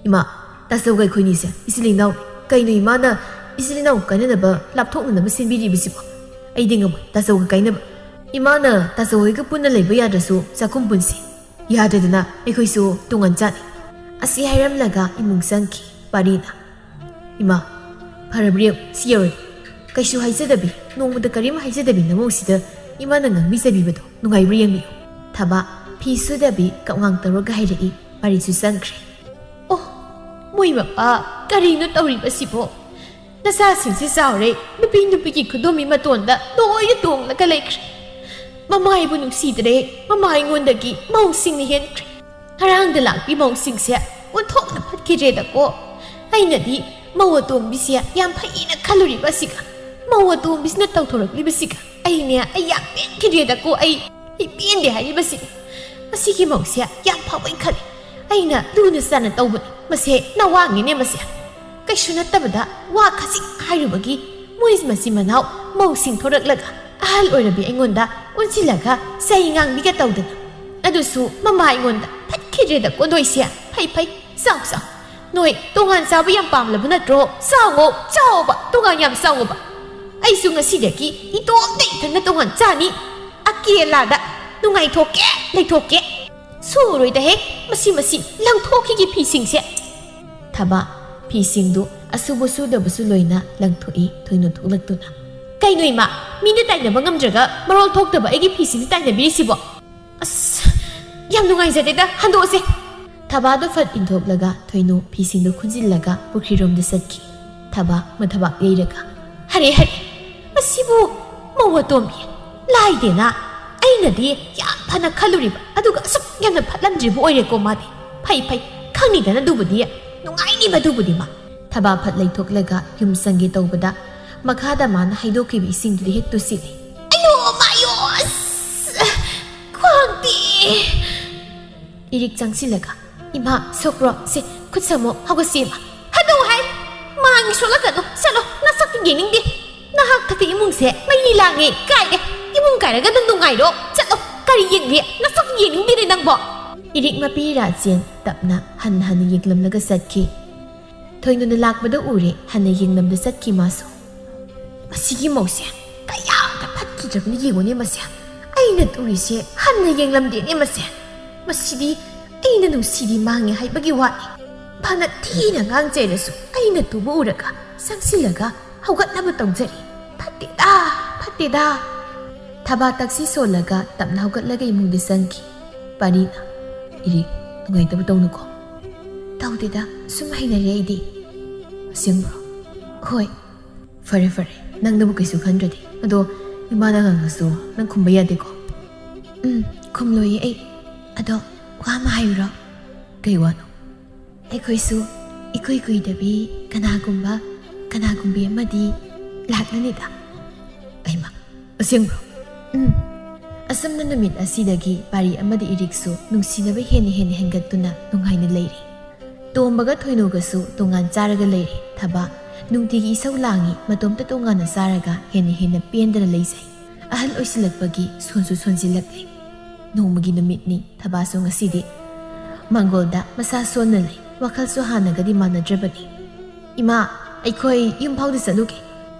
"ꯏꯃꯥ, ꯇꯥꯆꯧꯒ ꯑꯩꯈꯣꯏꯅꯤꯁꯦ ꯏꯆꯤꯜ ꯏꯅꯥꯎ꯫ ꯀꯩꯅꯣ ꯏꯃꯥꯅ ꯏꯆꯤꯜ ꯏꯅꯥꯎ ꯀꯥꯏꯅꯅꯕ ꯂꯥꯞꯊꯣꯛꯅꯅꯕ ꯁꯤꯟꯕꯤꯔꯤꯕꯁꯤꯕꯣ? ꯑꯩꯗꯤ ꯉꯝꯃꯣꯏ ꯇꯥꯆꯧꯒ ꯀꯥꯏꯅꯕ꯫ ꯏꯃꯥꯅ ꯇꯥꯆꯧ ꯍꯣꯏꯒ ꯄꯨꯟꯅ ꯂꯩꯕ ꯌꯥꯗ꯭ꯔꯁꯨ ꯆꯥꯛꯈꯨꯝ ꯄꯨꯟꯁꯤ꯫ ꯌꯥꯗ꯭ꯔꯦꯗꯅ ꯑꯩꯈꯣꯏꯁꯨ ꯇꯣꯉꯥꯟ ꯆꯥꯅꯤ꯫" ꯑꯁꯤ ꯍꯥꯏꯔꯝꯂꯒ ꯏꯃꯨꯡ ꯆꯪꯈꯤ ꯄꯥꯔꯤꯅ꯫ "ꯏꯃꯥ, ꯐꯔꯕ꯭ꯔ ꯌꯦꯡꯉꯨ, ꯁꯤ ꯌꯧꯔꯗꯤ꯫ ꯀꯩꯁꯨ ꯍꯥꯏꯖꯗꯕꯤ, ꯅꯣꯡꯃꯇ ꯀꯔꯤꯝ ꯍꯥꯏꯖꯗꯕꯤ ꯅꯃꯧꯁꯤꯗ ꯏꯃꯥꯅ ꯉꯥꯡꯕꯤꯖꯕꯤꯕꯗꯣ ꯅꯨꯡꯉꯥꯏꯕ꯭ꯔ ꯌꯦꯡꯕꯤꯌꯨ꯫" ꯊꯕꯥ ꯐꯤ ꯁꯨꯗꯕꯤ ꯀꯞꯉꯥꯡ ꯇꯧꯔꯒ ꯍꯥꯏꯔꯛꯏ꯫ ꯄꯥꯔꯤꯁꯨ ꯆꯪꯈ꯭ꯔꯦ꯫ "ꯑꯣ, ꯃꯣꯏ ꯃꯄꯥ, ꯀꯔꯤꯅꯣ ꯇꯧꯔꯤꯕꯁꯤꯕꯣ? ꯅꯆꯥꯁꯤꯡꯁꯤ ꯆꯥꯎꯔꯦ, ꯅꯨꯄꯤ ꯅꯨꯄꯤꯒꯤ ꯈꯨꯗꯣꯝꯕꯤ ꯃꯇꯣꯟꯗ ꯂꯣꯏꯅ ꯇꯣꯡꯂꯒ ꯂꯩꯈ꯭ꯔꯦ꯫ ꯃꯃꯥ ꯑꯩꯕꯨ ꯅꯨꯡꯁꯤꯗ꯭ꯔꯦ, ꯃꯃꯥ ꯑꯩꯉꯣꯟꯗꯒꯤ ꯃꯧꯁꯤꯡꯅ ꯍꯦꯟꯈ꯭ꯔꯦ꯫ ꯉꯔꯥꯡꯗ ꯂꯥꯛꯄꯤ ꯃꯧꯁꯤꯡꯁꯦ ꯑꯣꯟꯊꯣꯛꯅ ꯐꯠꯈꯤꯗ꯭ꯔꯦꯗꯀꯣ꯫ ꯑꯩꯅꯗꯤ ꯃꯧ ꯑꯇꯣꯝꯕꯤꯁꯦ ꯌꯥꯝ ꯐꯩꯅ ꯈꯜꯂꯨꯔꯤꯕ ꯑꯁꯤꯒ, ꯃꯧ ꯑꯇꯣꯝꯕꯤꯁꯤꯅ ꯇꯧꯊꯣꯔꯛꯂꯤꯕꯁꯤꯒ ꯑꯩꯅꯦ, ꯑꯩ ꯌꯥꯝ ꯄꯦꯟꯈꯤꯗ꯭ꯔꯦꯗꯀꯣ꯫ ꯑꯩ, ꯑꯩ ꯄꯦꯟꯗꯦ ꯍꯥꯏꯔꯤꯕꯁꯤ꯫ ꯃꯁꯤꯒꯤ ꯃꯧꯁꯦ ꯌꯥꯝ ꯐꯕꯩ ꯈꯜꯂꯤ꯫ ꯑꯩꯅ ꯂꯨꯅ ꯆꯥꯟꯅ ꯇꯧꯕꯅꯤ꯫ ꯃꯁꯦ ꯅꯋꯥꯉꯤꯅꯦ ꯃꯁꯦ꯫ ꯀꯩꯁꯨ ꯅꯠꯇꯕꯗ ꯋꯥ ꯈꯖꯤꯛ ꯍꯥꯏꯔꯨꯕꯒꯤ ꯃꯣꯏ ꯃꯆꯤꯟ ꯃꯅꯥꯎ ꯃꯧꯁꯤꯡ ꯊꯣꯔꯛꯂꯒ ꯑꯍꯜ ꯑꯣꯏꯔꯕꯤ ꯑꯩꯉꯣꯟꯗ ꯑꯣꯟꯁꯤꯜꯂꯒ ꯆꯩ ꯉꯥꯡꯕꯤꯒ ꯇꯧꯗꯅ꯫ ꯑꯗꯨꯁꯨ ꯃꯃꯥ ꯑꯩꯉꯣꯟꯗ ꯐꯠꯈꯤꯗ꯭ꯔꯦꯗ ꯀꯣꯟꯗꯣꯏꯁꯦ꯫ ꯐꯩ ꯐꯩ, ꯆꯥꯎ ꯆꯥꯎ꯫ ꯅꯣꯏ ꯇꯣꯉꯥꯟ ꯆꯥꯕ ꯌꯥꯝ ꯄꯥꯝꯂꯕ ꯅꯠꯇ꯭ꯔꯣ? ꯆꯥꯎꯋꯣ, ꯆꯥꯎꯋꯣꯕ, ꯇꯣꯉꯥꯟ ꯌꯥꯝ ꯆꯥꯎꯋꯣꯕ꯫ ꯑꯩꯁꯨ ꯉꯁꯤꯗꯒꯤ ꯏꯇꯣꯝꯇ ꯏꯊꯟꯗ ꯇꯣꯉꯥꯟ ꯆꯥꯅꯤ꯫ ꯑꯀꯦꯂꯥꯗ ꯅꯨꯡꯉꯥꯏꯊꯣꯛꯀꯦ, ꯂꯩꯊꯣꯛꯀꯦ꯫ ꯁꯨꯔꯣꯏꯗꯍꯦ, ꯃꯁꯤ, ꯃꯁꯤ ꯂꯪꯊꯣꯛꯈꯤꯒꯦ ꯐꯤꯁꯤꯡꯁꯦ꯫ ꯊꯕꯥ ꯐꯤꯁꯤꯡꯗꯨ ꯑꯁꯨꯕ ꯁꯨꯗꯕꯁꯨ ꯂꯣꯏꯅ ꯂꯪꯊꯣꯛꯏ ꯊꯣꯏꯅꯨ ꯊꯣꯛꯂꯛꯇꯨꯅ꯫ ꯀꯩꯅꯣ ꯏꯃꯥ, ꯃꯤꯅ ꯇꯥꯏꯅꯕ ꯉꯝꯗ꯭ꯔꯒ ꯃꯔꯣꯜ ꯊꯣꯛꯇꯕ ꯑꯩꯒꯤ ꯐꯤꯁꯤꯡꯁꯤ ꯇꯥꯏꯅꯕꯤꯔꯤꯁꯤꯕꯣ? ꯑꯁ, ꯌꯥꯝ ꯅꯨꯡꯉꯥꯏꯖꯗꯦꯗ, ꯍꯟꯗꯣꯛꯑꯁꯦ꯫ ꯊꯕꯥꯗꯣ ꯐꯠ ꯏꯟꯊꯣꯛꯂꯒ ꯊꯣꯏꯅꯨ ꯐꯤꯁꯤꯡꯗꯨ ꯈꯨꯟꯖꯤꯜꯂꯒ ꯄꯨꯈ꯭ꯔꯤꯔꯣꯝꯗ ꯆꯠꯈꯤ꯫ ꯊꯕꯥ ꯃꯊꯕꯥꯛ ꯌꯩꯔꯒ, "ꯍꯔꯦ, ꯍꯔꯦ, ꯃꯁꯤꯕꯨ ꯃꯧ ꯑꯇꯣꯝꯕꯤ ꯂꯥꯏꯗꯦꯅ꯫ ꯑꯩꯅꯗꯤ ꯌꯥꯝ ꯐꯅ ꯈꯜꯂꯨꯔꯤꯕ, ꯑꯗꯨꯒ ꯑꯁꯨꯛ ꯌꯥꯝꯅ ꯐꯠꯂꯝꯗ꯭ꯔꯤꯕ ꯑꯣꯏꯔꯦꯀꯣ ꯃꯥꯗꯤ꯫ ꯐꯩ, ꯐꯩ, ꯈꯪꯅꯤꯗꯅ ꯑꯗꯨꯕꯨꯗꯤ, ꯅꯨꯡꯉꯥꯏꯅꯤꯕ ꯑꯗꯨꯕꯨꯗꯤ ꯃꯥ꯫" ꯊꯕꯥ ꯐꯠ ꯂꯩꯊꯣꯛꯂꯒ ꯌꯨꯝ ꯆꯪꯒꯦ ꯇꯧꯕꯗ ꯃꯈꯥꯗ ꯃꯥꯅ ꯍꯩꯗꯣꯛꯈꯤꯕ ꯏꯁꯤꯡꯗꯨꯗ ꯍꯦꯛ ꯇꯨꯁꯤꯜꯂꯦ꯫ "ꯑꯌꯣ, ꯃꯥꯌꯣ, ꯑꯁ, ꯈ꯭ꯋꯥꯡꯗꯤ!" ꯏꯔꯤꯛ ꯆꯪꯁꯤꯜꯂꯒ, "ꯏꯃꯥ, ꯁꯣꯛꯄ꯭ꯔꯣ? ꯁꯦ, ꯈꯨꯠ ꯁꯝꯃꯣ, ꯍꯧꯒꯠꯁꯤ ꯏꯃꯥ꯫" "ꯍꯅꯨ ꯍꯥꯏ! ꯃꯥꯡꯒꯤ ꯁꯣꯛꯂꯛꯀꯅꯨ, ꯆꯠꯂꯣ, ꯅꯁꯛꯇꯤ ꯌꯦꯡꯅꯤꯡꯗꯦ꯫ ꯅꯍꯥꯛ ꯊꯛꯇ ꯏꯃꯨꯡꯁꯦ ꯃꯩ ꯂꯥꯡꯉꯦ, ꯀꯥꯏꯔꯦ꯫ ꯏꯃꯨꯡ ꯀꯥꯏꯔꯒ ꯅꯪ ꯅꯨꯡꯉꯥꯏꯔꯣ? ꯆꯠꯂꯣ, ꯀꯔꯤ ꯌꯦꯡꯒꯦ? ꯅꯁꯛ ꯌꯦꯡꯅꯤꯡꯗꯦꯅꯦ ꯅꯪꯕꯣ꯫" ꯏꯔꯤꯛ ꯃꯄꯤ ꯔꯥꯖꯦꯟ ꯇꯞꯅ ꯍꯟꯅ ꯍꯟꯅ ꯌꯦꯡꯂꯝꯂꯒ ꯆꯠꯈꯤ꯫ ꯊꯣꯏꯅꯨꯅ ꯂꯥꯛꯄꯗ ꯎꯔꯦ, ꯍꯟꯅ ꯌꯦꯡꯂꯝꯗ ꯆꯠꯈꯤ ꯃꯥꯁꯨ꯫ "ꯃꯁꯤꯒꯤ ꯃꯧꯁꯦ ꯀꯌꯥꯗ ꯐꯠꯈꯤꯗ꯭ꯔꯕꯅ ꯌꯦꯡꯉꯨꯅꯦ ꯃꯁꯦ꯫ ꯑꯩꯅ ꯇꯧꯔꯤꯁꯦ ꯍꯟꯅ ꯌꯦꯡꯂꯝꯗꯦꯅꯦ ꯃꯁꯦ꯫ ꯃꯁꯤꯗꯤ ꯑꯩꯅ ꯅꯨꯡꯁꯤꯕꯤ ꯃꯥꯡꯉꯦ ꯍꯥꯏꯕꯒꯤ ꯋꯥꯅꯤ꯫ ꯐꯅ ꯊꯤꯅ ꯉꯥꯡꯖꯩꯔꯁꯨ ꯑꯩꯅ ꯇꯨꯕ ꯎꯔꯒ ꯆꯪꯁꯤꯜꯂꯒ ꯍꯧꯒꯠꯅꯕ ꯇꯧꯖꯔꯤ꯫ ꯐꯠꯇꯦꯗ, ꯐꯠꯇꯦꯗ꯫" ꯊꯕꯥ ꯇꯛꯁꯤ ꯁꯣꯜꯂꯒ ꯇꯞꯅ ꯍꯧꯒꯠꯂꯒ ꯏꯃꯨꯡꯗ ꯆꯪꯈꯤ꯫ ꯄꯥꯔꯤꯅ, "ꯏꯔꯤꯛ, ꯅꯨꯡꯉꯥꯏꯇꯕ ꯇꯧꯅꯨꯀꯣ꯫" "ꯇꯧꯗꯦꯗ, ꯁꯨꯝ ꯍꯩꯅꯔꯦ ꯑꯩꯗꯤ꯫" "ꯑꯁꯦꯡꯕ꯭ꯔꯣ?" "ꯍꯣꯏ꯫" "ꯐꯔꯦ, ꯐꯔꯦ, ꯅꯪꯅꯕꯨ ꯀꯩꯁꯨ ꯈꯟꯗ꯭ꯔꯗꯤ꯫ ꯑꯗꯣ ꯏꯃꯥꯅ ꯉꯥꯡꯉꯁꯨ ꯅꯪ ꯈꯨꯝꯕ ꯌꯥꯗꯦꯀꯣ?" "ꯎꯝ, ꯈꯨꯝꯂꯣꯏꯌꯦ ꯑꯩ꯫ ꯑꯗꯣ ꯋꯥ ꯑꯃ ꯍꯥꯏꯌꯨꯔꯣ?" "ꯀꯩ ꯋꯥꯅꯣ?" "ꯑꯩꯈꯣꯏꯁꯨ ꯏꯀꯨꯏ ꯀꯨꯏꯗꯕꯤ ꯀꯅꯥꯒꯨꯝꯕ, ꯀꯅꯥꯒꯨꯝꯕꯤ ꯑꯃꯗꯤ ꯂꯥꯛꯂꯅꯤꯗ꯫" "ꯑꯩꯃ, ꯑꯁꯦꯡꯕ꯭ꯔꯣ?" "ꯎꯝ꯫" ꯑꯁꯨꯝꯅ ꯅꯨꯃꯤꯠ ꯑꯁꯤꯗꯒꯤ ꯄꯥꯔꯤ ꯑꯃꯗꯤ ꯏꯔꯤꯛꯁꯨ ꯅꯨꯡꯁꯤꯅꯕ ꯍꯦꯟꯅ ꯍꯦꯟꯅ ꯍꯦꯟꯒꯠꯇꯨꯅ ꯅꯨꯡꯉꯥꯏꯅ ꯂꯩꯔꯤ꯫ ꯇꯣꯝꯕꯒ ꯊꯣꯏꯅꯨꯒꯁꯨ ꯇꯣꯉꯥꯟ ꯆꯥꯔꯒ ꯂꯩꯔꯦ꯫ ꯊꯕꯥ ꯅꯨꯡꯇꯤꯒꯤ ꯏꯁꯧ ꯂꯥꯡꯉꯤ, ꯃꯇꯣꯝꯇ ꯇꯣꯉꯥꯟꯅ ꯆꯥꯔꯒ ꯍꯦꯟꯅ ꯍꯦꯟꯅ ꯄꯦꯟꯗꯅ ꯂꯩꯖꯩ꯫ ꯑꯍꯜ ꯑꯣꯏꯁꯤꯜꯂꯛꯄꯒꯤ ꯁꯣꯟꯁꯨ ꯁꯣꯟꯖꯤꯜꯂꯛꯂꯦ꯫ ꯅꯣꯡꯃꯒꯤ ꯅꯨꯃꯤꯠꯅꯤ꯫ ꯊꯕꯥꯁꯨ ꯉꯁꯤꯗꯤ ꯃꯥꯡꯒꯣꯜꯗ ꯃꯁꯥ ꯁꯣꯟꯅ ꯂꯩ꯫ ꯋꯥꯈꯜꯁꯨ ꯍꯥꯟꯅꯒꯗꯤ ꯃꯥꯟꯅꯗ꯭ꯔꯕꯅꯤ꯫ "ꯏꯃꯥ, ꯑꯩꯈꯣꯏ ꯌꯨꯝ ꯐꯥꯎꯗ ꯆꯠꯂꯨꯒꯦ꯫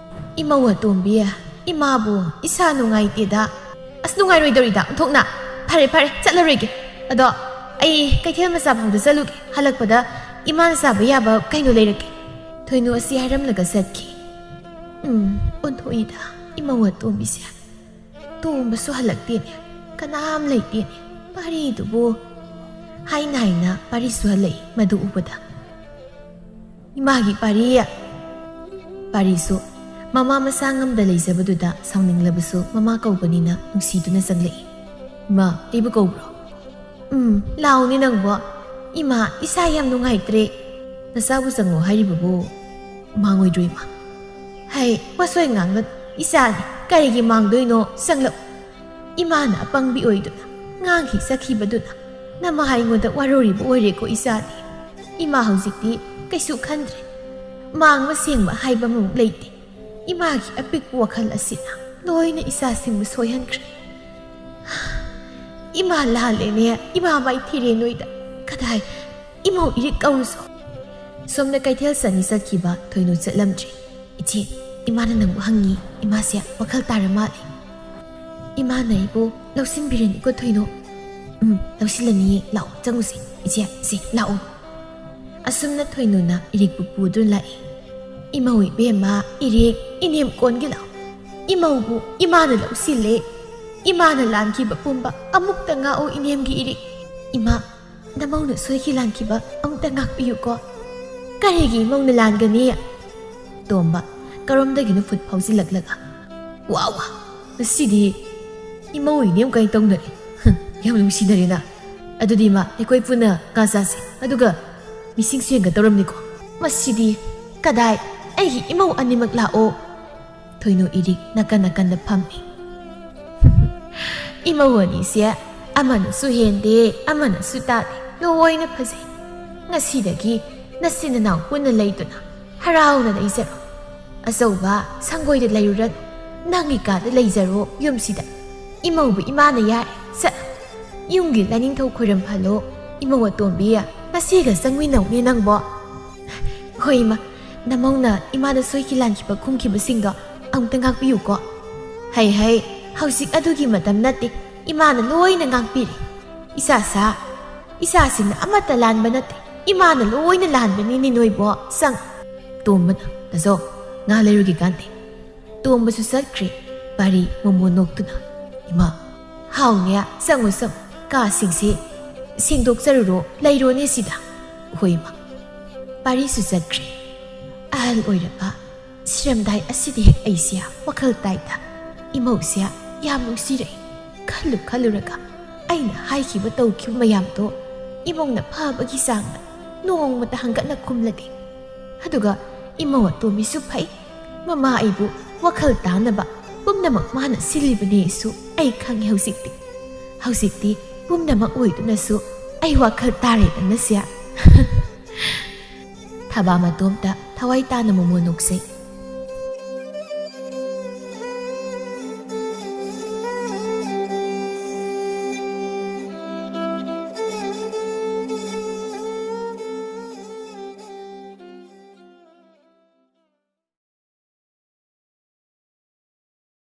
ꯏꯃꯧ ꯑꯇꯣꯝꯕꯤ, ꯏꯃꯥꯕꯨ ꯏꯁꯥ ꯅꯨꯡꯉꯥꯏꯇꯦꯗ꯫" "ꯑꯁ, ꯅꯨꯡꯉꯥꯏꯔꯣꯏꯗꯧꯔꯤꯗ ꯑꯣꯟꯊꯣꯛꯅ꯫ ꯐꯔꯦ, ꯐꯔꯦ, ꯆꯠꯂꯔꯣꯏꯒꯦ꯫ ꯑꯗꯣ ꯑꯩ ꯀꯩꯊꯦꯜ ꯃꯆꯥ ꯐꯥꯎꯗ ꯆꯠꯂꯨꯒꯦ꯫ ꯍꯜꯂꯛꯄꯗ ꯏꯃꯥꯅ ꯆꯥꯕ ꯌꯥꯕ ꯀꯩꯅꯣ ꯂꯩꯔꯛꯀꯦ꯫" ꯊꯣꯏꯅꯨ ꯑꯁꯤ ꯍꯥꯏꯔꯝꯂꯒ ꯆꯠꯈꯤ꯫ "ꯎꯝ, ꯑꯣꯟꯊꯣꯛꯏꯗ ꯏꯃꯧ ꯑꯇꯣꯝꯕꯤꯁꯦ꯫ ꯇꯣꯝꯕꯁꯨ ꯍꯜꯂꯛꯇꯦꯅꯦ, ꯀꯅꯥꯝ ꯂꯩꯇꯦꯅꯦ꯫ ꯄꯥꯔꯤꯗꯨꯕꯨ?" ꯍꯥꯏꯅ ꯍꯥꯏꯅ ꯄꯥꯔꯤꯁꯨ ꯍꯜꯂꯛꯏ꯫ ꯃꯗꯨ ꯎꯕꯗ, "ꯏꯃꯥꯒꯤ ꯄꯥꯔꯤ!" ꯄꯥꯔꯤꯁꯨ ꯃꯃꯥ ꯃꯁꯥ ꯉꯝꯗ ꯂꯩꯖꯕꯗꯨꯗ ꯁꯥꯎꯅꯤꯡꯂꯕꯁꯨ ꯃꯃꯥ ꯀꯧꯕꯅꯤꯅ ꯅꯨꯡꯁꯤꯗꯨꯅ ꯆꯪꯂꯛꯏ꯫ "ꯏꯃꯥ, ꯑꯩꯕꯨ ꯀꯧꯕ꯭ꯔꯣ?" "ꯎꯝ, ꯂꯥꯎꯅꯦ ꯅꯪꯕꯣ꯫ ꯏꯃꯥ, ꯏꯁꯥ ꯌꯥꯝ ꯅꯨꯡꯉꯥꯏꯇ꯭ꯔꯦ꯫" "ꯅꯆꯥꯕꯨ ꯆꯪꯉꯣ ꯍꯥꯏꯔꯤꯕꯕꯨ ꯃꯥꯡꯉꯣꯏꯗ꯭ꯔꯣ, ꯏꯃꯥ?" "ꯍꯩ, ꯋꯥꯁꯣꯏ ꯉꯥꯡꯒꯅꯨ꯫ ꯏꯆꯥꯅꯤ, ꯀꯔꯤꯒꯤ ꯃꯥꯡꯗꯣꯏꯅꯣ? ꯆꯪꯂꯛꯎ꯫" "ꯏꯃꯥꯅ ꯑꯄꯪꯕꯤ ꯑꯣꯏꯗꯨꯅ ꯉꯥꯡꯈꯤ ꯆꯠꯈꯤꯕꯗꯨꯅ ꯅꯃꯥ ꯑꯩꯉꯣꯟꯗ ꯋꯥꯔꯧꯔꯤꯕ ꯑꯣꯏꯔꯦꯀꯣ ꯏꯆꯥꯗꯤ꯫ ꯏꯃꯥ ꯍꯧꯖꯤꯛꯇꯤ ꯀꯩꯁꯨ ꯈꯟꯗ꯭ꯔꯦ꯫ ꯃꯥꯡꯕ ꯁꯦꯡꯕ ꯍꯥꯏꯕ ꯑꯃꯃꯨꯛ ꯂꯩꯇꯦ꯫ ꯏꯃꯥꯒꯤ ꯑꯄꯤꯛꯄ ꯋꯥꯈꯜ ꯑꯁꯤꯅ ꯂꯣꯏꯅ ꯏꯆꯥꯁꯤꯡꯕꯨ ꯁꯣꯏꯍꯟꯈ꯭ꯔꯦ꯫" "ꯏꯃꯥ ꯂꯥꯜꯂꯦꯅꯦ, ꯏꯃꯥ ꯃꯥꯏꯊꯤꯔꯦ ꯅꯣꯏꯗ꯫ ꯀꯗꯥꯏ, ꯏꯃꯧ ꯏꯔꯤꯛ ꯀꯧꯔꯨꯁꯣ꯫" ꯁꯣꯝꯗ ꯀꯩꯊꯦꯜ ꯆꯅꯤ ꯆꯠꯈꯤꯕ ꯊꯣꯏꯅꯨ ꯆꯠꯂꯝꯗ꯭ꯔꯦ꯫ "ꯏꯆꯦ, ꯏꯃꯥꯅ ꯅꯪꯕꯨ ꯍꯪꯉꯤ꯫ ꯏꯃꯥꯁꯦ ꯋꯥꯈꯜ ꯇꯥꯔ ꯃꯥꯜꯂꯦ꯫" "ꯏꯃꯥꯅ ꯑꯩꯕꯨ ꯂꯧꯁꯤꯟꯕꯤꯔꯅꯤꯀꯣ ꯊꯣꯏꯅꯨ?" "ꯎꯝ, ꯂꯧꯁꯤꯜꯂꯅꯤꯌꯦ꯫ ꯂꯥꯛꯑꯣ, ꯆꯪꯉꯨꯁꯦ꯫ ꯏꯆꯦ, ꯁꯦ, ꯂꯥꯛꯑꯣ꯫" ꯑꯁꯨꯝꯅ ꯊꯣꯏꯅꯨꯅ ꯏꯔꯤꯛꯄꯨ ꯄꯨꯗꯨꯅ ꯂꯥꯛꯏ꯫ "ꯏꯃꯧ ꯏꯕꯦꯝꯃ, ꯏꯔꯤꯛ, ꯏꯅꯦꯝ ꯀꯣꯟꯒꯤ ꯂꯥꯛꯑꯣ꯫ ꯏꯃꯧꯕꯨ ꯏꯃꯥꯅ ꯂꯧꯁꯤꯜꯂꯦ꯫ ꯏꯃꯥꯅ ꯂꯥꯟꯈꯤꯕ ꯄꯨꯝꯕ ꯑꯃꯨꯛꯇ ꯉꯥꯛꯑꯣ ꯏꯅꯦꯝꯒꯤ ꯏꯔꯤꯛ꯫ ꯏꯃꯥ, ꯅꯃꯧꯅ ꯁꯣꯏꯈꯤ ꯂꯥꯟꯈꯤꯕ ꯑꯃꯨꯛꯇ ꯉꯥꯛꯄꯤꯌꯨꯀꯣ꯫" "ꯀꯔꯤꯒꯤ ꯏꯃꯧꯅ ꯂꯥꯟꯒꯅꯤ?" ꯇꯣꯝꯕ, ꯀꯔꯣꯝꯗꯒꯤꯅꯣ ꯐꯨꯠ ꯐꯥꯎꯖꯤꯜꯂꯛꯂꯒ, "ꯋꯥ ꯋꯥ, ꯉꯁꯤꯗꯤ ꯏꯃꯧ ꯏꯅꯦꯝ ꯀꯥꯏ ꯇꯧꯅꯔꯦ꯫ ꯍꯝ, ꯌꯥꯝ ꯅꯨꯡꯁꯤꯅꯔꯦꯅ꯫ ꯑꯗꯨꯗꯤ ꯏꯃꯥ, ꯑꯩꯈꯣꯏ ꯄꯨꯟꯅ ꯉꯥ ꯆꯥꯁꯦ, ꯑꯗꯨꯒ ꯃꯤꯁꯤꯡꯁꯨ ꯌꯦꯡꯒꯗꯧꯔꯝꯅꯤꯀꯣ꯫" "ꯃꯁꯤꯗꯤ ꯀꯗꯥꯏ, ꯑꯩꯒꯤ ꯏꯃꯧ ꯑꯅꯤꯃꯛ ꯂꯥꯛꯑꯣ꯫" ꯊꯣꯏꯅꯨ ꯏꯔꯤꯛ ꯅꯥꯀꯟ ꯅꯥꯀꯟꯗ ꯐꯝꯃꯤ꯫ ꯏꯃꯧ ꯑꯅꯤꯁꯦ ꯑꯃꯅꯁꯨ ꯍꯦꯟꯗꯦ, ꯑꯃꯅꯁꯨ ꯇꯥꯗꯦ, ꯂꯣꯏꯅ ꯐꯖꯩ꯫ ꯉꯁꯤꯗꯒꯤ ꯅꯆꯤꯟ ꯅꯅꯥꯎ ꯄꯨꯟꯅ ꯂꯩꯗꯨꯅ ꯍꯔꯥꯎꯅ ꯂꯩꯖꯔꯣ꯫ ꯑꯆꯧꯕ ꯁꯪꯒꯣꯏꯗ ꯂꯩꯔꯨꯔꯅꯨ, ꯅꯪꯒꯤ ꯀꯥꯗ ꯂꯩꯖꯔꯣ ꯌꯨꯝꯁꯤꯗ꯫ ꯏꯃꯧꯕꯨ ꯏꯃꯥꯅ ꯌꯥꯔꯦ, ꯆꯠꯂꯣ꯫ ꯌꯨꯝꯒꯤ ꯂꯥꯏꯅꯤꯡꯊꯧ ꯈꯣꯏꯔꯝꯍꯜꯂꯣ꯫ ꯏꯃꯧ ꯑꯇꯣꯝꯕꯤ, ꯅꯆꯦꯒ ꯆꯪꯃꯤꯟꯅꯧꯅꯦ ꯅꯪꯕꯣ꯫ ꯍꯣꯏ ꯏꯃꯥ, ꯅꯃꯧꯅ ꯏꯃꯥꯗ ꯁꯣꯏꯈꯤ ꯂꯥꯟꯈꯤꯕ ꯈꯨꯝꯈꯤꯕꯁꯤꯡꯗꯣ ꯑꯃꯨꯛꯇ ꯉꯥꯛꯄꯤꯌꯨꯀꯣ꯫ ꯍꯩ ꯍꯩ, ꯍꯧꯖꯤꯛ ꯑꯗꯨꯒꯤ ꯃꯇꯝ ꯅꯠꯇꯦ, ꯏꯃꯥꯅ ꯂꯣꯏꯅ ꯉꯥꯛꯄꯤꯔꯦ꯫ ꯏꯆꯥꯁꯥ, ꯏꯆꯥꯁꯤꯡꯅ ꯑꯃꯠꯇ ꯂꯥꯟꯕ ꯅꯠꯇꯦ, ꯏꯃꯥꯅ ꯂꯣꯏꯅ ꯂꯥꯟꯕꯅꯤꯅꯦ ꯅꯣꯏꯕꯣ꯫ ꯆꯪ꯫ ꯇꯣꯝꯕꯅ, ꯇꯥꯖꯧ, ꯉꯥ ꯂꯩꯔꯨꯒꯦ ꯀꯥꯟꯗꯦ꯫ ꯇꯣꯝꯕꯁꯨ ꯆꯠꯈ꯭ꯔꯦ꯫ ꯄꯥꯔꯤ ꯃꯣꯃꯣ ꯅꯣꯛꯇꯨꯅ, ꯏꯃꯥ, ꯍꯥꯎꯅꯦ, ꯆꯪꯉꯨ ꯆꯪꯉꯨ, ꯀꯥꯁꯤꯡꯁꯦ ꯁꯦꯡꯗꯣꯛꯆꯔꯨꯔꯣ, ꯂꯩꯔꯣꯅꯦ ꯁꯤꯗ꯫ ꯍꯣꯏ ꯏꯃꯥ꯫ ꯄꯥꯔꯤꯁꯨ ꯆꯠꯈ꯭ꯔꯦ꯫ ꯑꯍꯜ ꯑꯣꯏꯔꯕ ꯁꯤꯔꯝꯗꯥꯏ ꯑꯁꯤꯗ ꯍꯦꯛ ꯑꯩꯁꯦ ꯋꯥꯈꯜ ꯇꯥꯏꯗ꯫ ꯏꯃꯧꯁꯦ ꯌꯥꯝ ꯅꯨꯡꯁꯤꯔꯛꯏ꯫ ꯈꯜꯂꯨ ꯈꯜꯂꯨꯔꯒ ꯑꯩꯅ ꯍꯥꯏꯈꯤꯕ ꯇꯧꯈꯤꯕ ꯃꯌꯥꯝꯗꯣ ꯏꯃꯧꯅ ꯐꯕꯒꯤ ꯆꯥꯡꯗ ꯅꯣꯡꯃꯇ ꯍꯪꯒꯠꯅ ꯈꯨꯝꯂꯗꯦ꯫ ꯑꯗꯨꯒ ꯏꯃꯧ ꯑꯇꯣꯝꯕꯤꯁꯨ ꯐꯩ꯫ ꯃꯃꯥ ꯑꯩꯕꯨ ꯋꯥꯈꯜ ꯇꯥꯅꯕ ꯄꯨꯝꯅꯃꯛ ꯃꯥꯅ ꯁꯤꯜꯂꯤꯕꯅꯦꯁꯨ ꯑꯩ ꯈꯪꯉꯤ ꯍꯧꯖꯤꯛꯇꯤ꯫ ꯍꯧꯖꯤꯛꯇꯤ ꯄꯨꯝꯅꯃꯛ ꯑꯣꯏꯗꯨꯅꯁꯨ ꯑꯩ ꯋꯥꯈꯜ ꯇꯥꯔꯦꯗꯅ ꯁꯦ꯫ ꯊꯕꯥ ꯃꯇꯣꯝꯇ ꯊꯋꯥꯏ ꯇꯥꯅ ꯃꯣꯃꯣ ꯅꯣꯛꯆꯩ꯫